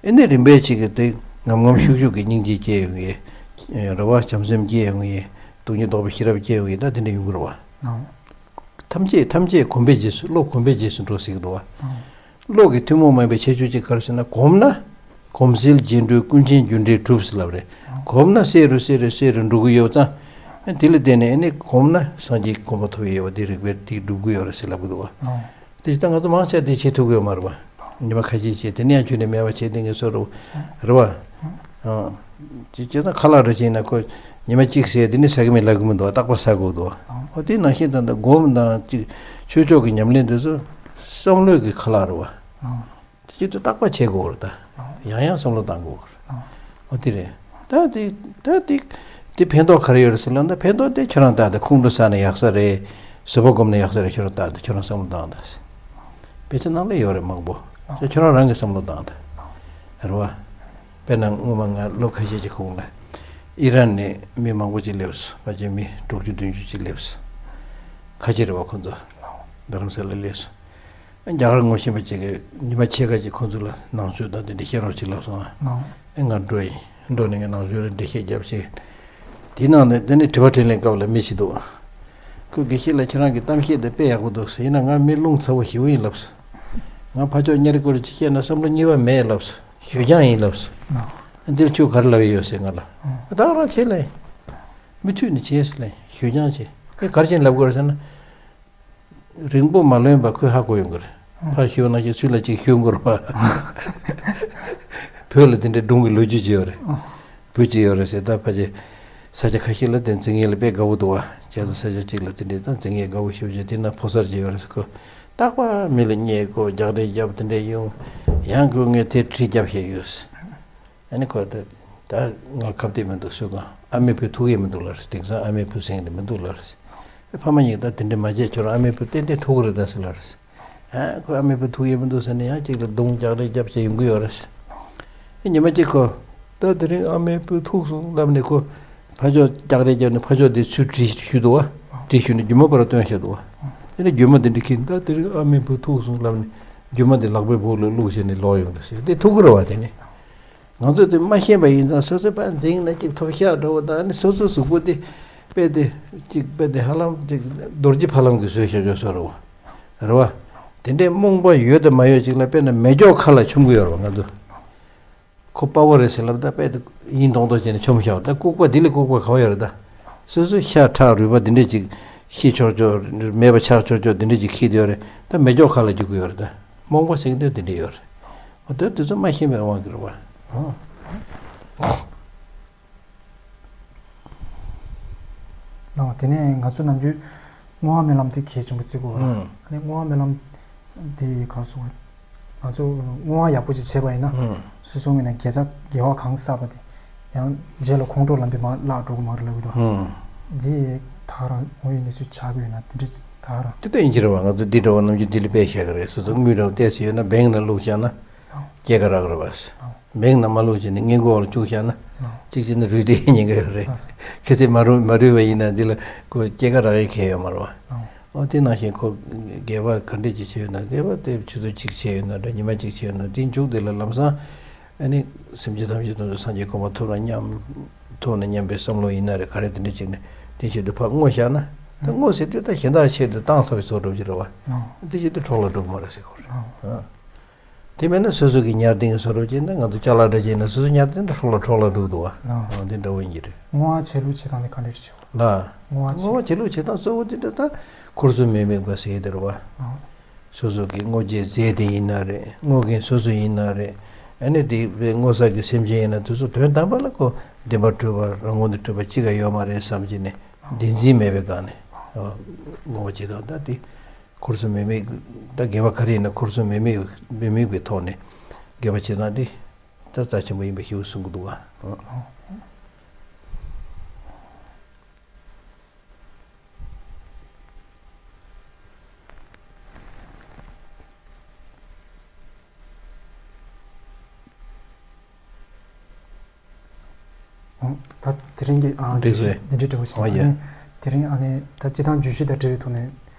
ཨེ་ནི་རིམ་པས་ཅིག་གི་དེ་ངམ་ངམ་ཤུགས་ཤུགས་ཀྱི་སྙིང་རྗེ་སྐྱེ་ཡོང་གི། རེ་བ་བྱམས་སེམས་སྐྱེ་ཡོང་གི། སྟོང་ཉིད་རྟོགས་པའི་ཤེས་རབ་སྐྱེ་ཡོང་གི། ད་དེ་འདྲ་ཡོང་གི་རེད་བ། ཨང་། ཐམས་ཅད་ཐམས་ཅད་གོམས་པའི་རྗེས་སུ། བློ་གོམས་པའི་རྗེས་སུ་འགྲོ་ཟེར་གི་འདུག་བ། ཨང་། བློ་གི་ཐུན་མོང་མ་ཡིན་པའི་ཁྱད་ཆོས་གཅིག་ག་རེ་ཟེར་ན། གོམས་ན་གོམས་སེལ་རྗེས་འགྲོའི་ཀུན་མཁྱེན་རྒྱུ་འབྲས་གྲུབ་ཟེར་ལབ་རེད། གོམས་ན་གསལ་རུ་གསལ་རུ་གསལ་རུ་འགྲོ་གི་ཡོད་ཙང་། དེ་ལ་བརྟེན་ནས་ཨེ་ནི་གོམས་ན་སངས་རྒྱས་གོ་འཕང་ཐོབ་ཡོད་པ་དེ་རིགས་པས་དེ་སྒྲུབ་གི་ཡོད་རེད་ཟེར་ལབ་གི་འདུག་བ། དེ་ད་ང་ཚོ་མང་ཆེ་དེ་བྱེད་ཐུབ་ཀྱི་ཡོད་མ་རེད་བ། ཉི་མ་ཁ་ཤས་བྱས་དེ་ནས་ཡང་ཁྱོན་ནས་མེད་པ་བྱས་དེ་ངས་བཟོ་རུ་རེད་བ། ཨང་། ཅི་བྱས་ན་ཁ་ལག་འདྲ་བྱས་ན་ཁོ་ཉི་མ་གཅིག་ཟས་དེ་ནས་ཟ་གི་མེད་ལབ་གི་མི་འདུག་བ། རྟག་པར་ཟ་དགོས་འདུག་བ། ཨོ་དེ་ནང་བཞིན་ད་ལྟ་སྒོམ་དང་ཅིག་ཆོས་ཕྱོགས་ཀྱི་ཉམས་ལེན་དེ་ཚོ་བསམ་བློའི་གི་ཁ་ལག་རེད་བ། དེ་བྱེད་དུས་རྟག་པར་བྱེད་དགོས་རེད་ད། ཡང་ཡང་བསམ་བློ་བཏང་དགོས་རེད། ཨོ་དེ་རེད། ད་དེ་ད་དེ་དེ་ཕན་ཐོགས་ག་རེ་ཡོད་རེད་ཟེར་ལབ་ན། ཕན་ཐོགས་དེ་ཁྱོད་རང་ལྟ་དེ་ཁོང་ཁྲོ་ཟ་ན་ཡག་ས་རེད། བཟོད་པ་སྒོམ་ན་ཡག་ས་རེད། ཁྱོད་རང་ལྟ་དེ་ཁྱོད་རང་བསམ་བློ་བཏང་དང་། དཔེ་ཆ་ནང་ལ་ཡོད་རེད་མང་པོ། ཨོ། ཁྱོད་རང་རང་གི་བསམ་བློ་བཏང་དང་། རེད་བ། དཔེར་ན་སྔོན་མ་ང་ལོ་ཁ་ཤས་ཀྱི་གོང་ལ་ཨི་རན་ནས་མི་མང་པོ་ཅིག་སླེབས་སོང་། ཕལ་ཆེར་མི་དྲུག་ཅུ་བདུན་ཅུ་ཅིག་སླེབས་སོང་། ཁ་ཆེ་རེད་བ་ཁོ་ཚོ། རྡ་རམ་ས་ལ་སླེབས་སོང་། རྒྱ་གར་ངོ་ཤེས་པ་ཅིག་གིས་ཉི་མ་ཕྱེད་ཀ་ཅིག་ཁོ་ཚོ་ལ་ནང་ཆོས་དང་དེ་འདྲ་བཤད་རོགས་ཅིག་ལབ་སོང་ཨ། ཨེ་ང་འགྲོ་ཡིན། འགྲོ་ནས་ངས་ནང་ཆོས་ལ་འགྲེལ་བཤད་རྒྱབ་ཅིག་དེའི་ནང་ནས་དེ་ནས་དྲི་བ་དྲིས་ལན་སྐབས་ལ་མི་ཞིག་འདུག་ཁོས་དགེ་བཤེས་ལགས་ཁྱེད་རང་གི་གཏམ་བཤད་དེ་དཔེ་ཡག་པོ་འདུག་ཟེར། ཡིན་ན་ང་མི་རླུང་ཚ་བོ་ཞེ་པོ་ཡིན་ལབ་སོང་། ང་ཕར་ཕྱོགས་གཉེར་སྐོར་ཅིག་བཤད་ན་བསམ་བློ་གཉིས་པ་མེད་ལབ་སོང་། ཞུ་རྐྱང་ཡིན་ལབ་སོང་། འདིར་ཁྱོད་ག་རེ་ལབ་ཡོད་ཟེར་ང་ལ། ད་ག་རང་བྱེད་ལབ་ཡིན། མུ་མཐུད་ནས་བྱེད་ཟེར་ལབ་ཡིན། ཞུ་རྐྱང་བྱེད། ཨེ་ག་རེ་བྱས་ནས་ལབ་དགོས་རེད་ཟེར་ན། རིང་པོ་མ་ལོན་པ་ཁོས་ཧ་གོ་ཡོང་གི་རེད། ཕར་ཞུ་ན་ཞིག་ཚུར་ལ་ཅིག་ཞུ་དགོས་རེད་པ། བོད་ལ་དེ་འདྲའི་སྒྲུང་གི་ལོ་རྒྱུས་ཅིག་ཡོད་རེད། བུ་ཅིག་ཡོད་རེད་ཟེར། ད་ཕལ་ཆེར་ས་ཆ་ཁ་ཤས་ལ་དེ་འཛིང་ཡས་ལ་དཔེ་དགའ་བོ་འདུག་བ། བྱས་ཙང་ས་ཆ་གཅིག་ལ་དེ་འདྲའི་ད་འཛིང་ཡས་དགའ་བོ་ཞེ་པོ་ཅིག་དེ་ན་ཕོ་གསར་ཅིག་ཡོད་རེད་ཟེར། ཁོ་རྟག་པར་མི་ལ་བརྙས་བཀོད་རྒྱག་རེས་རྒྱབ་དེ་འདྲ་ཡོང་། ཡང་ཁོས་ངས་དེ་དྲིས་རྒྱབ་བཞག་ཡོད། ཨ་ནི་ཁོ་ད་ད་ང་ཁ་གཏད་མི་འདུག་སུ་གང་ཨ་མའི་བུ་ཐུག་ཡས་མི་འདུག་ལབ་རེད། དེང་སང་ཨ་མའི་བུ་ཟེར་མཁན་དེ་མི་འདུག་ལབ་རེད། ཨེ་ཕ་མ་གཉིས་ད་དེ་འདྲ་མ་བྱེད། ཁྱོད་རང་ཨ་མའི་བུ་ཏན་ཏན་ཐུག་གི་རེད་ད་ཟེར་ལབ་རེད། ཨ་ཁོ་ཨ་མའི་བུ་ཐུག་ཡས་མི་འདུག་ཟེར་ནས་ཡང་གཅིག་ལ་རྡུང་རྒྱག་རེས་རྒྱབ་བྱས་ཡོང་གི་ཡོད་རེད། ཨེ་ཉི་མ་གཅིག་ཁོ་ད་དེ་རིང་ཨ་མའི་བུ་ཐུག་སོང་ལབ་ནས་ཁོ་ཕར་ཕྱོགས་རྒྱག་རེས་རྒྱབ་ནས་ཕར་ཕྱོགས་དེ་ཚུར་དྲིས་ཞུས་འདུག་བ། དྲིས་ཞུས་ནས་རྒྱུ་མ་ཕར་སྟོན་བཞག་འདུག་བ། ཨེ་ནས་རྒྱུ་མ་དེ་འདྲ་ཁྱེར། ད་དེ་རིང་ཨ་མའི་བུ་ཐུག་སོང་ལབ་ནས་རྒྱུ་མ་དེ་ལག་པའི་སྦུག་ལ་བླུགས་བྱས་ནས་ལོག་ཡོང་འདུག་ཟེར། དེ་ཐུག་གི་རེད་བ། དེ་ནི། ང་ཚོས་དེ་མ་ཤེས་པ་ཡིན་ཙང་སོ་སོའི་ཕར་འཛིང་ན་གཅིག་ཐོབ་ཤག་འགྲོ་བ་དང་། ཨ་ནི་སོ་སོའི་གཟུགས་པོ་དེ་དཔེ་དེ་གཅིག་དཔེ་དེ་ཧ་ལམ་གཅིག་རྡོ་རྗེ་ཕ་ལམ་གྱིས་བཟོས་བཞག་ཆོག་བཟོ་རེད་བ། རེད་བ། དེ་འདྲའི་རྨོངས་པ་ཡོད་དང་མ་ཡོད་ཅིག་ལ་དཔེར་ན་མེ་སྒྱོགས་ཁ་ལ་མཆོང་གི་ཡོད་རེད་བ་ང་ཚོ། ཁོ་དཔའ་བོ་རེད་ཟེར་ལབ། ད་དཔེ་དེ་ཡིན་མདོག་མདོག་བྱས་ནས་མཆོང་བཞག་ད་ལྐུགས་པ་འདི་ལས་ལྐུགས་པ་ག་བ་ཡོད་རེད་ད། སོ་སོའི་ཤ་ཁྲག་རུས་པ་འདི་འདྲས་ཅིག་ཤི་ཆོག་ཆོག་མེད་པ་ཆགས་ཆོག་ཆོག་འདི་འདྲས་ཅིག་ཤི་བསྡད་ཡོད་རེད། ད་མེ་སྒྱོགས་ཁ་ལ་རྒྱུག་གི་ཡོད་རེད་ད། རྨོངས་པ་ཟེར་མཁན་དེ་འདི་འདྲས་ཡོད་རེད། འོ་དེ་དེ་ཚོ་མ་ཤེས་པའི་དབང་གིས་རེད་བ། ཨོ། ལགས། དེ་ནས་ང་ཚོ་ནམ་རྒྱུན་བསྔོ་བ་སྨོན་ལམ་དེ་གལ་ཆེན་པོ་བརྩི་དགོས་རེད། ཨང་། ཨ་ནི་བསྔོ་བ་སྨོན་ལམ་དེ་ག་རེ་ཟེར་དགོས་རེད། ང་ཚོ་བསྔོ་བ་ཡག་པོ་ཅིག་བྱས་པ་ཡིན་ན། ཨང་། སོ་སོ་ངོས་ནས་དགེ་རྩ་དགེ་བ་གང་བསགས་པ་དེ་ཡང་རྗེས་ལ་ཁོང་ཁྲོ་ལངས་དུས་མར་བརླག་འགྲོ་གི་མ་རེད་ལབ་ཀྱི་འདུག་ཨང་། འདི་ད་ག་རང་དངོས་ཡོད་གནས་ཚུལ་ཆགས་ཀྱི་ཡོད་ན་དེ་འདྲ་ཅིག་ད་ག་རང་། དེ་ལྟ་ཡིན་གྱི་རེད་བ། ང་ཚོ་འདི་འདྲ་བ་ནམ་རྒྱུན་འདི་ལ་དཔེ་བཞག་གི་རེད། སོ་སོ་དངུལ་འདྲ་བོ་གཏད་ས་ཡོད་ན་བེང་ནང་བླུགས་བཞག་ན་སྐྱེད་ཀ་རག་གི་རེད་བ། ཨང་། བེང་ནང་མ་བླུགས་བྱས་ནས་སྔས་མགོ་འོག་ལ་བཅུག་བཞག་ན། ཨང་། གཅིག་བྱས་ན་རུལ་བསྡད་ཉེན་ཁ་ཡོད་རེད། ཨང་། གལ་སྲིད་མ་རུལ་མ་རུལ་བ་ཡིན་ན་འདི་ལ་ཁོ་སྐྱེད་ཀ་རག་ཡས་གང་ཡང་ཡོད་མ་རེད་བ། ཨང་། ཨོ་དེ་ནང་བཞིན་ཁོ་དགེ་བ་ག་འདྲས་ཅིག་བྱས་ཡོད་ན། དགེ་བ་དེ་ཆུ་ཚོད་གཅིག་བྱས་ཡོད་ན་འདྲ། ཉི་མ་གཅིག་བྱས་ཡོད་ན། དེའི་མཇུག་དེ་ལ་ལམ་སང་ཨ་ནི་སེམས་ཅན་ཐམས་ཅད་དོན་དུ་སངས་རྒྱས་གོ་འཕང་ཐོབ་ན་སྙམ། ཐོབ་ན་སྙམ་པའི་བསམ་བློ་ཡིན་ན་རེད། ག་རེ་དེ་འདྲས་ཅིག་ནས་དེ་ཆེད་དུ་ཕར་བསྔོ་བཞག་ན། ད་བསྔོ་ཟེར་དུས་ད་གཞན་དག་ཆེད་དུ་བཏང་ཚར་བའི་བཟོ་འདྲ་ཅིག་རེད་བ། ཨང་། དེ་ཆེད་དུ་འཕྲོ་བརླག་འགྲོ་གི་མ་རེད་ཟེར་གོ་རེད། ཨང་། ཨང་། དེ་མེད་ན་སོ་སོ་གི་ཉར་ཏིང་བཟོ་འདྲ་བྱས་ན། ང་ཚོ་ཅ་ལག་འདྲ་བྱས་ན་སོ་སོ་ཉར་ཏིང་འཕྲོ་བརླག་འཕྲོ་བརླག་འགྲོ་གི་འདུག་བ། ཨང་། ཨང་། དེ་འདྲ་བོ་ཡིན་གྱི་རེད། བསྔོ་བ་བྱེད་ལུགས་བྱེད་སྟངས་དེ་ག་འདྲས་བྱེད་དགོས། ལགས། བསྔོ་བ་བྱེད་ལུགས་བྱེད་སྟངས་གཙོ་བོ་དེ་འདྲ་ད་འཁོར་གསུམ་མི་དམིགས་པ་ཟེར་དེ་རེད་བ། ཨང་། སོ་སོ་གི་བསྔོ་རྒྱུའི་རྫས་དེ་ཡིན་ན་རེད། བསྔོ་མཁན་སོ་སོ་ཡིན་ན་རེད། ཨ་ནི་དེ་བས་སྔོ་བསངས་ཀྱི་སེམས་ཅན་ཡིན་ན་དེ་ཚོ་དོན་དམ་པ་ལ་ཁོ་བདེན་པར་གྲུབ་པ་རང་ངོས་ནས་གྲུབ་པ་གཅིག་ཀྱང་ཡོད་མ་རེད་བསམ་གྱི་ནས་བདེན་འཛིན་མེད་པའི་སྒང་ནས་ངོ་བོ་ཇི་ལྟར་ད་དེ་འཁོར་གསུམ་མི་དམིགས་ད་དགེ་བ་ག་རེ་ཡིན་ན་འཁོར་གསུམ་མི་དམིགས་མི་དམིགས་པའི་ཐོག་ནས་དགེ་བ་བྱེད་སྟངས་དེ་ད་རྩ་ཆེན་པོ་ཡིན་པ་ཞིག་གསུང་གི་འདུག་བ། ད་དེ་རིང་གི་ཨ་འགྲིག་རེད། འདི་འདྲའི་འདྲ་བོ་ཞིག་ཨ་ཡ། ཨ་ནི་དེ་རིང་ཨ་ནི་ད་སྤྱི་བཏང་བརྗོད་གཞི་དང་འབྲེལ་བའི་ཐོག་ནས་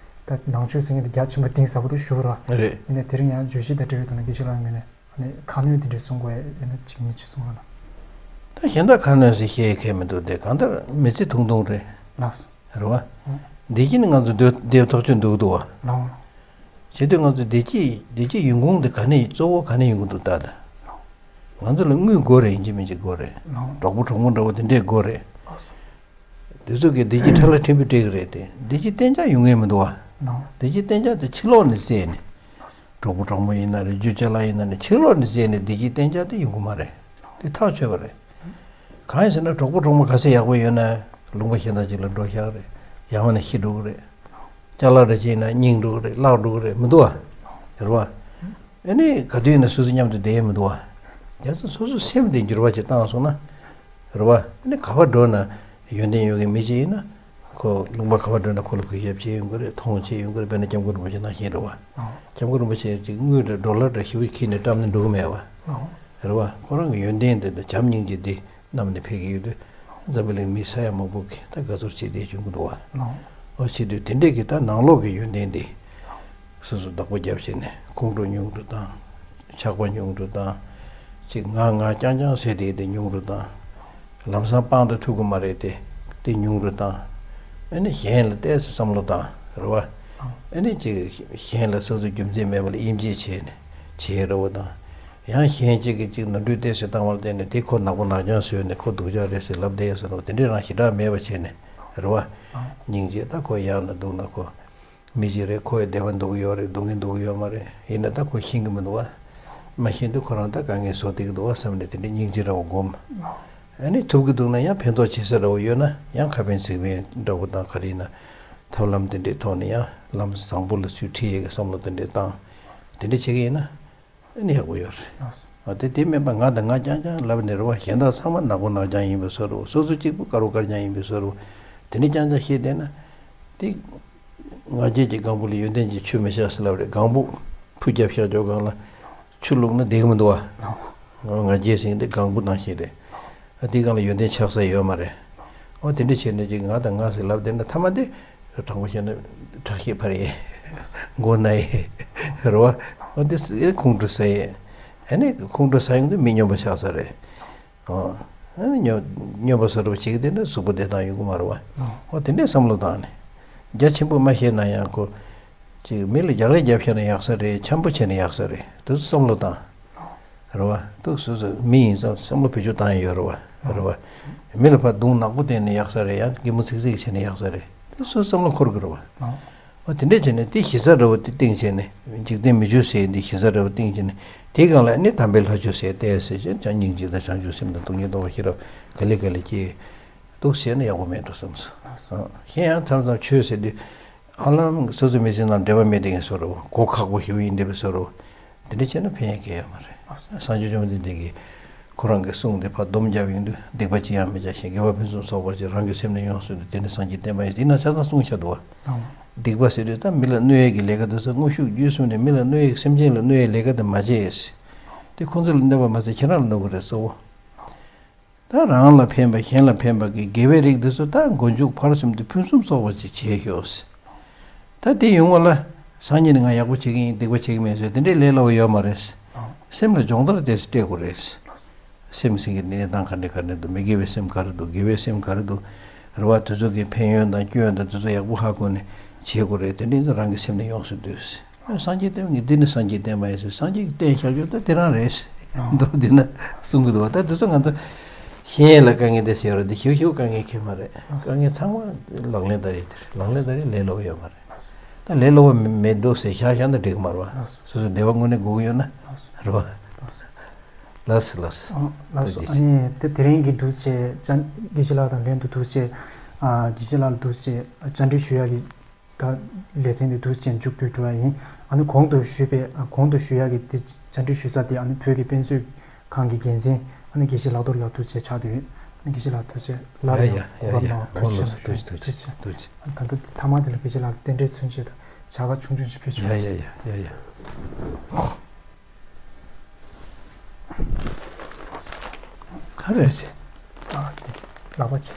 ད་ནང་ཆོས་ཟེར་མཁན་དེ་རྒྱ་ཆེན་པོ་གཏིང་ཟབ་པོ་འདུག་ཞུ་བ་རེད། རེད། ཡིན་ནའི་དེ་རིང་ཡང་བརྗོད་གཞི་དང་འབྲེལ་བའི་ཐོག་ནས་དགེ་བཤེས་ལགས་ངོས་ནས་ཨ་ནི་ཁ་སྣོན་དེ་འདྲའི་གསུང་དགོས་ཡ་ཡོད་ན་གཅིག་གཉིས་ཅིག་གསུང་རོགས་གནང་། ད་གཞན་དག་ཁ་སྣོན་ཟེར་བཤད་ཡ་གལ་མི་འདུག་སྟེ་གང་ལྟར་མི་ཚེ་ཐུང་ཐུང་རེད། ལགས་སོ། རེད་བ། བདེ་སྐྱིད་ནི་ང་ཚོ་འདོད་འདོད་ཐག་ཆོད་འདུག་འདུག་བ། ལགས། བྱེད་དུས་ང་ཚོ་བདེ་སྐྱིད་བདེ་སྐྱིད་ཡོང་ཁུངས་དེ་ག་ནས་གཙོ་བོ་ག་ནས་ཡོང་གི་འདུག་ད་ལྟ། ང་ཚོ་ལ་དངུལ་དགོས་རེད་ཡིན་གཅིག་མིན་གཅིག་དགོས་རེད། ལགས། གྲོགས་པོ་གྲོགས་མོ་འདྲ་བོ་དེ་འདྲས་དགོས་རེད། ལགས་སོ། དེ་ཚོ་གིས་བདེ་སྐྱིད་ཁྲ་ལ་ཕྲན་བུ་སྤྲད་གི་རེད་དེ་བདེ་སྐྱིད་གཏན་འཇགས་ཡོང་ངེས་མི་འདུག་བ། ལགས། བདེ་སྐྱིད་གཏན་འཇགས་དེ་ཕྱི་ལོགས་ནས་བཙལ་ནས། གྲོགས་པོ་གྲོགས་མོ་ཡིན་ན་རེད་རྒྱུ་ཅ་ལག་ཡིན་ན་རེད་ཕྱི་ལོགས་ནས་བཙལ་ནས་བདེ་སྐྱིད་གཏན་འཇགས་དེ་ཡོང་གི་མ་རེད། དེ་ཐག་ཆོད་པ་རེད། གང་ཡིན་ཟེར་ན་གྲོགས་པོ་གྲོགས་མོ་ག་ཚད་ཡག་པོ་ཡོད་ན་ལུང་པ་གཞན་དག་ཅིག་ལ་འགྲོ་ཤག་རེད། ཡང་ན་ཤི་འགྲོ་གི་རེད། ཅ་ལག་འདྲ་ཅིག་ཡིན་ན་རྙིང་འགྲོ་གི་རེད་བརླག་འགྲོ་གི་རེད་མི་འདུག་བ། རེད་བ། ཨ་ནི་ག་དུས་ཡིན་ན་སོ་སོ་མཉམ་དུ་བསྡད་ཡས་མི་འདུག་བ། རྒྱ་ཚོ་སོ་སོ་སེམས་དེ་འགྱུར་བ་ཅིག་བཏང་སོང་ན། རེད་བ། ཨ་ནི་ག་པར་འགྲོ་ན་ཡོན་ཏན་ཡོད་མཁན་མི་ཅིག་ཡིན་ན། ཁོ་ལུང་པ་ག་པར་འགྲོ་ན་ཁོ་ལ་གུས་ཞབས་བྱེད་ཡོང་གི་རེད་མཐོང་བྱེད་ཡོང་གི་རེད་དཔེར་ན་སྐྱབས་མགོན་རིན་པོ་ཆེ་ནང་བཞིན་རེད་བ། ཨོ། སྐྱབས་མགོན་རིན་པོ་ཆེ་ཅིག་དངུལ་འདྲ་ཌོ་ལར་འདྲ་ཞེ་པོ་ཁྱེར་ནས་བཀྲམ་ནས་འགྲོ་གི་མེད་བ། ཨོ། རེད་བ། ཁོ་རང་གི་ཡོན་ཏན་དེ་དང་བྱམས་སྙིང་རྗེ་དེ་བསྣམས་ནས་ཕེབས་ཀྱི་ཡོད་དུས་འཛམ་བུ་གླིང་མི་ས་ཡ་མང་པོ་གིས་ད་དགའ་ཚོར་བྱེད་བསྡད་བྱུང་གི་འདུག་བ། ཨོ། ཨོ་བྱེད་དུས་དེ་འདྲས་ཀྱི་ད་ནང་ལོགས་ཀྱི་ཡོན་ཏན་དེ། སོ་སོ་བདག་པོ་རྒྱབ་བྱས་ནས་ཁོང་ཁྲོ་ཉུང་དུ་བཏང་། ཆགས་པ་ཉུང་དུ་བཏང་། ཅིག་ང་ང་རྐྱང་རྐྱང་ཟེར་དེ་དེ་ཉུང་དུ་བཏང་། ལམ་སང་སྤང་དང་ཐུག་གི་མ་རེད་དེ་དེ་ཉུང་དུ་བཏང་། ཨ་ནི་གཞན་ལ་ཏོག་ཙམ་བསམ་བློ་བཏང་རེད་བ། ཨ་ནི་ཅིག་གཞན་ལ་སོ་སོ་རྒྱུ་མཚན་མེད་པ་ལ་དབྱེ་འབྱེད་བྱས་ནས་བྱེད་རེད་བ་དང་། ཡང་གཞན་ཅིག་གིས་ཅིག་ནོར་འཁྲུལ་ཏོག་ཙམ་བཏང་བ་ལ་བརྟེན་ནས་དེ་ཁོ་ནག་པོ་ནག་རྐྱང་བཟོས་ནས་ཁོ་སྡུག་ཅག་རེད་ཟེར་ལབ་བསྡད་ཡོད་ཟེར་ནོ་དེ་འདྲས་རང་ཞེ་དྲག་མེད་པ་བྱས་ནས་རེད་བ། སྙིང་རྗེ་ད་ཁོ་ཡག་ན་སྡུག་ན་ཁོ། མི་ཞིག་རེད་ཁོ་ཡི་བདེ་བ་འདུག་གི་ཡོད་རེད་སྡུག་བསྔལ་འདུག་གི་ཡོད་མ་རེད་ཡིན་ན་ད་ཁོ་ཤེས་ཀྱི་མི་འདུག་བ། མ་ཤེས་དུས་ཁོ་རང་ད་དཀའ་ངལ་བཟོ་བསྡད་ཀྱི་འདུག་བ་བསམ་ནས་དེ་འདྲའི་སྙིང་རྗེ་འདྲ་བོ་སྒོམ། ཨ་ནི་ཐུབ་ཀྱི་འདུག་ན་ཡང་ཕན་ཐོགས་བྱེད་ས་འདྲ་བོ་ཡོད་ན་ཡང་ཁ་ཕན་ཚིག་ཕན་འདྲ་བོ་དང་ག་རེ་ཡིན་ན། ཐབས་ལམ་དེ་འདྲའི་ཐོག་ནས་ཡང་ལམ་བཟང་པོ་ལ་ཚུར་ཁྲིད་ཡས་ཀྱི་བསམ་བློ་དེ་འདྲའི་བཏང་། དེ་འདྲ་བྱེད་ཀྱི་ཡིན་ན། ཨ་ནི་ཡག་པོ་ཡོད་རེད། ཨ་དེ་དེ་མིན་པ་ང་དང་ང་རྐྱང་རྐྱང་ལབ་ནས་རེད་བ་གཞན་དག་ཚང་མ་ནག་པོ་ནག་རྐྱང་ཡིན་པའི་བཟོ་འདྲ་བོ་སོ་སོ་གཅིག་པུ་དཀར་པོ་དཀར་རྐྱང་ཡིན་པའི་བཟོ་འདྲ་བོ་དེ་འདྲ་རྐྱང་རྐྱང་བཤད་བསྡད་ན། དེ་ང་རྒྱལ་གྱི་སྒང་བུ་ལ་ཡོན་ཏན་གྱི་ཆུ་མི་བཞག་ཟེར་ལབ་རེད་སྒང་བུ་ཕུ་རྒྱབ་བཞག་ཆོག་སྒང་ལ་ཆུ་བླུགས་ན་བདེ་གི་མི་འདུག་བ། ང་རྒྱལ་ཟེར་མཁན་དེ་སྒང་བུ་ནང་བཞིན་རེད། ཨ་དེའི་སྒང་ལ་ཡོན་ཏན་ཆགས་ས་ཡོད་མ་རེད། ཨོ་དེ་འདྲ་བྱས་ནས་ཅིག་ང་དང་ང་ཟེར་ལབ་བསྡད་ན་ཐ་མ་དེ། དྲང་པོ་བཤད་ན་ཁྲག་ཤེད་འཕར་ཡས། མགོ་ན་ཡས། རེད་བ། ཨོ་དེ་ཁོང་ཁྲོ་ཟ་ཡས། ཨ་ནི་ཁོང་ཁྲོ་ཟ་ཡོང་དུས་མི་སྨྱོན་པ་ཆགས་ས་རེད། ཨོ། ཨ་ནི་སྨྱོན་སྨྱོན་པ་ཟ་འདྲ་བོ་བྱེད་ཀྱི་བསྡད་ན་གཟུགས་པོ་བདེ་ཐང་ཡོང་གི་མ་རེད་བ། ཨོ་དེ་འདྲའི་བསམ་བློ་བཏང་ནས། རྒྱ་ཆེན་པོ་མ་བཤད་ན་ཡང་ཁོ། ཅིག་མི་ལ་རྒྱག་རེས་རྒྱབ་ཤེས་ན་ཡག་ས་རེད་འཆམ་པོ་བྱས་ན་ཡག་ས་རེད་དེ་ཚོ་བསམ་བློ་བཏང་། རེད་བ། ཏོག་སོ་སོ་མི་ཡིན་ཙང་བསམ་བློ་བེད་སྤྱོད་བཏང་ཡ་ཡོད་རེད་བ། རེད་བ། མི་ལ་ཕར་རྡུང་ནག་པོ་བསྟན་ནས་ཡག་ས་རེད་ཡང་གད་མོ་ཚིག་ཚིག་བྱས་ནས་ཡག་ས་རེད་དེ་སོ་སོ་བསམ་བློ་འཁོར་གི་རེད་བ། ཨོ་དེ་འདྲས་བྱས་ནས་དེ་གཞི་རྩ་འདྲ་བོ་དེ་སྟེང་བྱས་ནས་འཇིག་རྟེན་མི་ཆོས་ཟེར་འདི་གཞི་རྩ་འདྲ་བོ་སྟེང་བྱས་ནས་དེའི་སྒང་ལ་ནི་དམ་པའི་ལྷ་ཆོས་ཟེར་ཏེ་ཟེར་བྱས་ཀྱང་སྙིང་རྗེ་དང་བྱང་ཆུབ་སེམས་དང་སྟོང་ཉིད་རྟོགས་པ་ཤེས་རབ་ག་ལེ་ག་ལེ་སྐྱེས། འདུག་ཟེར་ན་ཡག་པོ་མེད་འགྲོ་བསམ་སོང་། གཞན་ཡང་མཚམས་མཚམས་ཆོས་ཟེར་དུས། ཧ་ལམ་སོ་སོའི་མི་ཚེ་ནང་འབྲེལ་བ་མེད་དེ་ངས་བཟོ་རོ། གོ་ཁག་པོ་ཞིག་ཡིན་དེ་བས་བཟོ་རོ། དེ་འདྲ་བྱས་ན་ཕན་ཡག་གི་ཡོད་མ་རེད། སངས་རྒྱས་བཅོམ་ལྡན་འདས་ཀྱིས་ཁོ་རང་གི་གསུང་དེ་ཕར་སྡོམ་རྒྱབ་ཡོང་དུས་སྡིག་པ་ཅི་ཡང་མི་བྱ་ཞིང་དགེ་བ་ཕུན་སུམ་ཚོགས་པར་བྱེད་རང་གི་སེམས་ནི་ཡོངས་སུ་འདུལ་དེ་ནི་སངས་རྒྱས་བསྟན་པ་ཡིན་དེ་ན་ཆ་ཚང་གསུངས་བཞག་འདུག་བ། སྡིག་པ་ཟེར་དུས་ད་མི་ལ་གནོད་ཡས་ཀྱི་ལས་ཀ་དེ་ཚོ་དངོས་ཤུགས་བརྒྱུད་གསུམ་ནས་མི་ལ་གནོད་ཡས་སེམས་ཅན་ལ་གནོད་ཡས་ལས་ཀ་དེ་མ་བྱེད། དེ་ཁོང་ཚོ་ལ་གནོད་པ་མ་ཟད་ཁྱེད་རང་ལ་གནོད་གི་རེད་གཙོ་བོ། ད་རང་ལ་ཕན་པ་གཞན་ལ་ཕན་པ་གི་དགེ་བའི་རིགས་འདི་ཚོ་ད་མགོ་མཇུག་བར་གསུམ་དུ་ཕུན་སུམ་ཚོགས་པ་ཅིག་བྱེད་ཤོག་ད་དེ་ཡོང་བ་ལ་སང་ཉིན་ང་ཡག་པོ་བྱེད་ཀྱི་ཡིན་སྡིག་པ་བྱེད་ཀྱི་མེད་ཟེར་དེ་འདྲའི་ལས་སླ་བོ་ཡོད་མ་རེད། སེམས་ལ་སྦྱོང་བརྡར་དེ་ཚོ་སྤྲད་དགོས་རེད། སེམས་ཟེར་གྱི་གནས་སྟངས་ག་འདྲ་ག་འདྲ་འདུག་མི་དགེ་བའི་སེམས་ག་རེ་འདུག་དགེ་བའི་སེམས་ག་རེ་འདུག་རེ་བ་དེ་ཚོ་གི་ཕན་ཡོན་དང་སྐྱོན་དང་དེ་ཚོ་ཡག་པོ་ཧ་གོ་ནས་བྱེད་དགོས་རེད་དེ་འདྲ་ཡིན་ཙང་རང་གི་སེམས་ནི་ཡོངས་སུ་འདུལ། སངས་རྒྱས་བསྟན་པ་ངས་འདི་ནི་སངས་རྒྱས་བསྟན་པ་ཡིན་ཟེར་སངས་རྒྱས་ཀྱིས་བསྟན་བཞག་རྒྱུ་ད་དེ་རང་རེད། མདོར་བསྡུས་ན་གསུང་གི་འདུག་བ་ད་དེ་ཚོ་ང་ཚོ་ཤེས་ཡས་ལ་དཀའ་ངལ་དེ་ཟེར་བ་འདི་ཞིའུ་ཞིའུ་དཀའ་ངལ་ཁེལ་མ་རེད་དཀའ་ངལ་ཚང་མ་ལག་ལེན་བསྟར་ཡས་དེ་རེད་ལག་ལེན་བསྟར་ཡས་ལས་སླ་བོ་ཡོད་མ་རེད། ད་ལས་སླ་བོ་མེད་འདུག་ཟེར་བཞག་བཞག་ན་འགྲིག་གི་མ་རེད་བ་སོ་སོ་བདེ་བ་དངོས་གནས་དགོས་ཀྱི་ཡོད་ན་རེད་བ། ལགས་སོ་ལགས་སོ། ཨ་ལགས་སོ། ཐུགས་རྗེ་ཆེ། ཨ་ནི་དེ་དེ་རིང་གི་འདུག་སེ་བཅར་དགེ་བཤེས་ལགས་དང་ལྷན་དུ་འདུག་སེ་ཨ་དགེ་བཤེས་ལགས་ལ་འདུག་སེ་བཅར་འདྲི་ཞུ་ཡག་གི་ད་ལེ་ཚན་དེ་འདུག་སེ་མཇུག་བསྡུ་འགྲོ་བ་ཡིན། ཨ་ནི་གོང་དུ་ཞུས་པའི་ཨ་གོང་དུ་ཞུ་ཡག་གི་དེ་བཅར་འདྲི་ཞུ་ས་དེ་ཨ་ནི་བོད་ཀྱི་དཔེ་མཛོད་ཁང་གི་འགན་འཛིན་ཨ་ནི་དགེ་བཤེས་ལགས་རྡོར་ལགས་འདུག་སེ་ཆགས་བསྡད་ཡོད། ཨ་ནི་དགེ་བཤེས་ལགས་འདུག་སེ་ལར་ཡ་ཡང་ཡ་གོ་སྐབས་ཡ་གནང་བ་ལགས་སོ་ཐུགས་རྗེ་ཆེ། ཐུགས་རྗེ་ཆེ། ཐུགས་རྗེ་ཆེ། ཐུགས་རྗེ་ཆེ། ད་ལྟ་དེ་མཐའ་མ་དེ་ལ་དགེ་བཤེས་ལགས་རྟེན་འབྲེལ་མཚོན་ཆེད་དང་བྱ་དགའ་ཆུང་ཆུང་ཞིག་ཕུལ་ཆོག་ཡ་ཡ་ཡ་ཡ་ཡ། ཁ་རེ་ཆེ། ཨ་དེ་ལག་པ་ཆེ།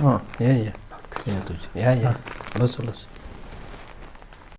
ཨ་ཡ་ཡ། ཐུགས་རྗེ་ཆེ། ཐུགས་རྗེ་ཆེ། ཡ་ཡ། ལགས་སོ། ལགས་སོ་ལགས་སོ།